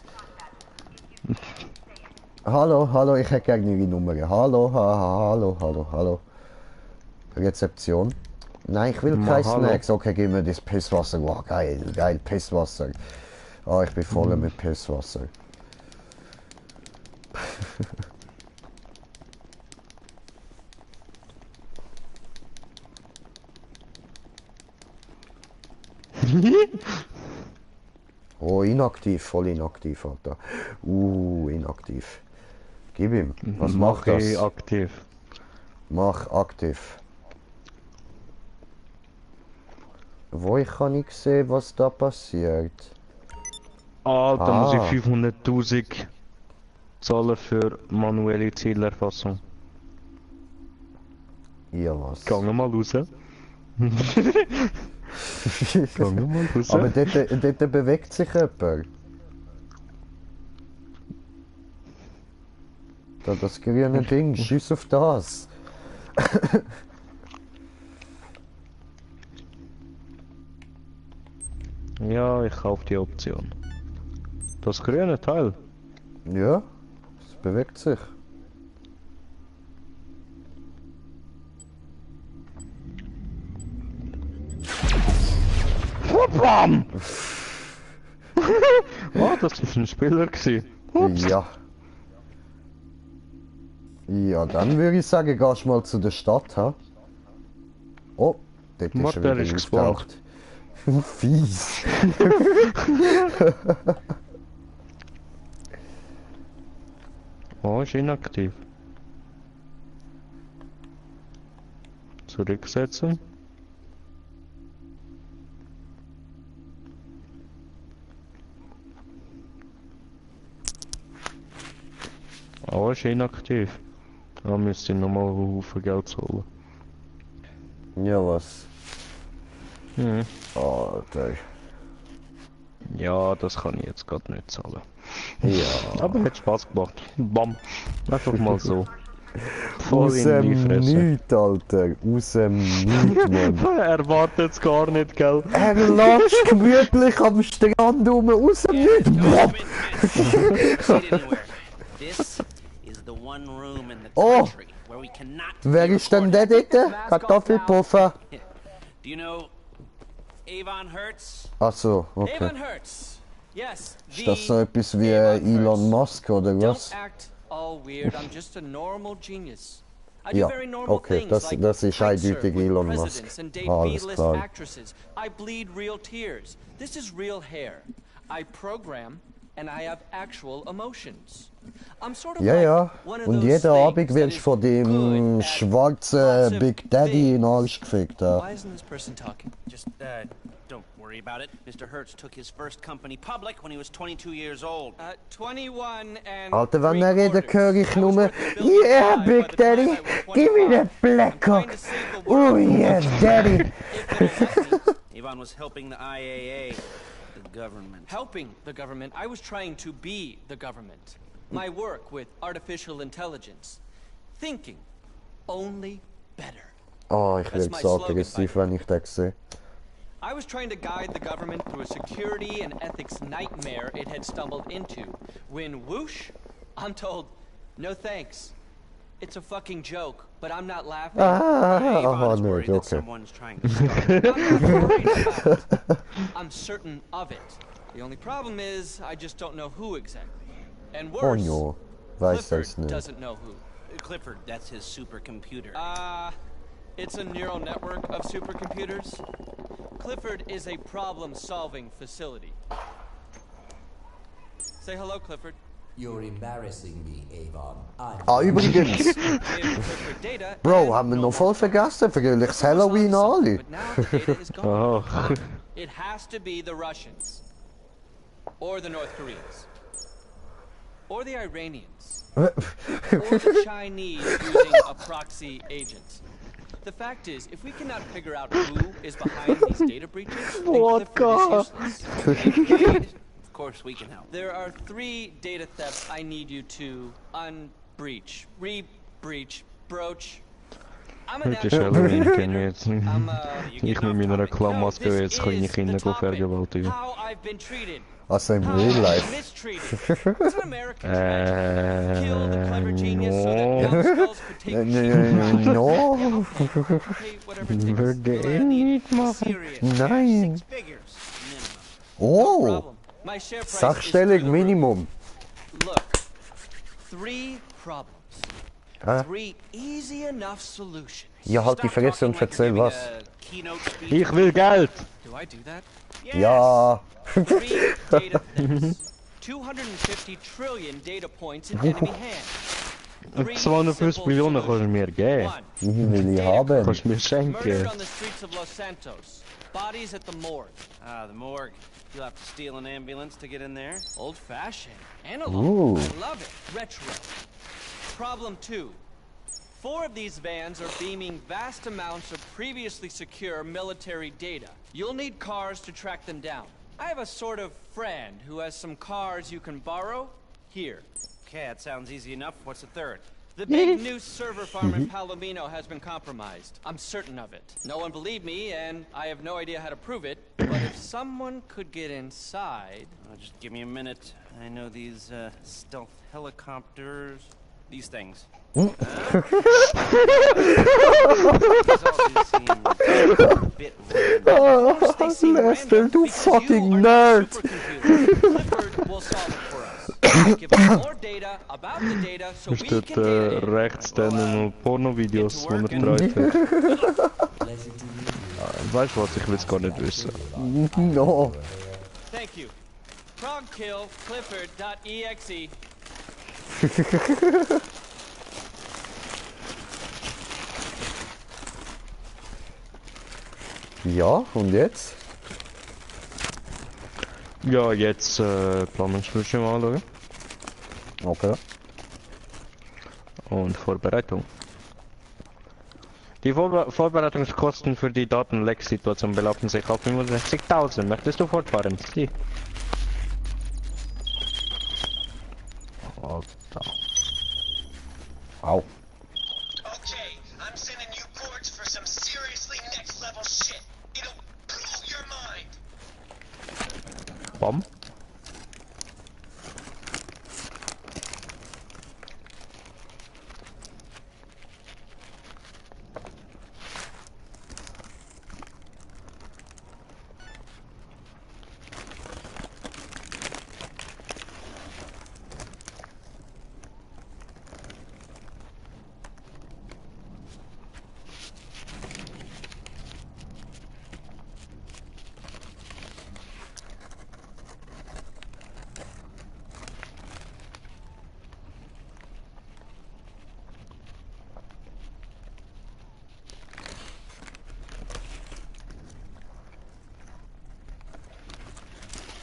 Hallo, ich hätte gerne Ihre Nummer. Hallo. Rezeption. Nein, ich will kein Snacks. Okay, gib mir das Pisswasser. Wow, geil, Pisswasser. Oh, ich bin voll mit Pisswasser. Oh, inaktiv, voll inaktiv, Alter. Inaktiv. Gib ihm. Was macht das? Aktiv. Mach aktiv. Wo ich kann nicht sehen, was da passiert. Da muss ich 500.000 zahlen für manuelle Zielerfassung. Ja, was? Gehen mal raus. Gehen mal raus. Aber dort bewegt sich jemand. Da das grüne Ding, schieß auf das. Ja, ich kaufe die Option. Das grüne Teil. Ja, es bewegt sich. Bam! Oh, das ist ein Spieler gewesen. Ja. Ja, dann würde ich sagen, gehst mal zu der Stadt, ha? Oh, dort ist er Der wieder ist gespawnt. Fies. Oh, ist inaktiv. Zurücksetzen. Oh, ist inaktiv. Da müsste ich nochmal einen Haufen Geld holen. Ja, was? Mhm. Alter. Ja, das kann ich jetzt gerade nicht zahlen. Ja. Aber hat Spaß gemacht. Bam. Einfach mal so. Aus in dem die Fresse. Nichts, Alter. Aus dem Nichts, Mann. Er wartet es gar nicht, gell? Er latscht gemütlich am Strand rum. Aus dem Nichts. Boah. Oh! Wer ist denn der dort? Kartoffelpuffer. Do you know Avon Hertz? Ach so, okay. Avon Hertz. Yes. Ist das so etwas wie Elon Musk oder was? Don't act all weird. I'm just a normal genius. I do Ja, very normal okay, things das like ist kite surf eindeutig with Elon Musk. presidents and date Alles B-list klar. actresses. I bleed real tears. This is real hair. I program and I have actual emotions. I'm sort of Ja, like ja. one of Und those jeden things Abend that wirst du is von dem good at lots schwarzen of Big Daddy in den things. Arsch gefickt. Ja. Why isn't this person talking? Just, don't worry about it. Mr. Hertz took his first company public when he was 22 years old. 21 and Alter, wenn er redet, höre ich nur Yeah, Big Daddy, give me that blacker. Oh yeah, Daddy. Avon was helping the IAA, the government. Helping the government? I was trying to be the government. My work with artificial intelligence. Thinking. Only better. Oh, ich werde so aggressiv, wenn ich das sehe. I was trying to guide the government through a security and ethics nightmare it had stumbled into. When whoosh, I'm told, no thanks. It's a fucking joke, but I'm not laughing. Oh, no, Worried that okay. someone's trying to start. I'm not worried about it. I'm certain of it. The only problem is, I just don't know who exactly. And Oh worse, no, weiß Clifford es nicht. doesn't know who. Clifford, that's his supercomputer. It's a neural network of supercomputers. Clifford is a problem-solving facility. Say hello, Clifford. You're embarrassing me, Avon. Ah, übrigens, Give Clifford data. Bro, and haben wir no noch voll vergessen, fröhliches Halloween alle. But now the data is gone. Oh. It has to be the Russians. Or the North Koreans. Or the Iranians. Or the Chinese using a proxy agent. The fact is, if we cannot figure out who is behind these data breaches, then Clifford is useless. Of course we can help. There are 3 data thefts I need you to unbreach, re-breach, broach. I'm an Heute ist Halloween, kenne ich jetzt. I'm Ich mit meiner Reklammaske jetzt kleine Kinder vergewaltigen. how I've been treated. Also im How Real I've Life. been mistreated. It's an American tradition. Kill the clever genius so that numbskulls could take cheap No. Okay, whatever it takes. Würde ich nicht machen. Serious. Nein. 6 figures. Minimum. Oh, Problem. My share price is Sachstellung through the roof. Minimum. Look, 3 problems. Hä? 3 easy enough solutions. Ja, halt die Stop Fresse und talking like erzähl you're was. giving a keynote speech. Ich will Geld! Do I do that? Yes. Ja. 3 data thefts. 250 trillion data points in enemy hands. 3 250 simple Millionen kannst du solutions. mir geben. 1. Wie will ich haben? Kannst du mir Murdered schenken. on the streets of Los Santos. Bodies at the morgue. The morgue. You'll have to steal an ambulance to get in there. Old-fashioned. Analog. Ooh. I love it. Retro. Problem 2. 4 of these vans are beaming vast amounts of previously secure military data. You'll need cars to track them down. I have a sort of friend who has some cars you can borrow. Here. Okay, that sounds easy enough. What's the third? The big new server farm in Palomino has been compromised. I'm certain of it. No one believed me, and I have no idea how to prove it. But if someone could get inside... Just give me a minute. I know these stealth helicopters. These things. These all do seem a bit random. They seem Lester, random du because you fucking are not a nerd. supercomputer. Clifford will solve it for us. Give us more data about the data so we Steht can data it. rechts dann noch Pornovideos, die er gedreht hat. Weißt du was, ich will es gar nicht wissen. No. Thank you. Frogkill Clifford.exe. Ja, und jetzt? Ja, jetzt Planungsbildschirm anschauen. Okay. Und Vorbereitung. Die Vorbereitungskosten für die Datenleck-Situation belaufen sich auf 65.000. Möchtest du fortfahren? Sie. Alter. Au. Okay, I'm sending you coords for some seriously next level shit. It'll blow your mind. Bom.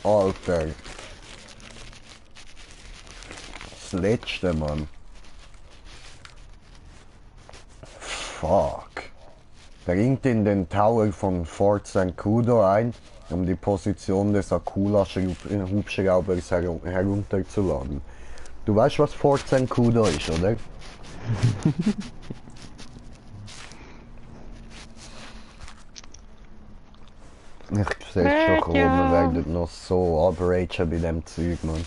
Alter. Das letzte, Mann. Fuck. Dringt in den Tower von Fort Zancudo ein, um die Position des Akula-Hubschraubers herunterzuladen. Du weißt, was Fort Zancudo ist, oder? Ich sehe schon kommen, wir werden noch so abragen bei dem Zeug, Mann.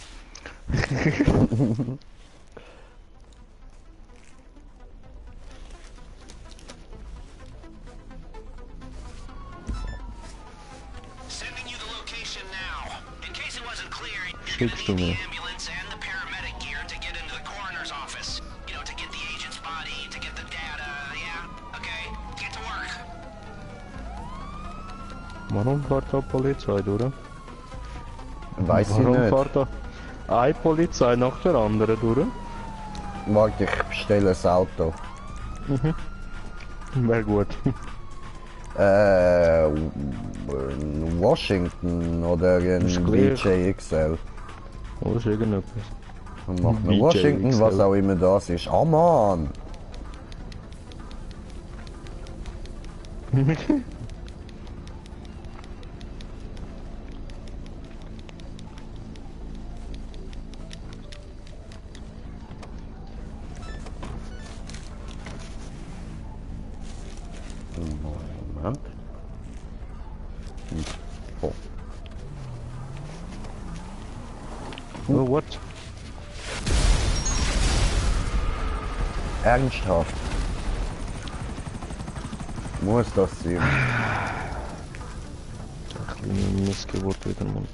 schickst du mir? ambulance and the paramedic gear to get into the coroner's office. You know, to get the agent's body, to get the data. Yeah, okay. Get to work. Warum fährt da Polizei durch? Weiß ich Warum nicht. fährt da eine Polizei nach der anderen durch? Warte, ich bestelle ein Auto. Wäre gut. Washington oder ein Ist gleich. BJ XL. Wo ist irgendetwas? Und macht man BJ Washington, XL. was auch immer das ist. Ah, Mann! Moment. Oh. Oh, what? Ernsthaft. Muss das sein? Ein kleiner Missgeburt wieder, Mann.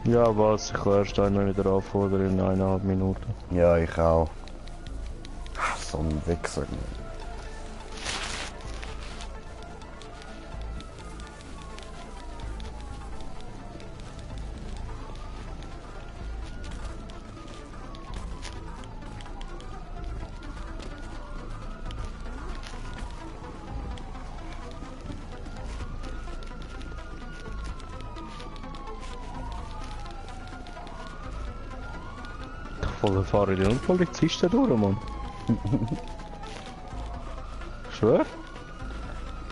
Ja, was? Ich kann erst einmal wieder anfordern in 1,5 Minuten. Ja, ich auch. So ein Wichser. Voll fahren die und Polizisten durch, Mann. Schwör?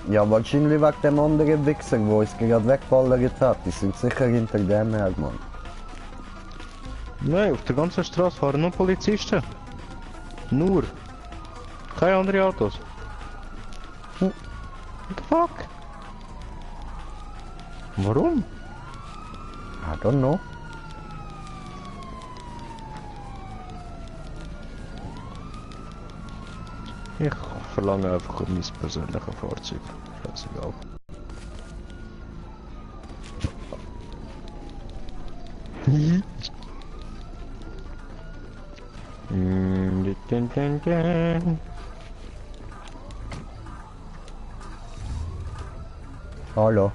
Ja, wahrscheinlich wegen dem anderen Wichser, der uns gerade wegballert hat. Die sind sicher hinter dem her, Mann. Nein, auf der ganzen Straße fahren nur Polizisten. Nur. Keine anderen Autos. What the fuck? Warum? I don't know. Ich verlange einfach um mein persönliches Fahrzeug. Scheißegal. Hallo.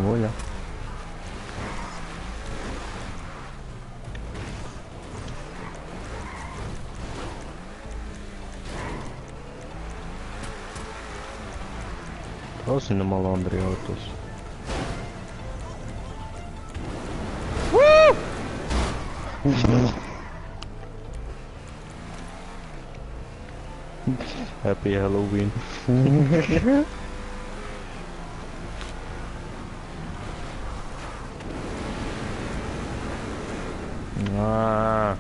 Oh ja. Da sind nochmal andere Autos. Happy Halloween. Ah,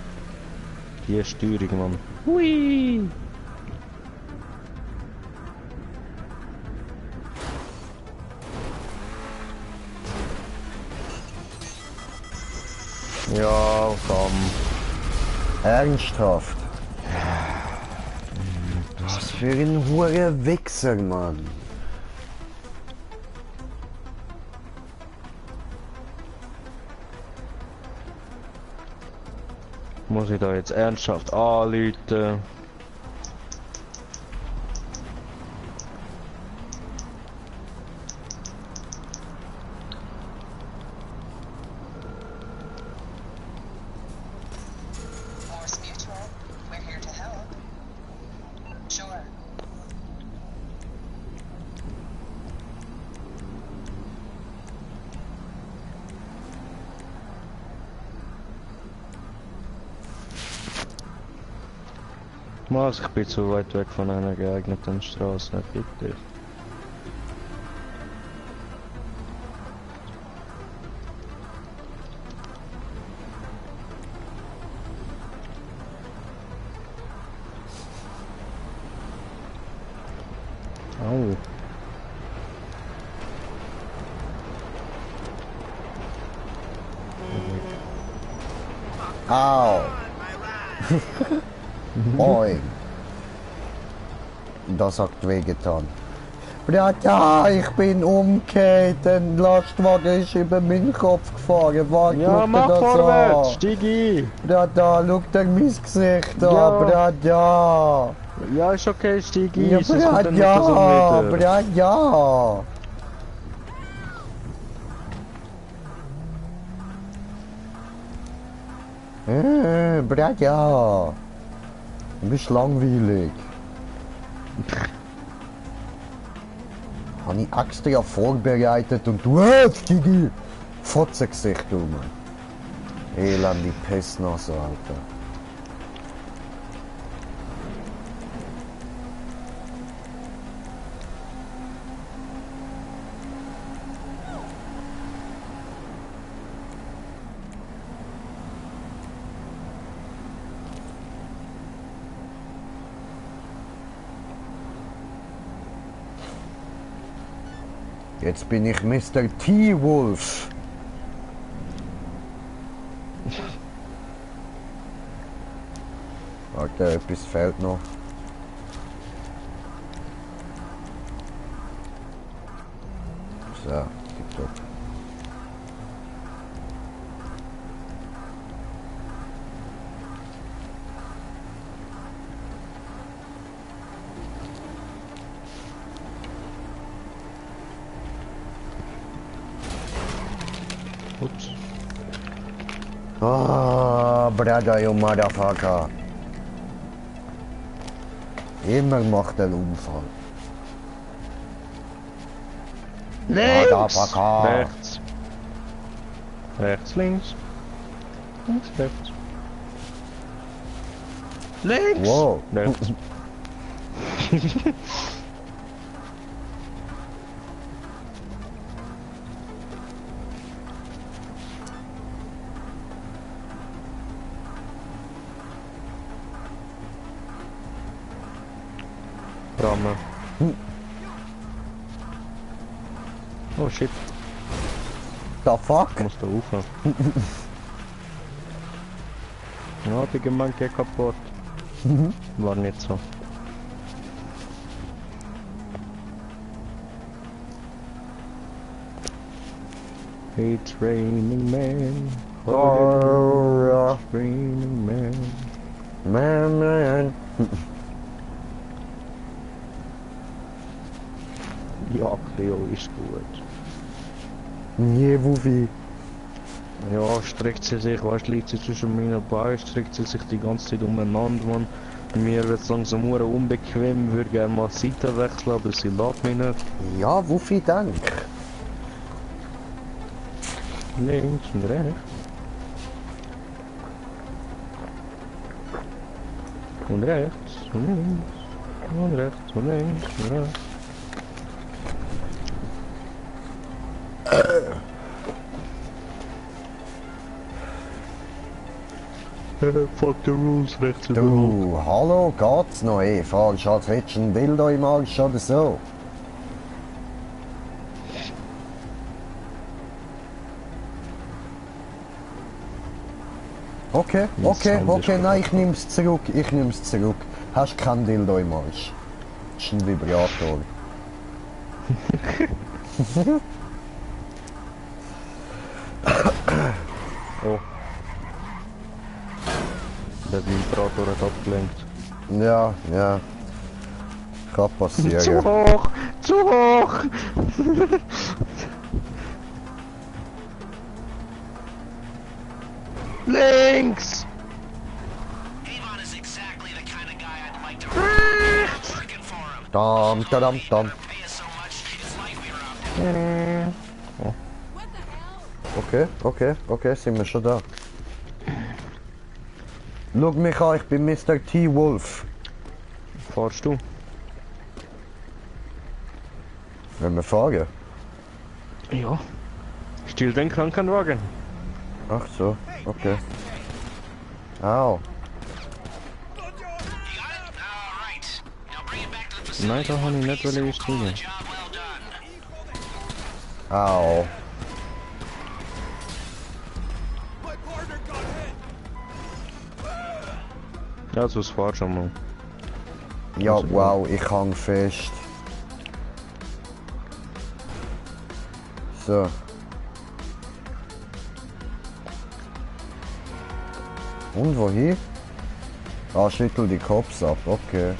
die Steuerung, Mann. Hui. Ja, komm. Ernsthaft. Was für ein hoher Wichser, Mann. Muss ich da jetzt ernsthaft anrufen? Morse Mutual, we're here to help. Sure. Was, ich bin zu weit weg von einer geeigneten Straße, bitte. Au. Au. Boing. Das hat wehgetan. Ja, ich bin umgekehrt, ein Lastwagen ist über meinen Kopf gefahren. Warte, Ja, guck mach dir das vorwärts, an. steig ein. Da, schau dir mein Gesicht Ja. an, ja. Ja, ist okay, steig ein, Ja, sonst kommt dann nicht ja, so wieder. ja. Ja. Du bist langweilig. Habe ich extra vorbereitet und du die Fotzengesicht um. Elende Pestnase, Alter. Jetzt bin ich Mr. T-Wolf. Warte, etwas fehlt noch. So, tipptopp. Ups. Ah, brother, you motherfucker. Immer macht er Unfall. Links! Motherfucker. Rechts. Rechts, links. Links, rechts. Links! Wow. Rechts. Rahmen. Oh shit, The fuck? ich muss da rauf. Ja, die Gemeinde geht kaputt. War nicht so. It's raining man. Oh, It's raining man. man. Ja, Cleo ist gut. Nee, Wuffi. Ja, streckt sie sich, weißt du, liegt sie zwischen meinen Beinen, streckt sie sich die ganze Zeit umeinander, Mann. Mir wird es langsam sehr unbequem, würde gerne mal die Seite wechseln, aber sie lässt mich nicht. Ja, Wuffi, denk. Links und rechts. Und rechts und links. Und rechts und links und rechts. Fuck the rules, rechts und links. Du, hallo, geht's noch? Ey, fahrst als hättest du ein Dildo im Arsch oder so? Okay, nein, ich nehm's zurück, Hast kein Dildo im Arsch. Das ist ein Vibrator. Oh. Der Vibrator hat abgelenkt. Ja. Kann passieren. Zu hoch! Zu hoch! Links! Avon is exactly the kind of guy I'd like to working for him. Dam. Pay us so much, it's like we were out there. Okay, sind wir schon da. Schau mich an, ich bin Mr. T-Wolf. Fahrst du? Wenn wir fahren? Ja. Still den Krankenwagen. Ach so, okay. Au. Nein, da habe ich nicht einsteigen. Au. Ja, sonst fahr schon mal. Ja, Also, wow, ich hang fest. So. Und wohin? Ah, schüttel die Cops ab, okay.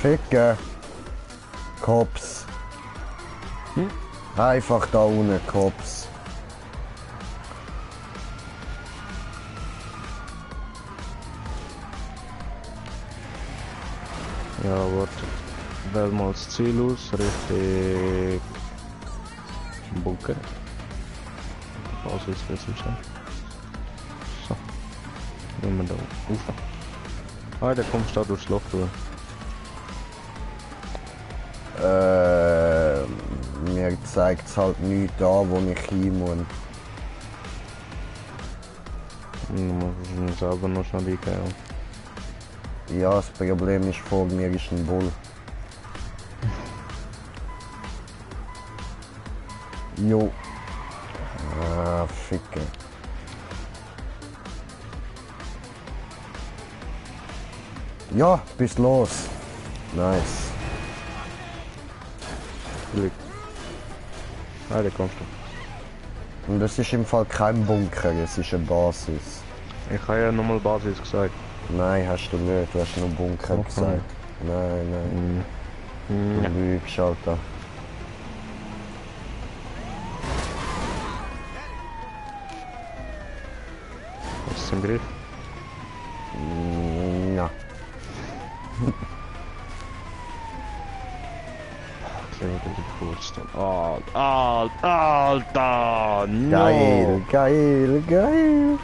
Ficken. Cops. Einfach da unten, Cops. Ja, warte. Wähl mal das Ziel aus, richtig Bunker. Also jetzt wird's nicht sein. So. Nehmen wir da rauf. Ah, der kommt da durchs Loch durch. Mir zeigt es halt nicht da, wo ich hin muss. Du musst selber noch schnell eingehen. Ja, das Problem ist, vor mir ist ein Bull. Jo. Ah, Ficke. Ja, bist los. Nice. Glück. Ah, der kommst du. Und das ist im Fall kein Bunker, es ist eine Basis. Ich habe ja nochmal Basis gesagt. Nein, hast du nicht, du hast nur Bunker Okay. gesagt. Nein, nein. Du lügst, Alter. Ist es im Griff? Ja. Alter! No. Geil, geil, geil.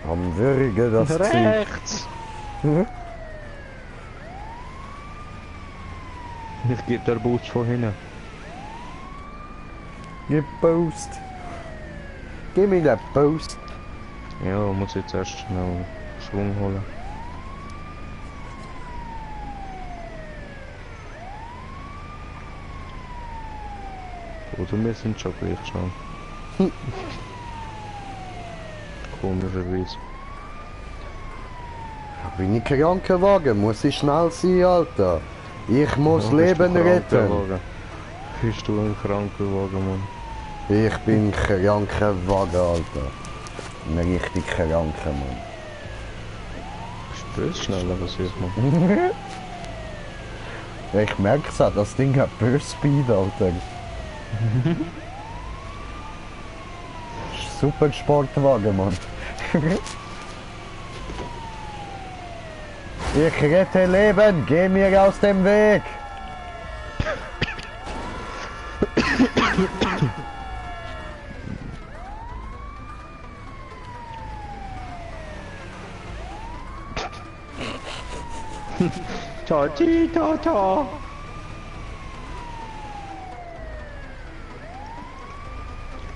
Am Würge das Ziel. Rechts! Ich gebe der Boost von hinten. Gib Post. Gib mir den Post. Ja, muss jetzt erst schnell Schwung holen. Oder wir sind schon gleich schnell. Komischerweise. Bin ich Krankenwagen? Muss ich schnell sein, Alter? Ich muss Leben retten. Bist du ein Krankenwagen, Mann? Ich bin Krankenwagen, Alter. Ein richtig kranker Mann. Bist du schneller als ich, Mann? Ich merk's auch, das Ding hat Burst Speed, Alter. Super Sportwagen, Mann. Ich rette Leben, geh mir aus dem Weg. Tata.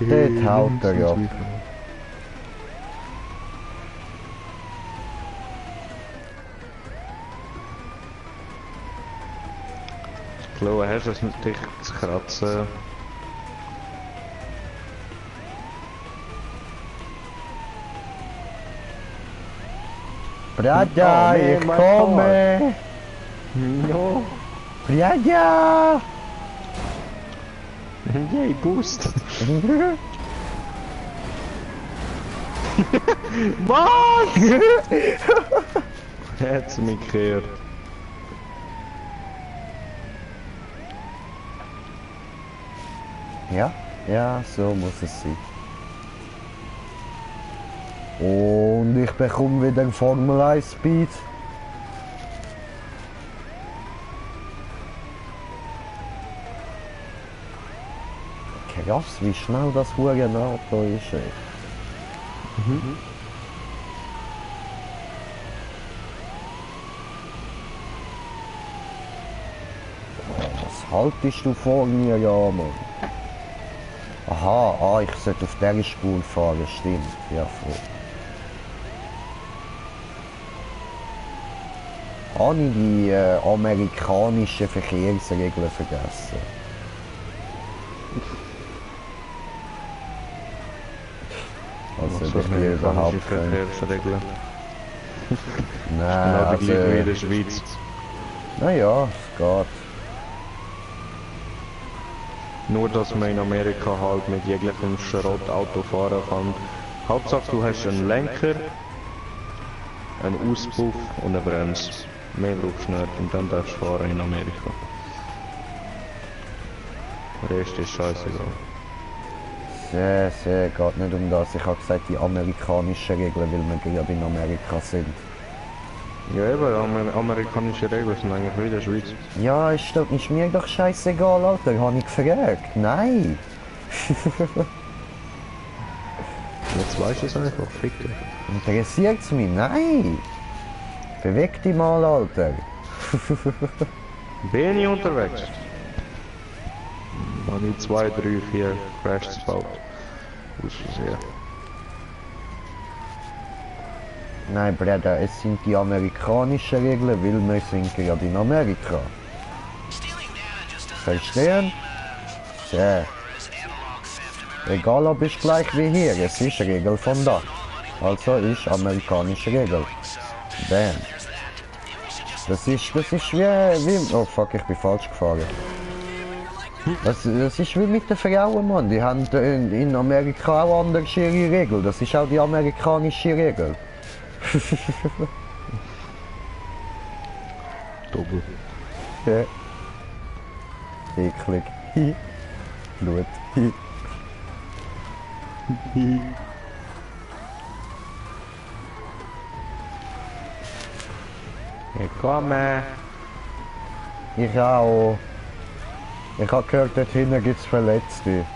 Dort haut er ja. Klar, hast du es natürlich zu kratzen. Braja, ich komme. No. Braja. Yay, Boost. Was? Hat's mich gehört. Ja, ja, so muss es sein. Und ich bekomme wieder Formel 1 Speed. Krass, wie schnell das Hurenauto ist. Ey. haltest du vor mir, ja, Mann? Aha, ich sollte auf dieser Spur fahren, stimmt. Ja, voll. Habe ich die amerikanischen Verkehrsregeln vergessen? Also, ich bin überhaupt kein... Verkehrsregeln. Nein, Genau die gleiche wie in also... der Schweiz. Naja, es geht. Nur, dass man in Amerika halt mit jeglichem Schrottauto fahren kann. Hauptsache, du hast einen Lenker, einen Auspuff und eine Bremse. Mehr brauchst du nicht und dann darfst du fahren in Amerika. Der Rest ist scheißegal. Sehr, geht nicht um das. Ich habe gesagt, die amerikanischen Regeln, weil wir gerade in Amerika sind. Ja eben, amerikanische Regeln sind eigentlich wie in der Schweiz. Ja, ist mir doch scheißegal, Alter. Habe ich gefragt? Nein. Jetzt weißt du es einfach, fick dich. Interessiert's mich? Nein. Beweg dich mal, Alter. Bin ich unterwegs? Habe ich 2, 3, 4 Crashs gebaut. Aus Versehen. Nein, Bruder, es sind die amerikanischen Regeln, weil wir sind gerade in Amerika. Verstehen? Sehr. Egal ob ich gleich wie hier, es ist Regel von da. Also ist amerikanische Regel. Bam. Das ist wie... Oh fuck, ich bin falsch gefahren. Das ist wie mit den Frauen, Mann. Die haben in Amerika auch andere Regeln. Das ist auch die amerikanische Regel. Doppel. Ja. Eklig. Blut. Ich komme. Ich auch. Ich habe gehört, dort hinten gibt es Verletzte.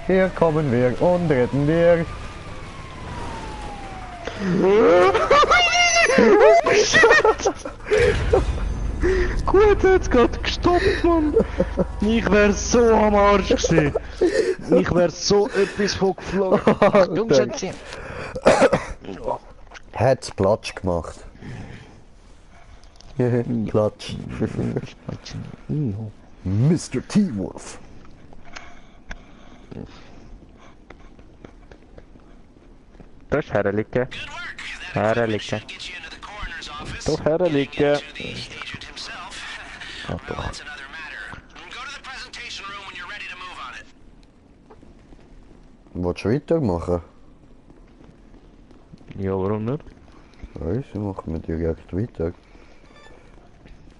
Hier kommen wir und retten wir. Gut, hat's gerade gestoppt, Mann. Ich wär so am Arsch gewesen. Ich wär so etwas von geflogen. Achtung, Schätzchen. Hat's Platsch gemacht. Platsch. Mr. T-Wolf. Das ist herrliche. Herrliche. Doch herrliche. Ah, doch. Willst du weitermachen? Ja, warum nicht? Also machen wir direkt weiter.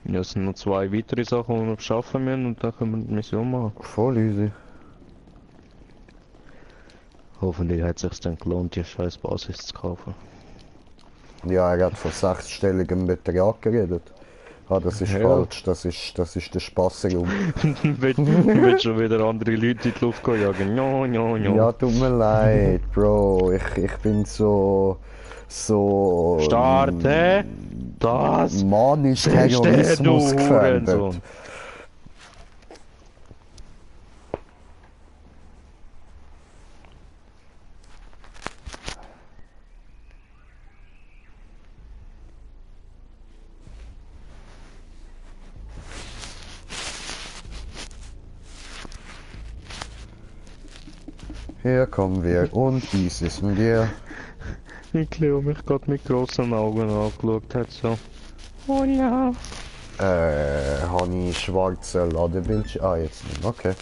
Ja, es sind noch 2 weitere Sachen, die wir schaffen müssen und dann können wir die Mission machen. Voll easy. Hoffentlich hat es sich dann gelohnt, die scheiß Basis zu kaufen. Ja, er hat von 6-stelligem Betrag geredet. Ah, das ist falsch, das ist der Spassraum. Willst schon wieder andere Leute in die Luft jagen? Ja, tut mir leid, Bro. Ich bin so... Starte! Das! Manisch Terrorismus gefährdet. Hier kommen wir und dies ist wir. Wie Cleo mich gerade mit grossen Augen angeschaut hat, so. Oh ja. Habe ich schwarze Ladebildschirm? Ah, jetzt nicht. Okay.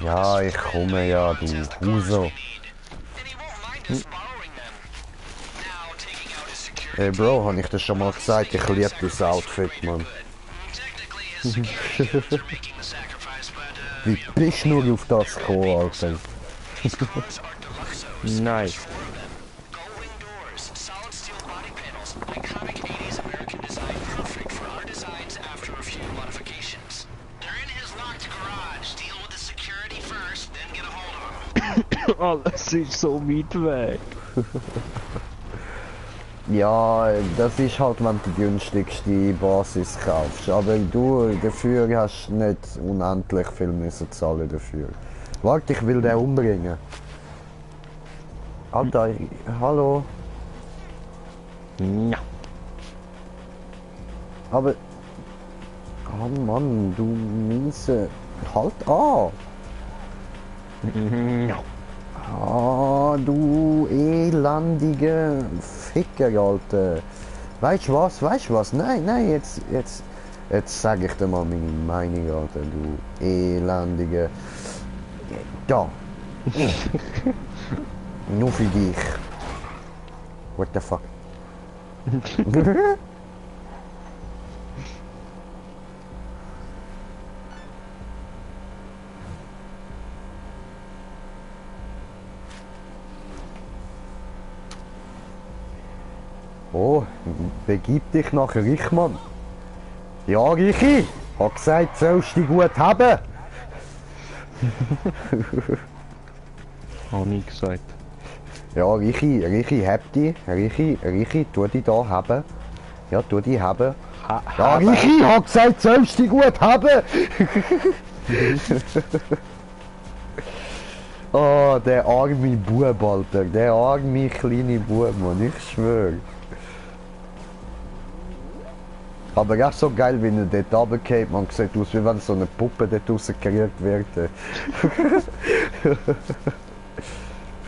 Ja, ich komme ja, du Huso. Hey Bro, habe ich dir schon mal gesagt, ich liebe das Outfit, Mann. Wie bist du nur auf das gekommen, Alter? Nice. Alles ist so weit weg. Ja, das ist halt, wenn du die günstigste Basis kaufst. Aber du, dafür hast du nicht unendlich viel müssen zahlen dafür. Warte, ich will den umbringen. Alter, hallo. Ja. Aber... Oh Mann, du miese... Halt an! Ja. Ah, du elendige Ficker, Alter. Weißt du was? Nein, jetzt sag ich dir mal meine Meinung, Alter, du elendige... Da. Nur für dich. What the fuck? Oh, begib dich nach Richmann. Ja, Richi, hat gesagt, sollst du dich gut haben. Hab nie gesagt. Ja, Richi, hab dich. Richi, tu dich da haben. Ja, tu dich haben. Ja, Richi, hat gesagt, sollst du dich gut haben. Oh, der arme Bub, Alter. Der arme kleine Bub, Mann. Ich schwöre. Aber echt so geil, wie er dort runtergeht. Man sieht aus, wie wenn so eine Puppe dort rausgerührt wird.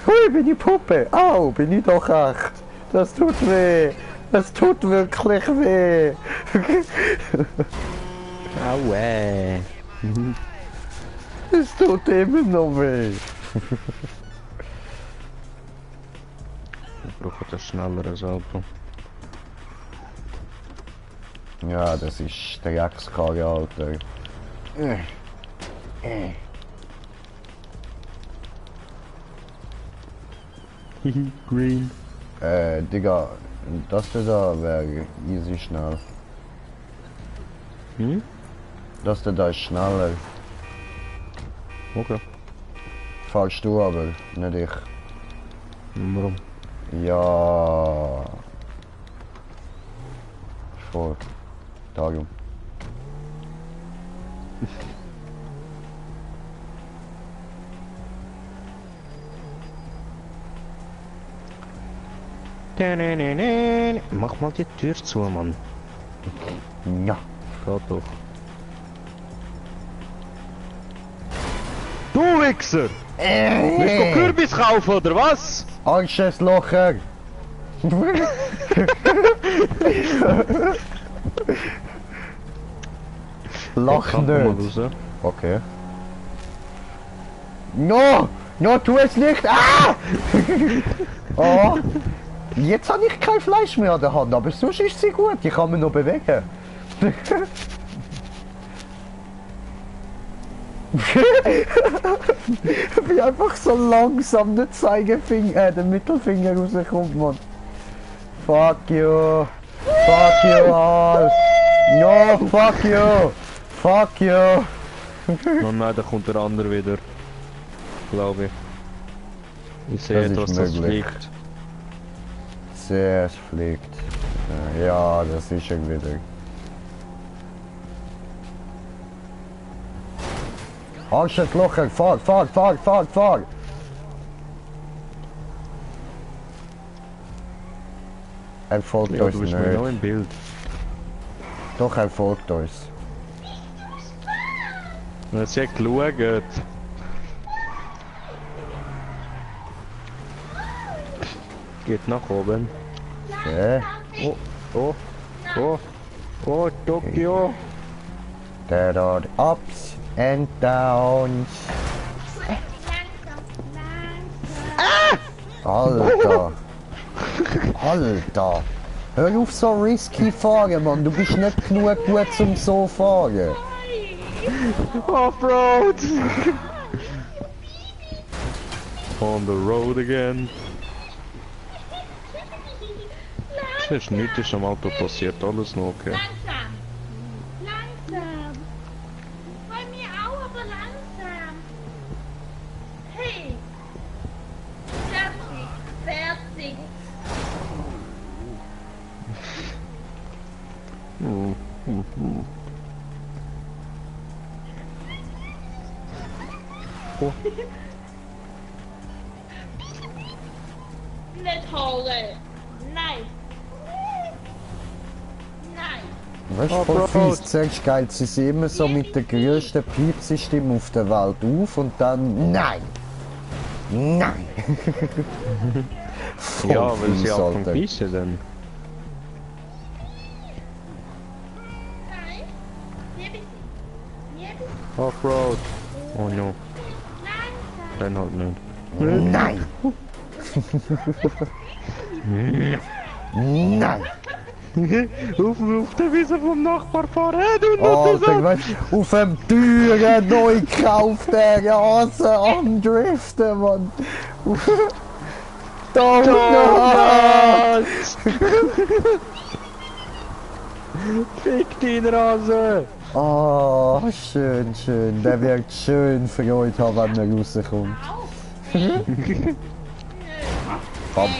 Hui, bin ich Puppe? Au, bin ich doch echt. Das tut weh. Das tut wirklich weh. Aue. Es tut immer noch weh. Ich brauche das schnelleres Auto. Ja, das ist der Dreckskarre, Alter. Green. Digga, das da wäre easy schnell. Hm? Das da ist schneller. Okay. Fahrst du aber, nicht ich. Warum? Ja. Vor. Darum. Mach mal die Tür zu, Mann. Ja. Geht doch. Du Wichser! Willst du Kürbis kaufen, oder was? Arschlocher! Lach nicht! Okay. No! No, tu es nicht! Ah! Oh! Jetzt habe ich kein Fleisch mehr an der Hand, aber sonst ist sie gut, ich kann mich noch bewegen. Wie einfach so langsam der Zeigefinger, der Mittelfinger rauskommt, Mann. Fuck you! Fuck you all! No, fuck you! Fuck you! Oh nein, da kommt der andere wieder. Glaube ich. Ich sehe etwas, das fliegt. Sehr, es fliegt. Ja, das ist er wieder. Arschlocher, fahr! Er folgt Ja, uns du bist nicht. mir noch im Bild. Doch, er folgt uns. Sie hat geschaut. Geht nach oben. Okay. Oh, Tokio. There are ups and downs. Alter! Alter! Hör auf so risky fahren, Mann! Du bist nicht genug gut zum so fahren! Off-road! On the road again. Es ist nichts am Auto passiert, alles noch okay. Langsam. Bei mir auch, aber langsam. Hey. Fertig. Oh. Nicht holen. Nein. Nein. Weißt du, voll fies. Zuerst geilt sie sich immer so mit der grössten Piepsi-Stimme auf der Welt auf und dann nein! Nein! Voll Ja, weil sie fies, auch Alter. von Wissen dann. Nein. Liebe sie. Liebe sie. Offroad. Oh no. Nein. Dann halt nicht. Nein! Nein! Auf der Wiese vom Nachbar fahren, du Alter, weißt du, auf dem teuren, neu gekauften Rasen am Driften, Mann! Donut! Fick den Rasen! Oh, schön, schön. Der wird schön Freude haben, wenn er rauskommt. Komm.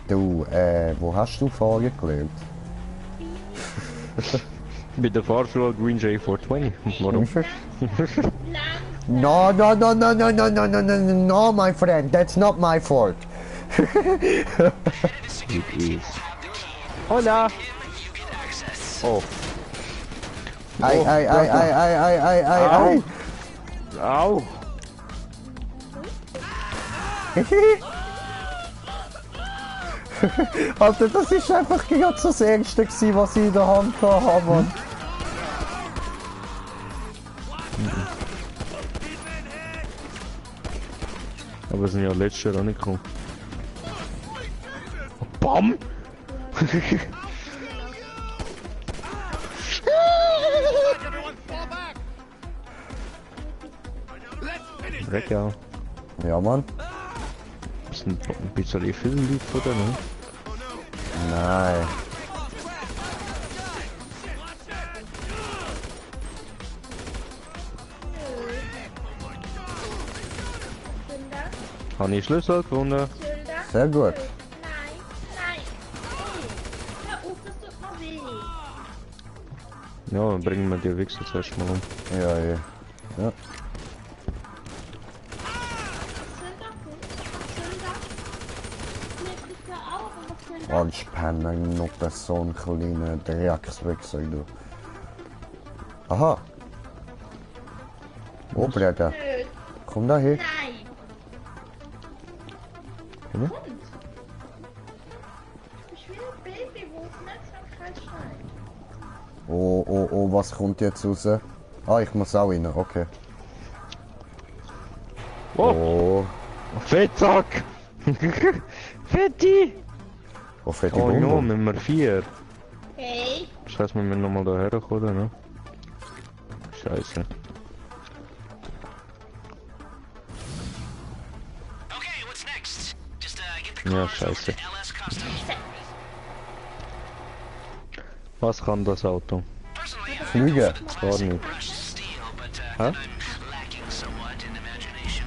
Du, wo hast du fahren gelernt? Bei der Fahrschule Green J420. Warum? No, no, no, no, no, no, no, no, no, no, my friend, that's not my fault. It is. Hola! Oh. Ei, ei, ei, ei, ei, ei, ei, ei, ei. Au! Alter, das ist einfach gerade so das Ärgste gewesen, was ich in der Hand hatte, Mann. Aber wir sind ja letztes Jahr auch nicht gekommen. Bam! Weg, ja. Ja, Mann. Das sind ein bisschen viel Leute, oder ne? Nein. Habe ich Schlüssel gefunden? Sehr gut. Nein. Nein. Hör auf, das tut mir weh. Ja, dann bringen wir die Wichser zuerst mal um. Ja, ja. Ja. Anspänner, noch so ein kleiner Dreckswichser, du. Aha. Oh, Bruder. Komm da her. Nein. Komm her. Ich will ein Baby, wo es Aufmerksamkeit scheint. Oh, oh, oh, was kommt jetzt raus? Ah, ich muss auch rein, okay. Oh! Fettsack! Fetti! Oh, fette Oh no, Bombe. mit mir 4. Hey. Scheiße, wir müssen nochmal daher kommen, ne? Scheiße. Okay, what's next? Just get the Ja, cars over scheiße. to LS Customs. Was kann das Auto? Flüge. Gar nicht. Brushed steel, but Huh? I'm lacking somewhat in imagination.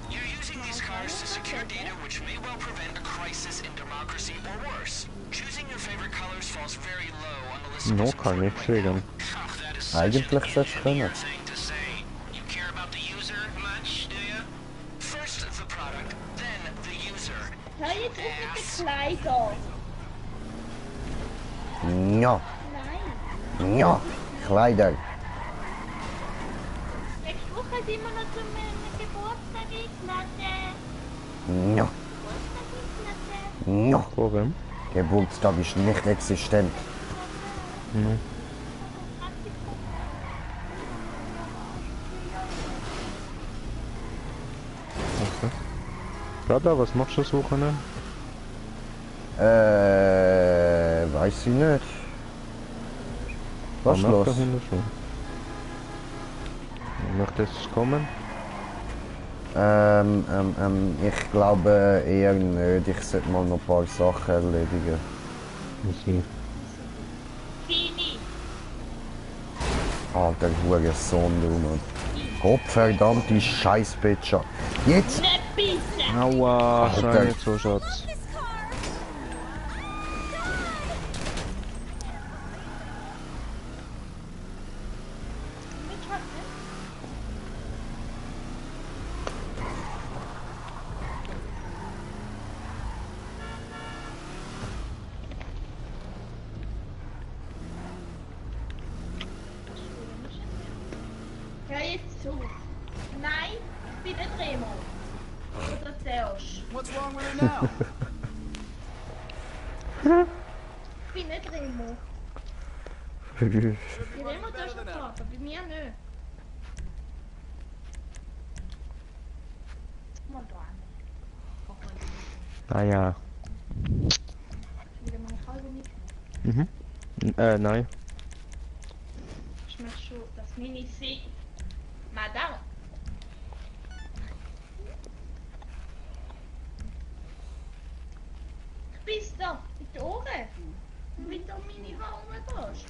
You're using these cars to secure data which may well prevent a crisis in democracy or worse. Choosing your favorite colors falls very low on the list of No, most kann nicht fliegen. that is such Eigentlich an sollte es können. thing to say. You care about the user much, do you? First the product, then the user. Hör jetzt auf mit den Kleidern. Ja, Nein. ja. Kleider. Nächste Woche sind wir noch zum Geburtstag eingeladen. Ja, Geburtstag eingeladen. ja. Vor wem? Geburtstag ist nicht existent. Okay. Brada, was machst du das Wochenende? Weiß ich nicht. Was ist Am los? 800 schon. Möchtest du kommen? Ich glaube eher nicht. Ich sollte mal noch ein paar Sachen erledigen. Easy. Fini. Alter, hure Sohn, du Mann. Gottverdammte Scheißbitcher. Jetzt! Nicht bissen. Aua, Alter. sei nicht so, Schatz. Ich bin nicht Remo. Die Remo darfst du kaufen, bei mir nicht. Mal da Ah ja. wieder meine Kalbe nicht. Nein. Ich möchte schon das Mini-C. Madame. Du bist da mit den Ohren. Mit der Mini-Haare gehst.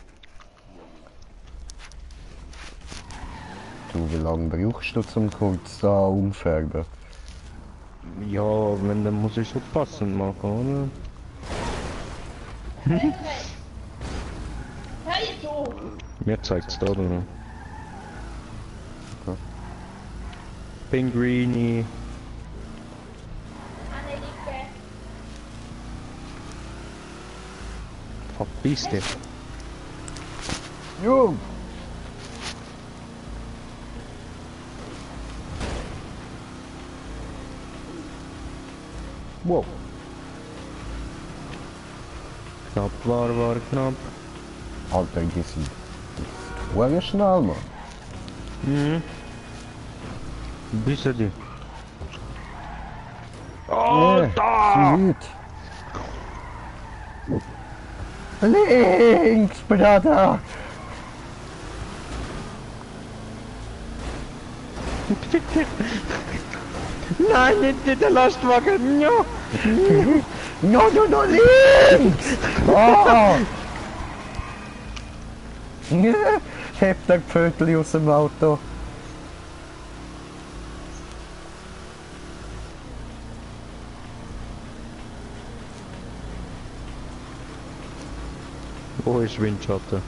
Du, wie lange brauchst du zum kurz da umfärben? Ja, wenn, dann muss ich schon passend machen, oder? Hey, jetzt auf. Mir zeigt's da, oder? Pinguini. Annelieke. Verpiss dich. Jo! Wow. Knapp war knapp. Alter, die sind voll schnell, Mann. Mhm. Bisschen die. Alter! Links, Bruder! Nein, nicht der Lastwagen! No! No, links! Oh! Hebt der Pfötli aus dem Auto. Wo ist Windschatten?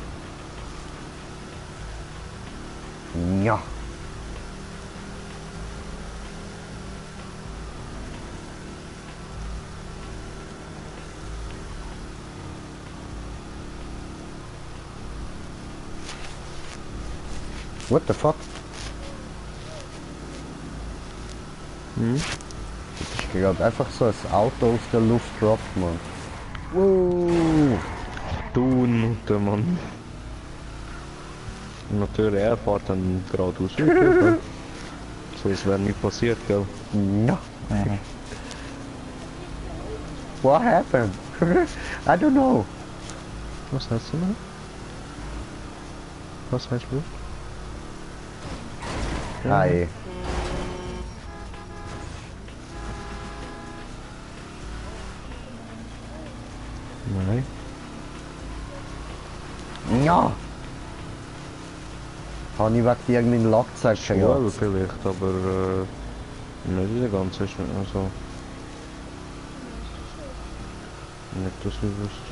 Ja. What the fuck? Hm? Ich gerade einfach so ein Auto aus der Luft droppt, man. Wow. Du Nutte, Mann. Natürlich, er fährt dann geradeaus weiter. So, es wäre nicht passiert, gell? Ja. What happened? I don't know. Was hast du noch? Was heißt du? Hi. Nein. Ja. Habe ich wegen irgendeinen Lacksack Schwell vielleicht, aber nicht in der ganzen also nicht, dass ich wüsste.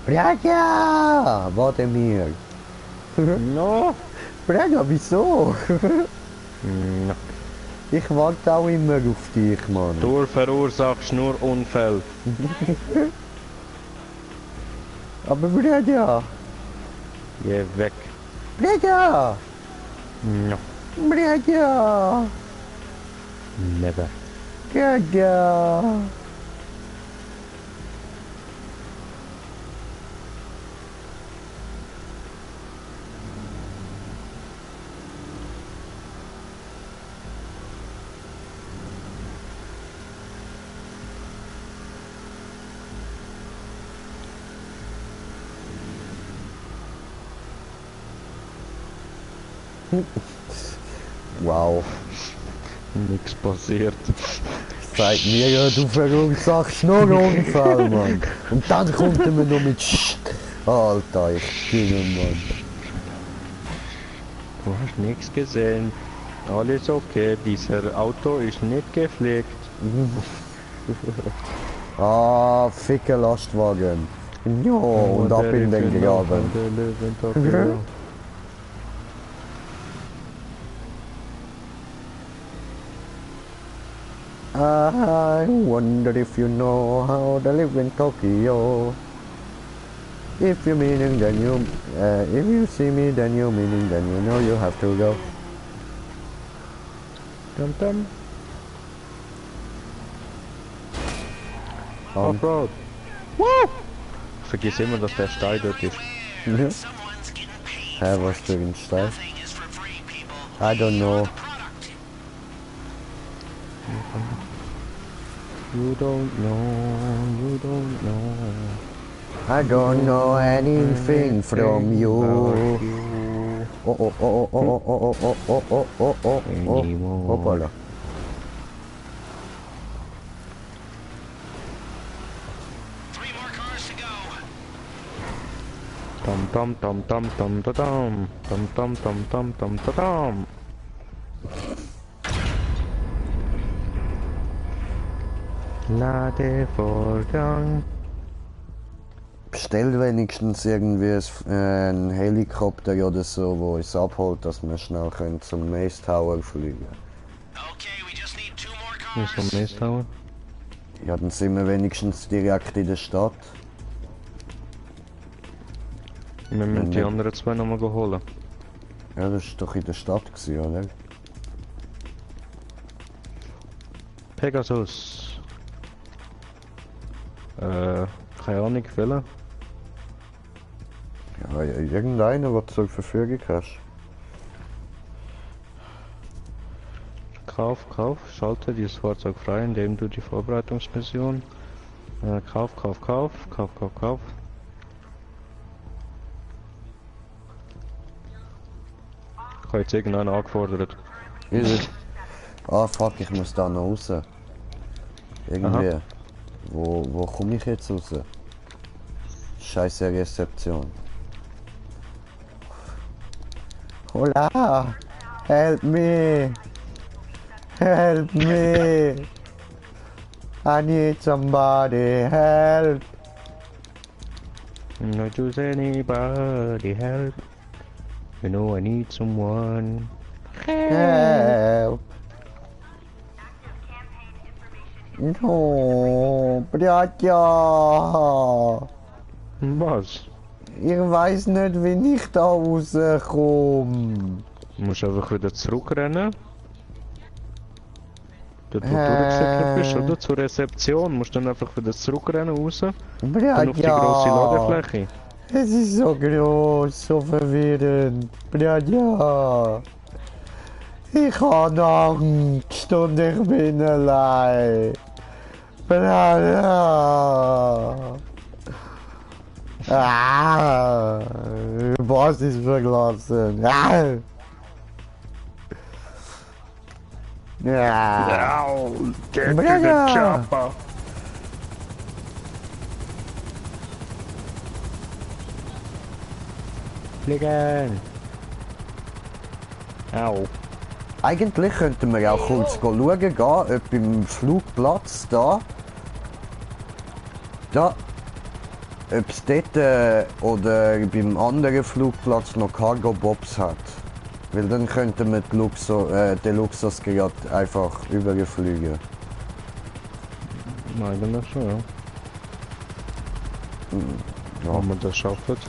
Braga! Warte mir. No! Braga, wieso? No. Ich warte auch immer auf dich, Mann. Du verursachst nur Unfälle. Aber Braga! Geh weg. Braga! No. Braga! Never. Braga! Wow. Nichts passiert. Zeig mir ja, du verursachst nur Unfall, Mann. Und dann kommt er mir noch mit Alter, ich ging, Mann. Du hast nichts gesehen. Alles okay, dieser Auto ist nicht gepflegt. Ah, ficke Lastwagen. Ja, und ab in den Graben. I wonder if you know how to live in Tokyo. If you're meaning, then you, if you see me, then you're meaning, then you know you have to go. Dum dum. Offroad. Woo! Vergiss immer, dass der Stein dort ist. Ja. Hä, was für ein Stein? I don't know. You don't know. I don't know anything from you. Oh oh oh oh oh oh oh oh oh oh oh oh. Hoppala. Tom tom tom tom tom tom tom tom tom tom tom tom tom. Lade Vorgang. Bestell wenigstens irgendwie ein Helikopter oder so, wo uns abholt, dass wir schnell können zum Maze Tower fliegen. Wieso Maze Tower? Ja, dann sind wir wenigstens direkt in der Stadt. Wir müssen die anderen zwei nochmal holen. Ja, das war doch in der Stadt, oder? Pegasus. Keine Ahnung, welcher. Ja, irgendeiner, den du zur Verfügung hast. Kauf, schalte dieses Fahrzeug frei, indem du die Vorbereitungsmission. Kauf. Ich habe jetzt irgendeinen angefordert. Ist es? Ah fuck, ich muss da noch raus. Irgendwie. Aha. Wo komme ich jetzt raus? Scheiße Rezeption. Hola! Help me! Help me! I need somebody help! Not choose anybody help. You know I need someone. Help! No, Bratja! Was? Ich weiß nicht, wie ich da rauskomme. Du musst einfach wieder zurückrennen. Dort wo du durchgesickert bist, oder? Zur Rezeption. Musst dann einfach wieder zurückrennen raus. Dann auf die grosse Ladefläche. Es ist so groß, so verwirrend. Bratja! Ich habe Angst und ich bin allein. Bratja! Ah, Basis verlassen. Ah. Ja. Get to the chopper. Fliegen. Au. Eigentlich könnten wir auch kurz schauen gehen, ob beim Flugplatz da, ob es dort oder beim anderen Flugplatz noch Cargo Bobs hat. Weil dann könnten wir den Luxusgerät einfach überfliegen. Eigentlich schon, ja. Ja. Wenn man das schafft.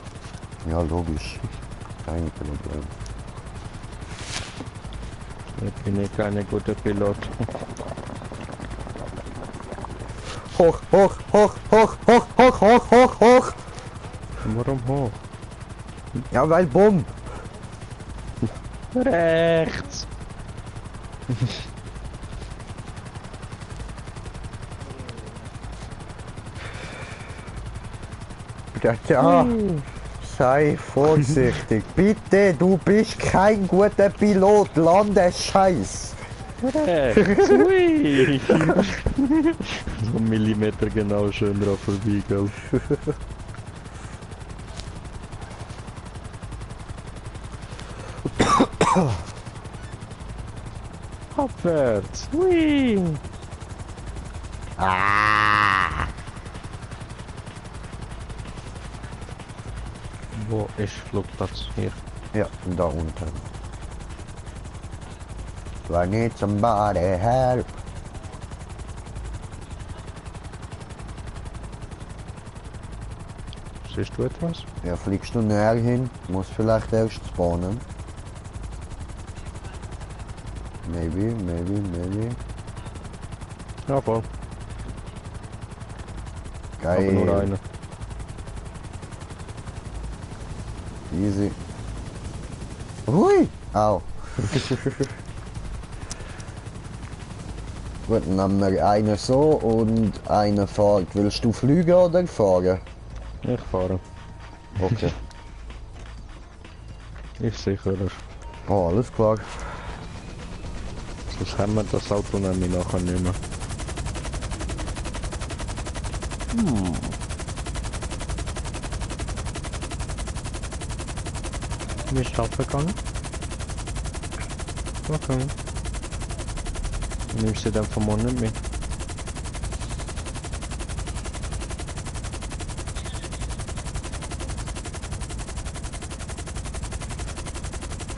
Ja, logisch. Kein Problem. Ich bin ich keine gute Pilot. Hoch! Warum hoch? Ja, weil Bumm! Rechts! Ja, sei vorsichtig. Bitte, du bist kein guter Pilot. Lande Scheiß. Rechts! Ui! So einen Millimeter genau schön drauf vorbei, gell? Abwärts! Ui! Ah. Wo ist Flugplatz? Hier. Ja, da unten. I need somebody help. Siehst du etwas? Ja, fliegst du näher hin? Muss vielleicht erst spawnen. Maybe. Ja, voll. Geil. Aber nur einer. Easy. Hui! Au. Gut, dann haben wir einen so und einen fährt. Willst du fliegen oder fahren? Ich fahre. Okay. Ich sicherer. Oh, alles klar. Sonst haben wir das Auto nämlich nachher nicht mehr. Wie ist das gegangen? Okay. Nimmst du den vom Mann nicht mit?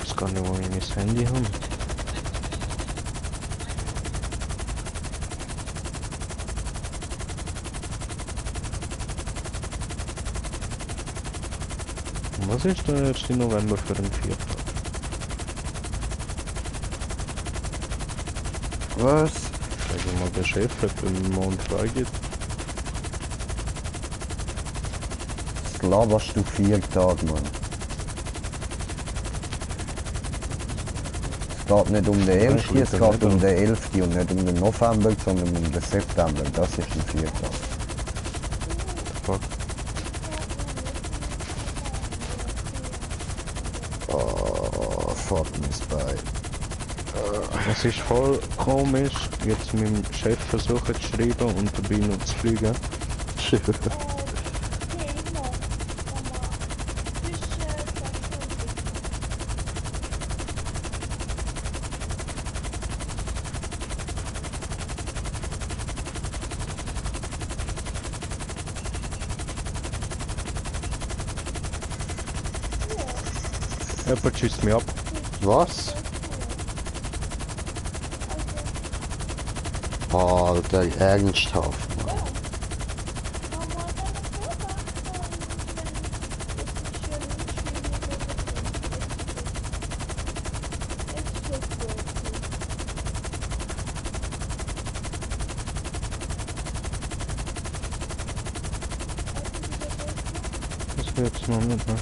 Ich weiß gar nicht, wo ich mein Handy habe. Was ist der 1. November für den Viertag? Was? Sag mal, der Chef hat den Mond freigibt. Das laberst du 4 Tage, Mann. Es geht nicht um den 11., es geht um den 11. und nicht um den November, sondern um den September. Das ist ein Viertag. Fuck. Oh, fuck me Spy. Es ist voll komisch, jetzt meinem Chef versuchen zu schreiben und dabei noch zu fliegen. Jemand schießt mich ab. Was? Alter, ernsthaft, Mann. Das wird jetzt noch nicht, ne?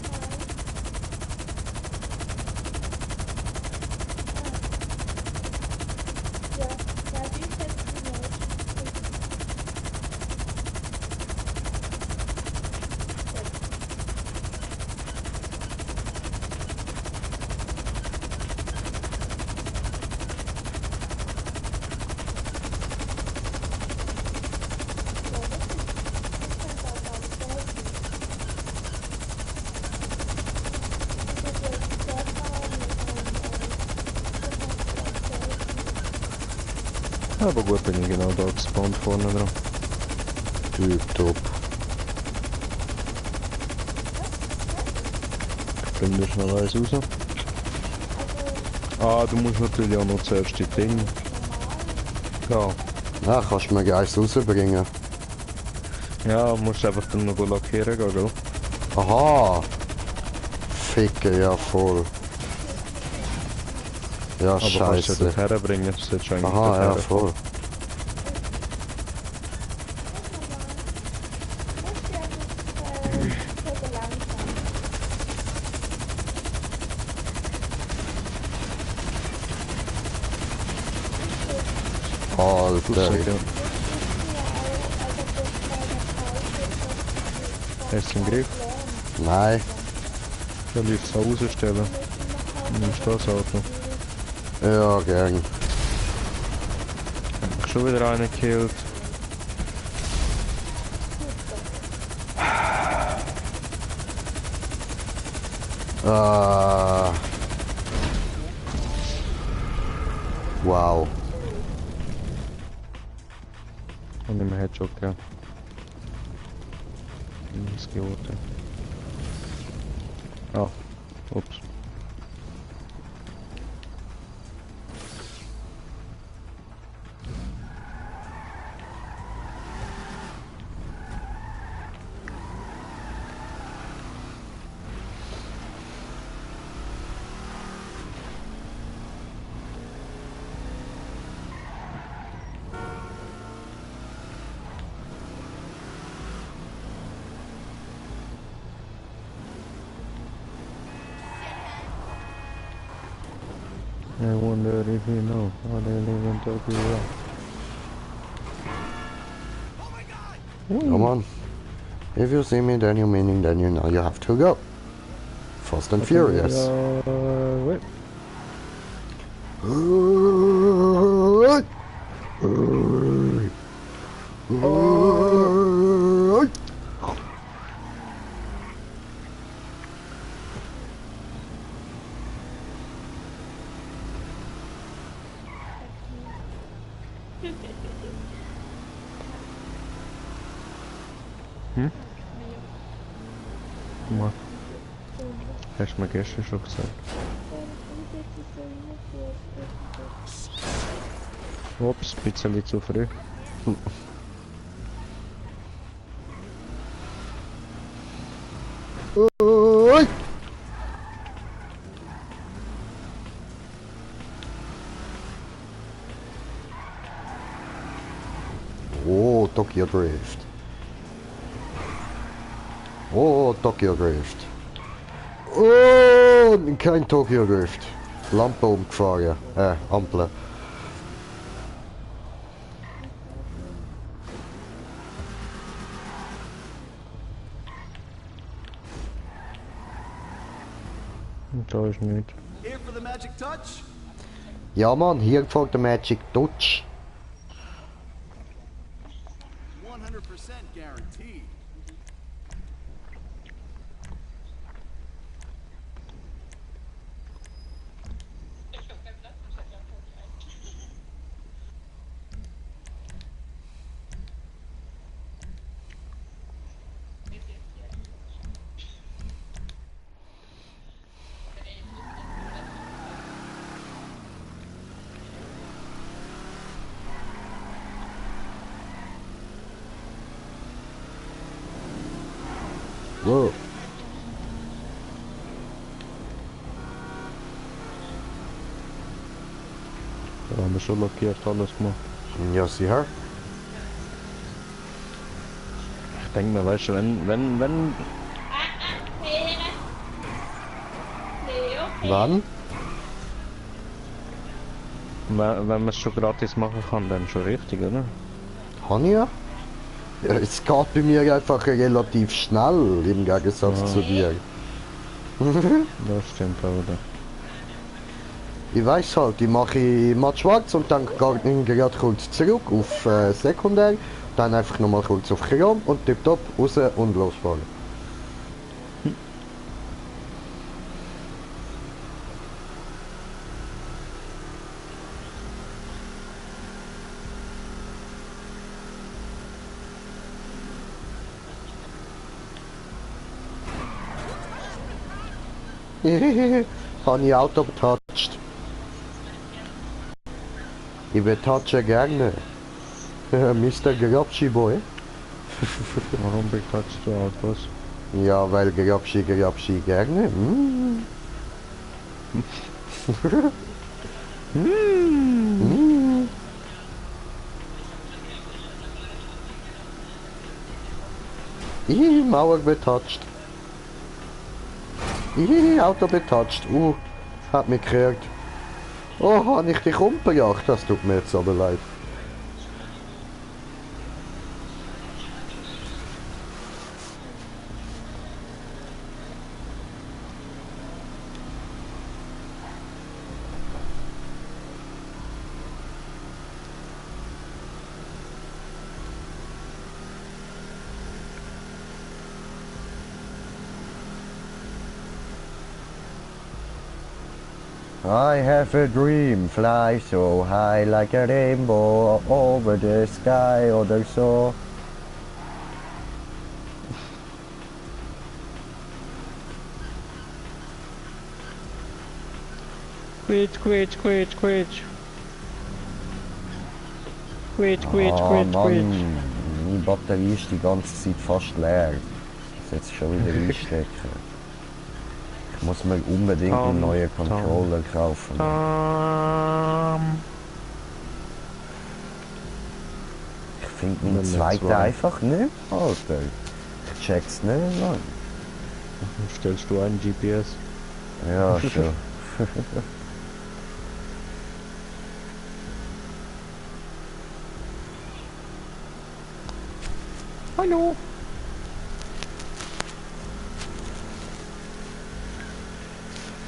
Aber gut, bin ich genau da gespawnt vorne dran. Tipptopp. Ich bin da schnell eins raus. Ah, du musst natürlich auch noch zuerst die Ding. Ja. Ja, kannst du mir eins rausbringen? Ja, musst einfach dann noch lackieren gehen, gell? Aha! Ficke, ja voll. Ja, aber scheiße. kannst du das herbringen, das ist eigentlich. Aha, ja voll. Alter. Hast du den Griff? Nein. Soll ich es rausstellen? Nimmst du das Auto? Ja, gern. Hab ich schon wieder einen gekillt. Wow. Und im Headshot, ja. Das geht. Ah, ups. I wonder if you know how they live in Tokyo. Come on. If you see me, then you meaning, then you know you have to go. Fast and Furious. Wait. Was? Hast du mir gestern schon gesagt? Ups, ein bisschen zu früh. Oh, Tokyo Drift. Oh, Tokyo Drift. Oh, kein Tokyo Drift. Lampe umgefahren. Ampel. Da ist nichts. Here for the magic touch? Ja, Mann, hier folgt der Magic Touch. 100% guaranteed. Wow. Da haben wir schon lackiert alles gemacht. Ja, sicher. Ich denke mir, weißt du, wenn... Wann? Wenn man es schon gratis machen kann, dann schon richtig, oder? Kann ich ja? Ja, es geht bei mir einfach relativ schnell im Gegensatz zu dir. Das stimmt auch, oder? Ich weiß halt, ich mache matt schwarz und dann gerade kurz zurück auf Sekundär, dann einfach nochmal kurz auf Chrom und tipptopp raus und losfahren. Habe ich Auto betatscht. Ich betatsche gerne. Mr. Grabschi Boy. Warum betatschst du Autos? Ja, weil Grabschi gerne. Mm. Mm. Mauer betatscht. Auto betatscht. Hat mich gekriegt. Oh, habe ich dich umgebracht? Das tut mir jetzt aber leid. I have a dream, fly so high like a rainbow over the sky oder so. Quit. Meine Batterie ist die ganze Zeit fast leer. Ich muss jetzt schon wieder einstecken. Ich muss mir unbedingt einen neuen Controller kaufen. Ich finde meinen zweiten einfach nicht, Alter. Ich check's nicht, Mann. Stellst du einen GPS? Ja, schon. Kino.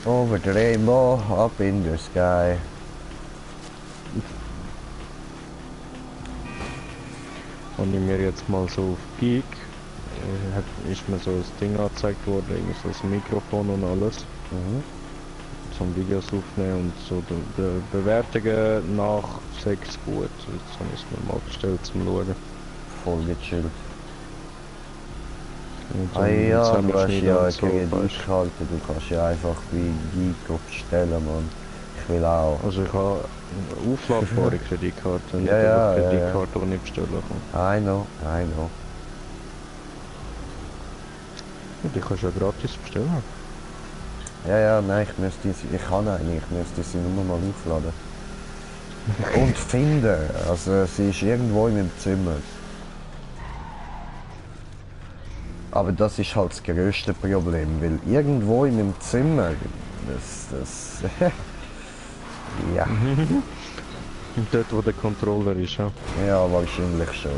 Over the rainbow, up in the sky. Und ich mir jetzt mal so auf Geek, ist mir so ein Ding angezeigt worden, irgendwie so ein Mikrofon und alles. Zum Videos aufnehmen und so die Bewertungen nach 6 gut. Jetzt habe ich es mir mal gestellt zum Schauen. Voll gechillt. Und Ah dann ja, du hast zusammenschneiden ja und eine so, Kredit weißt. gehalten, du kannst ja einfach bei Geek bestellen, Mann. Ich will auch. Also ich habe eine aufladbare Kreditkarte, nicht Ja, ja, eine ja, Kreditkarte, die ich bestellen kann. I know, I know. Die kannst du ja gratis bestellen. Ja, ja, nein, ich kann eigentlich, ich müsste sie nur mal aufladen. Und finden, also sie ist irgendwo in meinem Zimmer. Aber das ist halt das grösste Problem, weil irgendwo in meinem Zimmer, das ja. Und dort wo der Controller ist, ja. Ja, wahrscheinlich schon.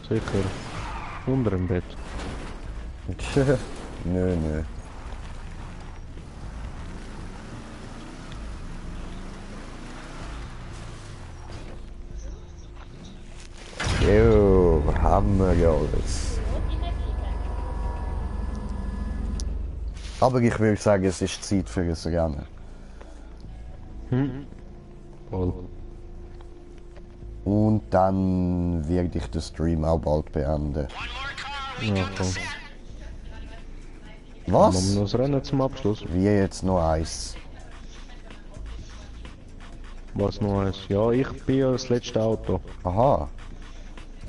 Sicher. Unter dem Bett. Nö, nö. Jo, haben wir alles. Aber ich würde sagen, es ist Zeit für ein Rennen. Voll. Und dann werde ich den Stream auch bald beenden. Ja, voll. Was? Machen wir noch das Rennen zum Abschluss? Wie jetzt noch eins? Was noch eins? Ja, ich bin ja das letzte Auto. Aha.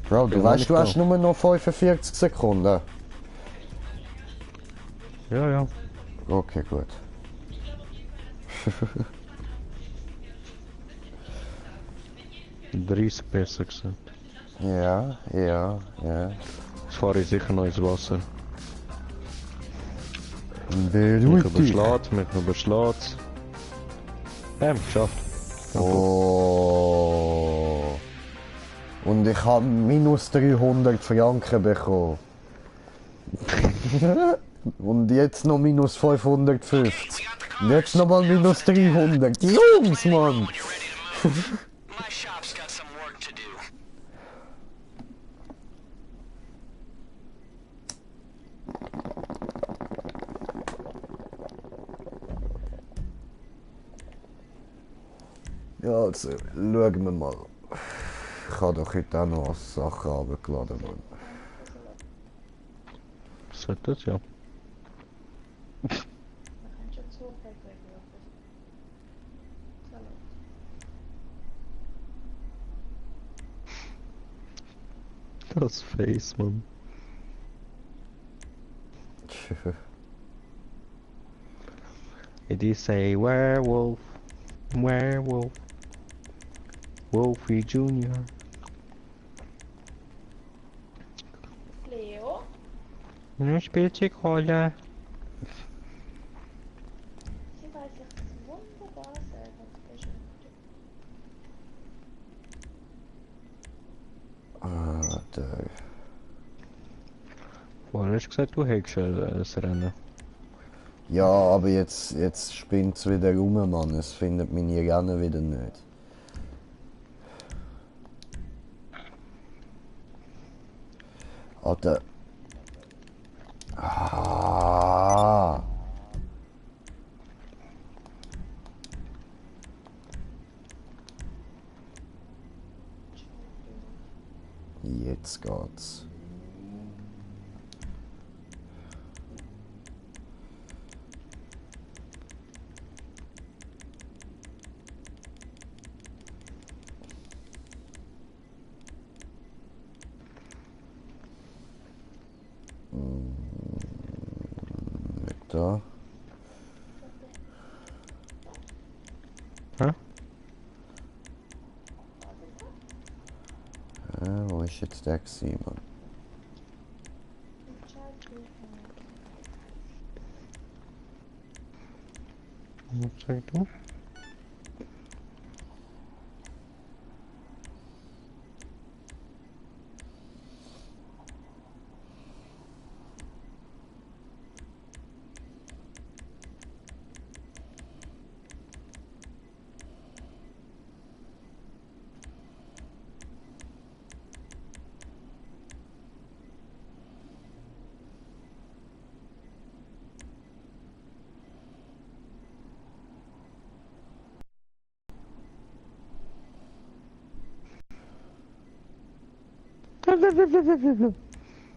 Bro, du Ja, weißt, nicht du hast da. nur noch 45 Sekunden. Ja, ja. Okay, gut. 30 besser gesagt. Ja, ja, ja. Jetzt fahre ich sicher noch ins Wasser. Beruhig dich. Mich überschlägt. Geschafft. Oh. Und ich habe minus 300 Franken bekommen. Und jetzt noch minus 550. Und jetzt nochmal minus 300. Jungs, Mann! My shop's got some work to do. Ja, also, schauen wir mal. Ich habe doch heute auch noch Sachen runtergeladen, Mann. Sollte das ja. Das Face, Mann. It is a werewolf, werewolf, Wolfie Junior. Leo? Nu spielt sich Rolle. Sie weiß jetzt wunderbar selber bestimmt. Ah, der. Vorhin hast du gesagt, du hättest ein Rennen. Ja, aber jetzt spinnt es wieder rum, Mann. Es findet meine Rennen wieder nicht. Alter. Ah. Jetzt geht's. Da. Hä? Wo ist jetzt der gewesen, Mann? Was sagst du?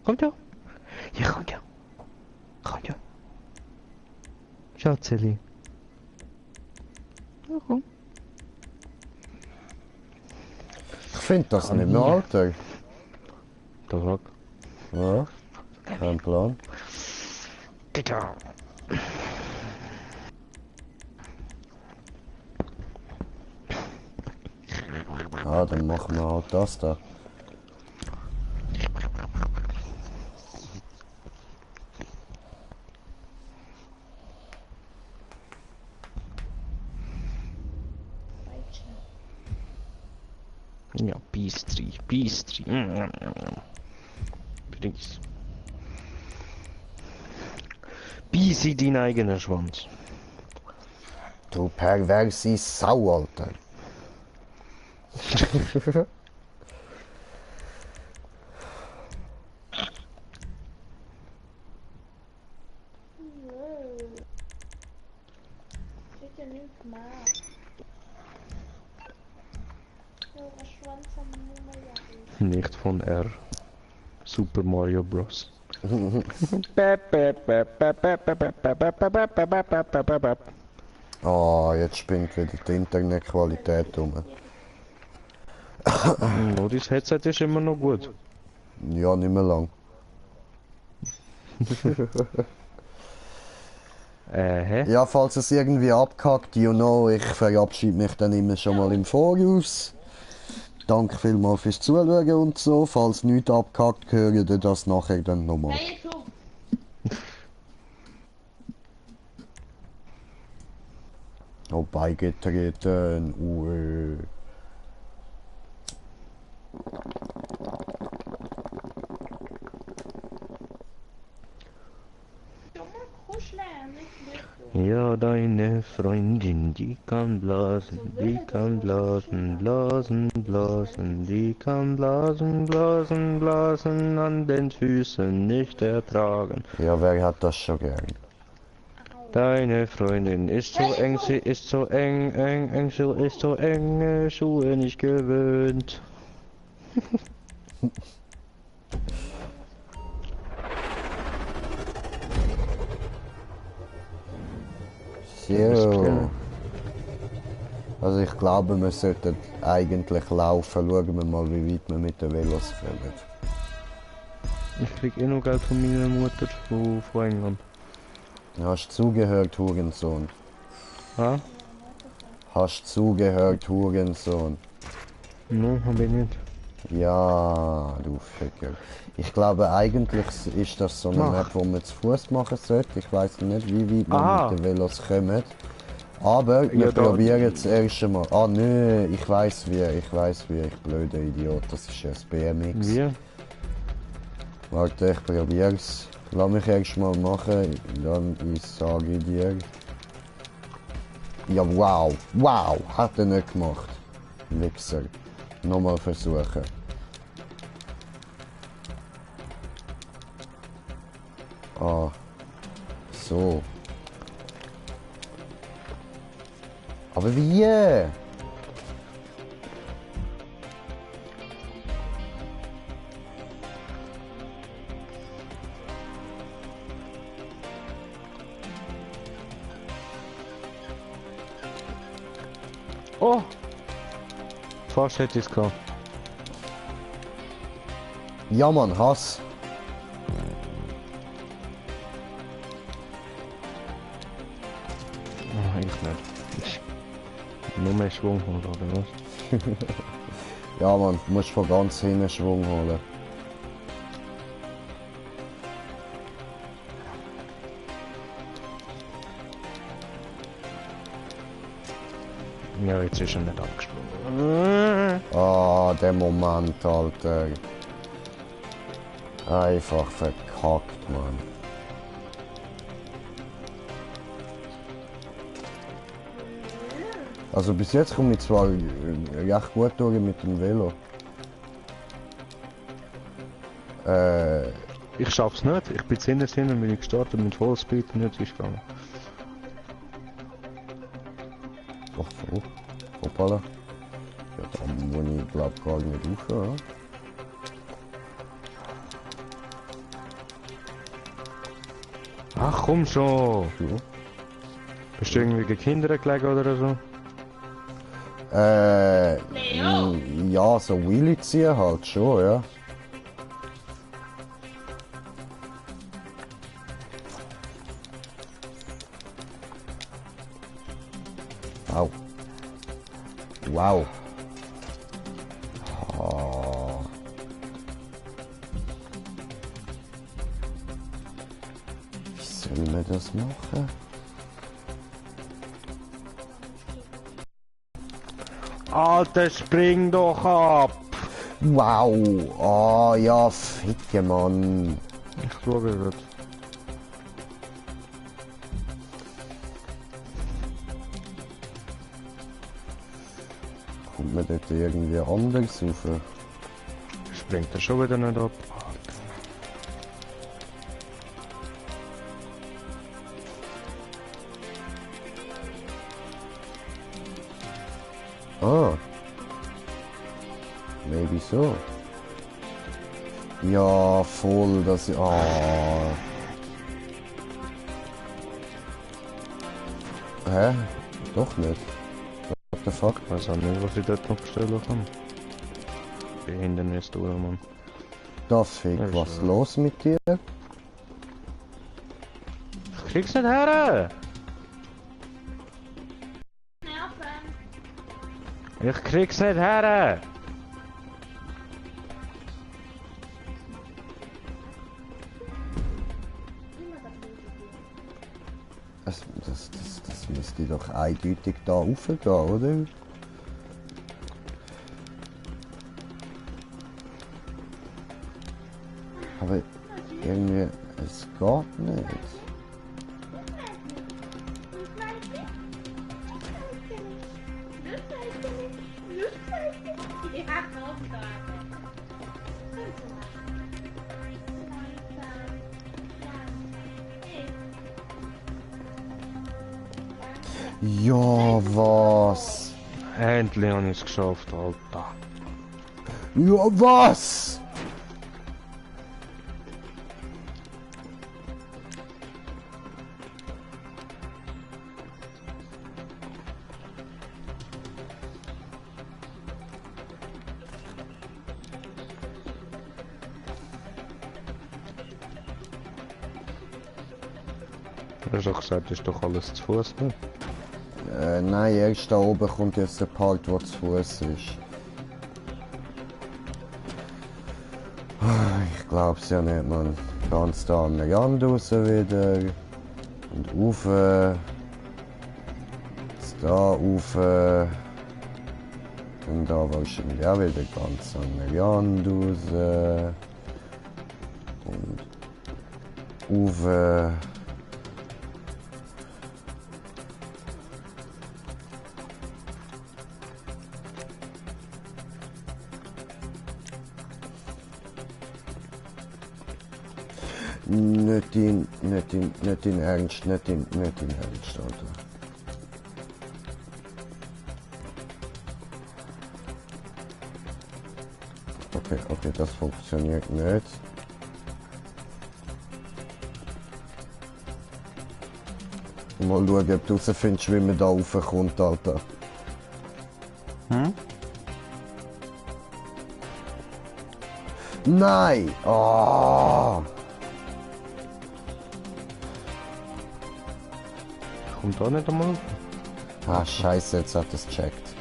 Kommt ja. Ja, kommt ja. Kommt ja. Schatzeli. Ja, komm. Ich finde das nicht mehr, Alter. Da frag. Ja, kein Plan. Bitte. Ah, dann machen wir halt das da. Ja, Biestri. Bring's. Bisi dein eigener Schwanz. Du perverse Sau, Alter. Nicht von R. Super Mario Bros. Oh, jetzt spinnt wieder die Internetqualität um. No, dein Headset ist immer noch gut. Ja, nicht mehr lang. Ja, falls es irgendwie abkackt, you know, ich verabschiede mich dann immer schon mal im Voraus. Danke vielmals fürs Zuschauen und so. Falls nichts abkackt, hören ihr das nachher dann nochmal. Oh, beigetreten, Ja, deine Freundin, die kann blasen, die kann blasen, blasen, blasen, die kann blasen, blasen, blasen, an den Füßen nicht ertragen. Ja, wer hat das schon gern? Deine Freundin ist so eng, sie ist so eng, sie ist so enge Schuhe nicht gewöhnt. So. Also ich glaube, wir sollten eigentlich laufen. Schauen wir mal, wie weit wir mit den Velos kommen. Ich krieg eh noch Geld von meiner Mutter von England. Hast du zugehört, Hurensohn? Ha? Hast du zugehört, Hurensohn? No, hab ich nicht. Ja, du Ficker. Ich glaube, eigentlich ist das so eine Map, wo man zu Fuß machen sollte. Ich weiß nicht, wie weit man mit den Velos kommt. Aber wir probieren es erst einmal. Ah, nö, ich weiß wie, ich blöder Idiot. Das ist ein BMX. Wie? Warte, ich probier's. Lass mich erst mal machen, dann sage ich dir. Ja, wow, wow, hat er nicht gemacht. Wichser. Nochmal versuchen. Ah, so. Aber wie? Oh! Fast hätte ich es gehabt. Ja, Mann, Hass. Oh, ich nicht. Nur mehr Schwung holen, oder was? Ja, Mann, du musst von ganz hinten Schwung holen. Ja, jetzt ist er nicht abgesprungen. Ah, der Moment, Alter. Einfach verkackt, Mann. Also bis jetzt komme ich zwar recht gut durch mit dem Velo. Ich schaff's nicht. Ich bin hinten, bin ich gestartet mit Vollspeed und jetzt ist es gegangen. Ach so. Hoppala. Ja, da muss ich glaube gar nicht rauf, ja. Ach komm schon! Ja. Bist du irgendwie gegen Kinder gelegen oder so? Ja, so Wheelie ziehen halt schon, ja. Wow. Wow. Oh. Wie soll man das machen? Alter, spring doch ab! Wow. Oh ja, ficke Mann. Ich schaue gerade. Kommt man dort irgendwie anders rauf? Springt er schon wieder nicht ab? Ah. Maybe so. Ja, voll, das... Ah. Hä? Doch nicht. What the fuck? Ich weiß auch nicht, was ich dort noch bestellen kann. Hindernis durch, Mann. Das Fick, Ja, was schon. los mit dir? Ich krieg's nicht her! Ich krieg's nicht her! Das müsste doch eindeutig da raufgehen, oder? Aber irgendwie, es geht nicht. Ja, was? Endlich habe ich es geschafft, Alter. Ja, was? Du hast doch gesagt, ist doch alles zu Fuß, ne? Nein, erst da oben kommt jetzt der Part, wo zu Fuß ist. Ich glaub's ja nicht, man. Ganz da an den Rand raus wieder. Und rauf. Jetzt da rauf. Und da wahrscheinlich auch wieder ganz an den Rand raus. Und rauf. Nicht in Ernst, nicht in Ernst, Alter. Okay, das funktioniert nicht. Mal schauen, ob du rausfindest, wie man da raufkommt, Alter. Hm? Nein! Oh. Kommt da nicht einmal? Ah, scheiße, jetzt hat es checkt.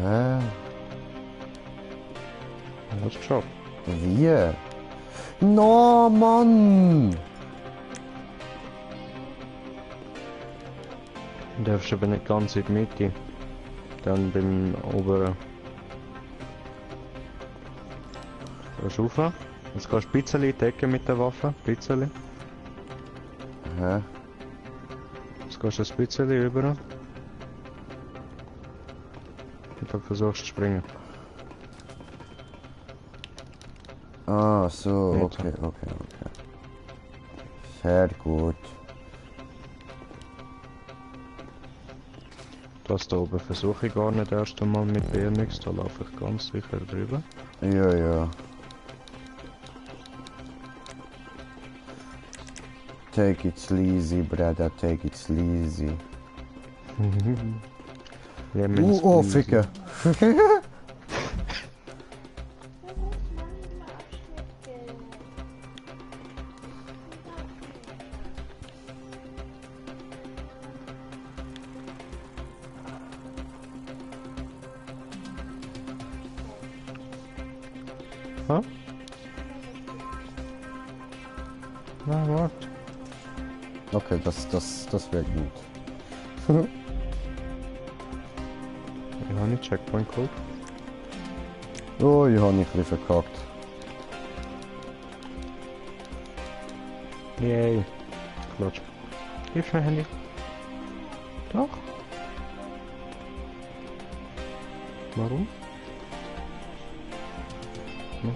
Hä? Hast du geschafft? Wie? No, Mann! Du darfst aber nicht ganz in die Mitte. Dann beim oberen. Gehst du rauf. Jetzt gehst du ein bisschen in die Ecke mit der Waffe. Ein bisschen. Hä? Jetzt gehst du ein bisschen rüber. einfach versuchst zu springen. Ah, so, Jetzt. okay. Sehr gut. Das da oben versuche ich gar nicht erst einmal mit BMX, da laufe ich ganz sicher drüber. Ja. Take it sleazy, brother, take it sleazy. Oh, Ficker. Hä? Na, warte. Okay, das wäre gut. Ich habe nicht Checkpoint geholt. Oh, ich habe nicht ein bisschen verkackt. Yay. Klatsch. Gib mein Handy. Doch. Warum? Okay.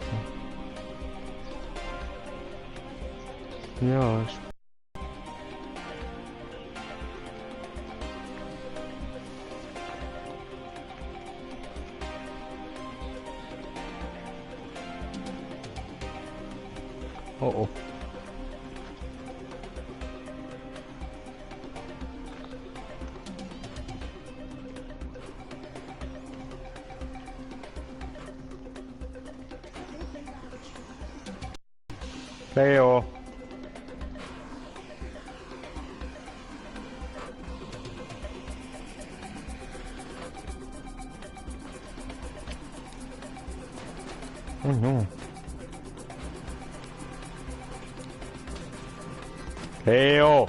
Ja, ich... Oh. Leo. Oh no. Leo.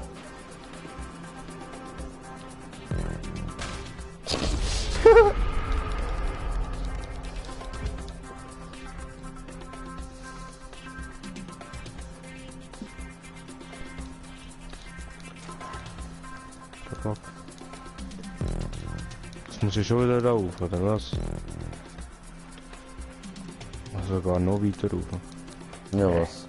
Jetzt muss ich schon wieder rauf, oder was? Also sogar noch weiter rauf. Ja, was?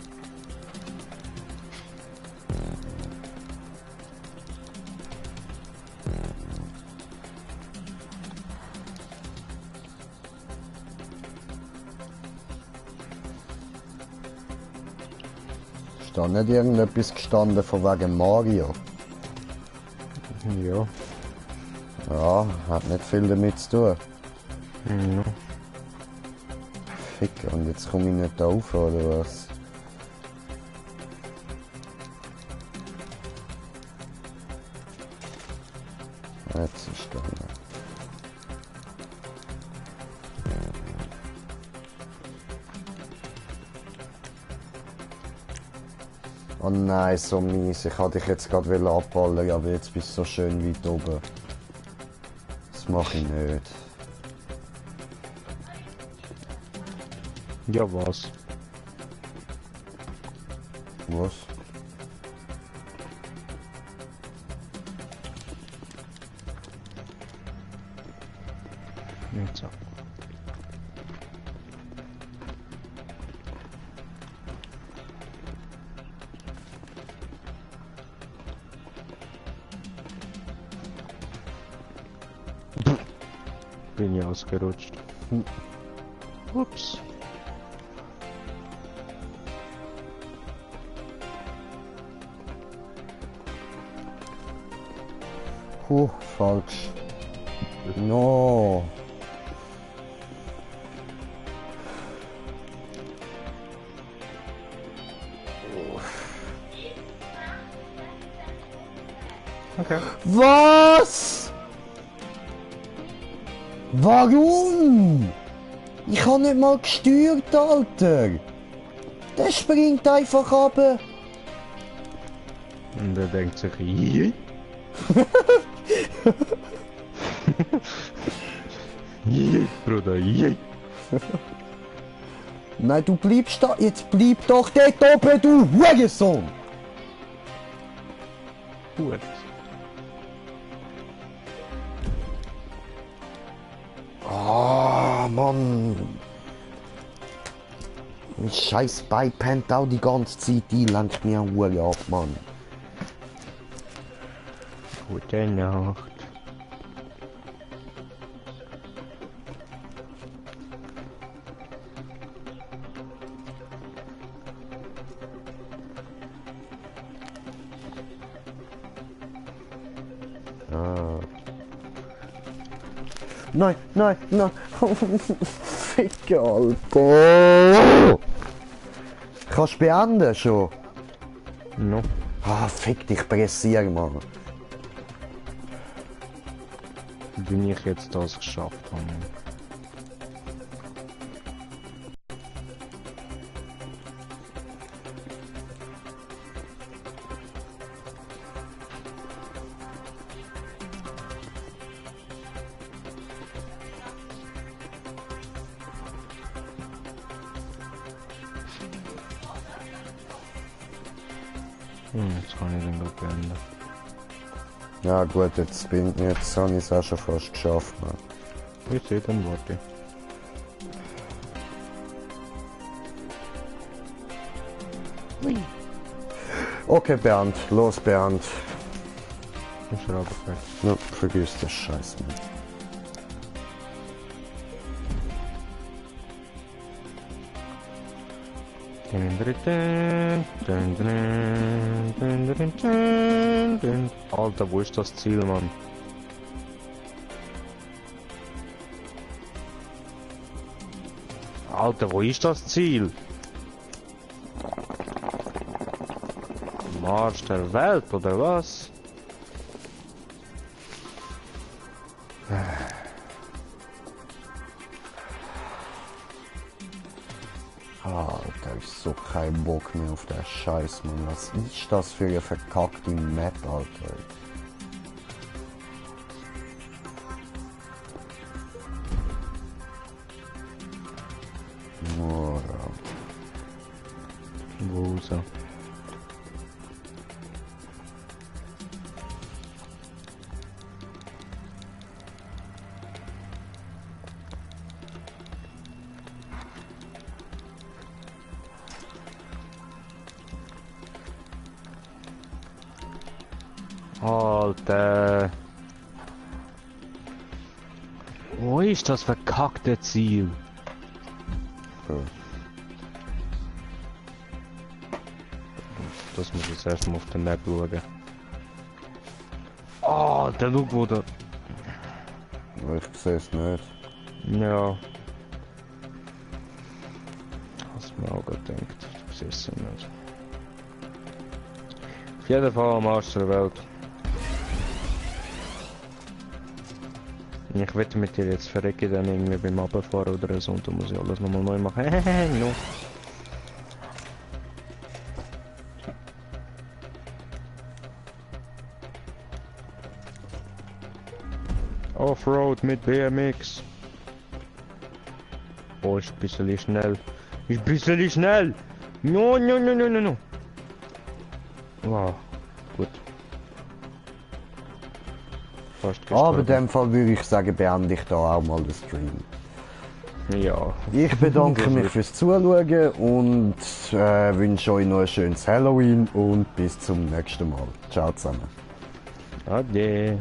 Ist da nicht irgendetwas gestanden von wegen Mario? Ja. Ja, hat nicht viel damit zu tun. Ja. Fick, und jetzt komme ich nicht rauf, oder was? Jetzt ist da. Oh nein, so mies. Ich hatte dich jetzt gerade abballern, aber jetzt bist du so schön weit oben. Das mache ich nicht. Ja, was? Was? Nicht so. Bin ich ausgerutscht. Ups. Falsch. No. Okay. Was? Warum? Ich habe nicht mal gesteuert, Alter. Der springt einfach runter. Und er denkt sich, Jei. Jei, Bruder, jei. Nein, du bleibst da. Jetzt bleib doch dort oben, du Hurensohn. Gut. Ah, Mann. Mein scheiß Bein pennt auch die ganze Zeit ein, lenkt mich an Uhr ab, Mann. Gute Nacht. Ah. Nein, nein, nein. Ficke, Alter. Kannst du beenden schon? No. Ah, fick dich, pressier, Mann. Wie ich jetzt das geschafft habe. Jetzt kann ich den gut beenden. Ja gut, jetzt habe ich es auch schon fast geschafft, Mann. Ich sehe dann, warte. Okay, Bernd, los Bernd. Ich schreibe weg. No, vergiss das Scheiß, Mann. Alter, wo ist das Ziel, Mann? Alter, wo ist das Ziel? Marsch der Welt, oder was? Alter, ich so keinen Bock mehr auf den Scheiß, Mann. Was ist das für eine verkackte Map, Alter? Oh, ja. Wo so? Alter. Wo ist das verkackte Ziel? Okay. Das muss ich jetzt erstmal auf der Map schauen. Alter, schau wo da. Ich sehe es nicht. Ja. Hast mir auch gedacht. Du siehst es nicht. Auf jeden Fall am Arsch der Welt. Ich wette mit dir jetzt verrecke dann irgendwie beim Abfahren oder so und dann muss ich alles nochmal neu machen. No. Offroad mit BMX. Oh, ist ein bisschen schnell. Ist ein bisschen schnell. No, no, no, no, no, no. Wow, gut. Aber in dem Fall würde ich sagen, beende ich da auch mal den Stream. Ja. Ich bedanke mich fürs Zuschauen und wünsche euch noch ein schönes Halloween und bis zum nächsten Mal. Ciao zusammen. Ade.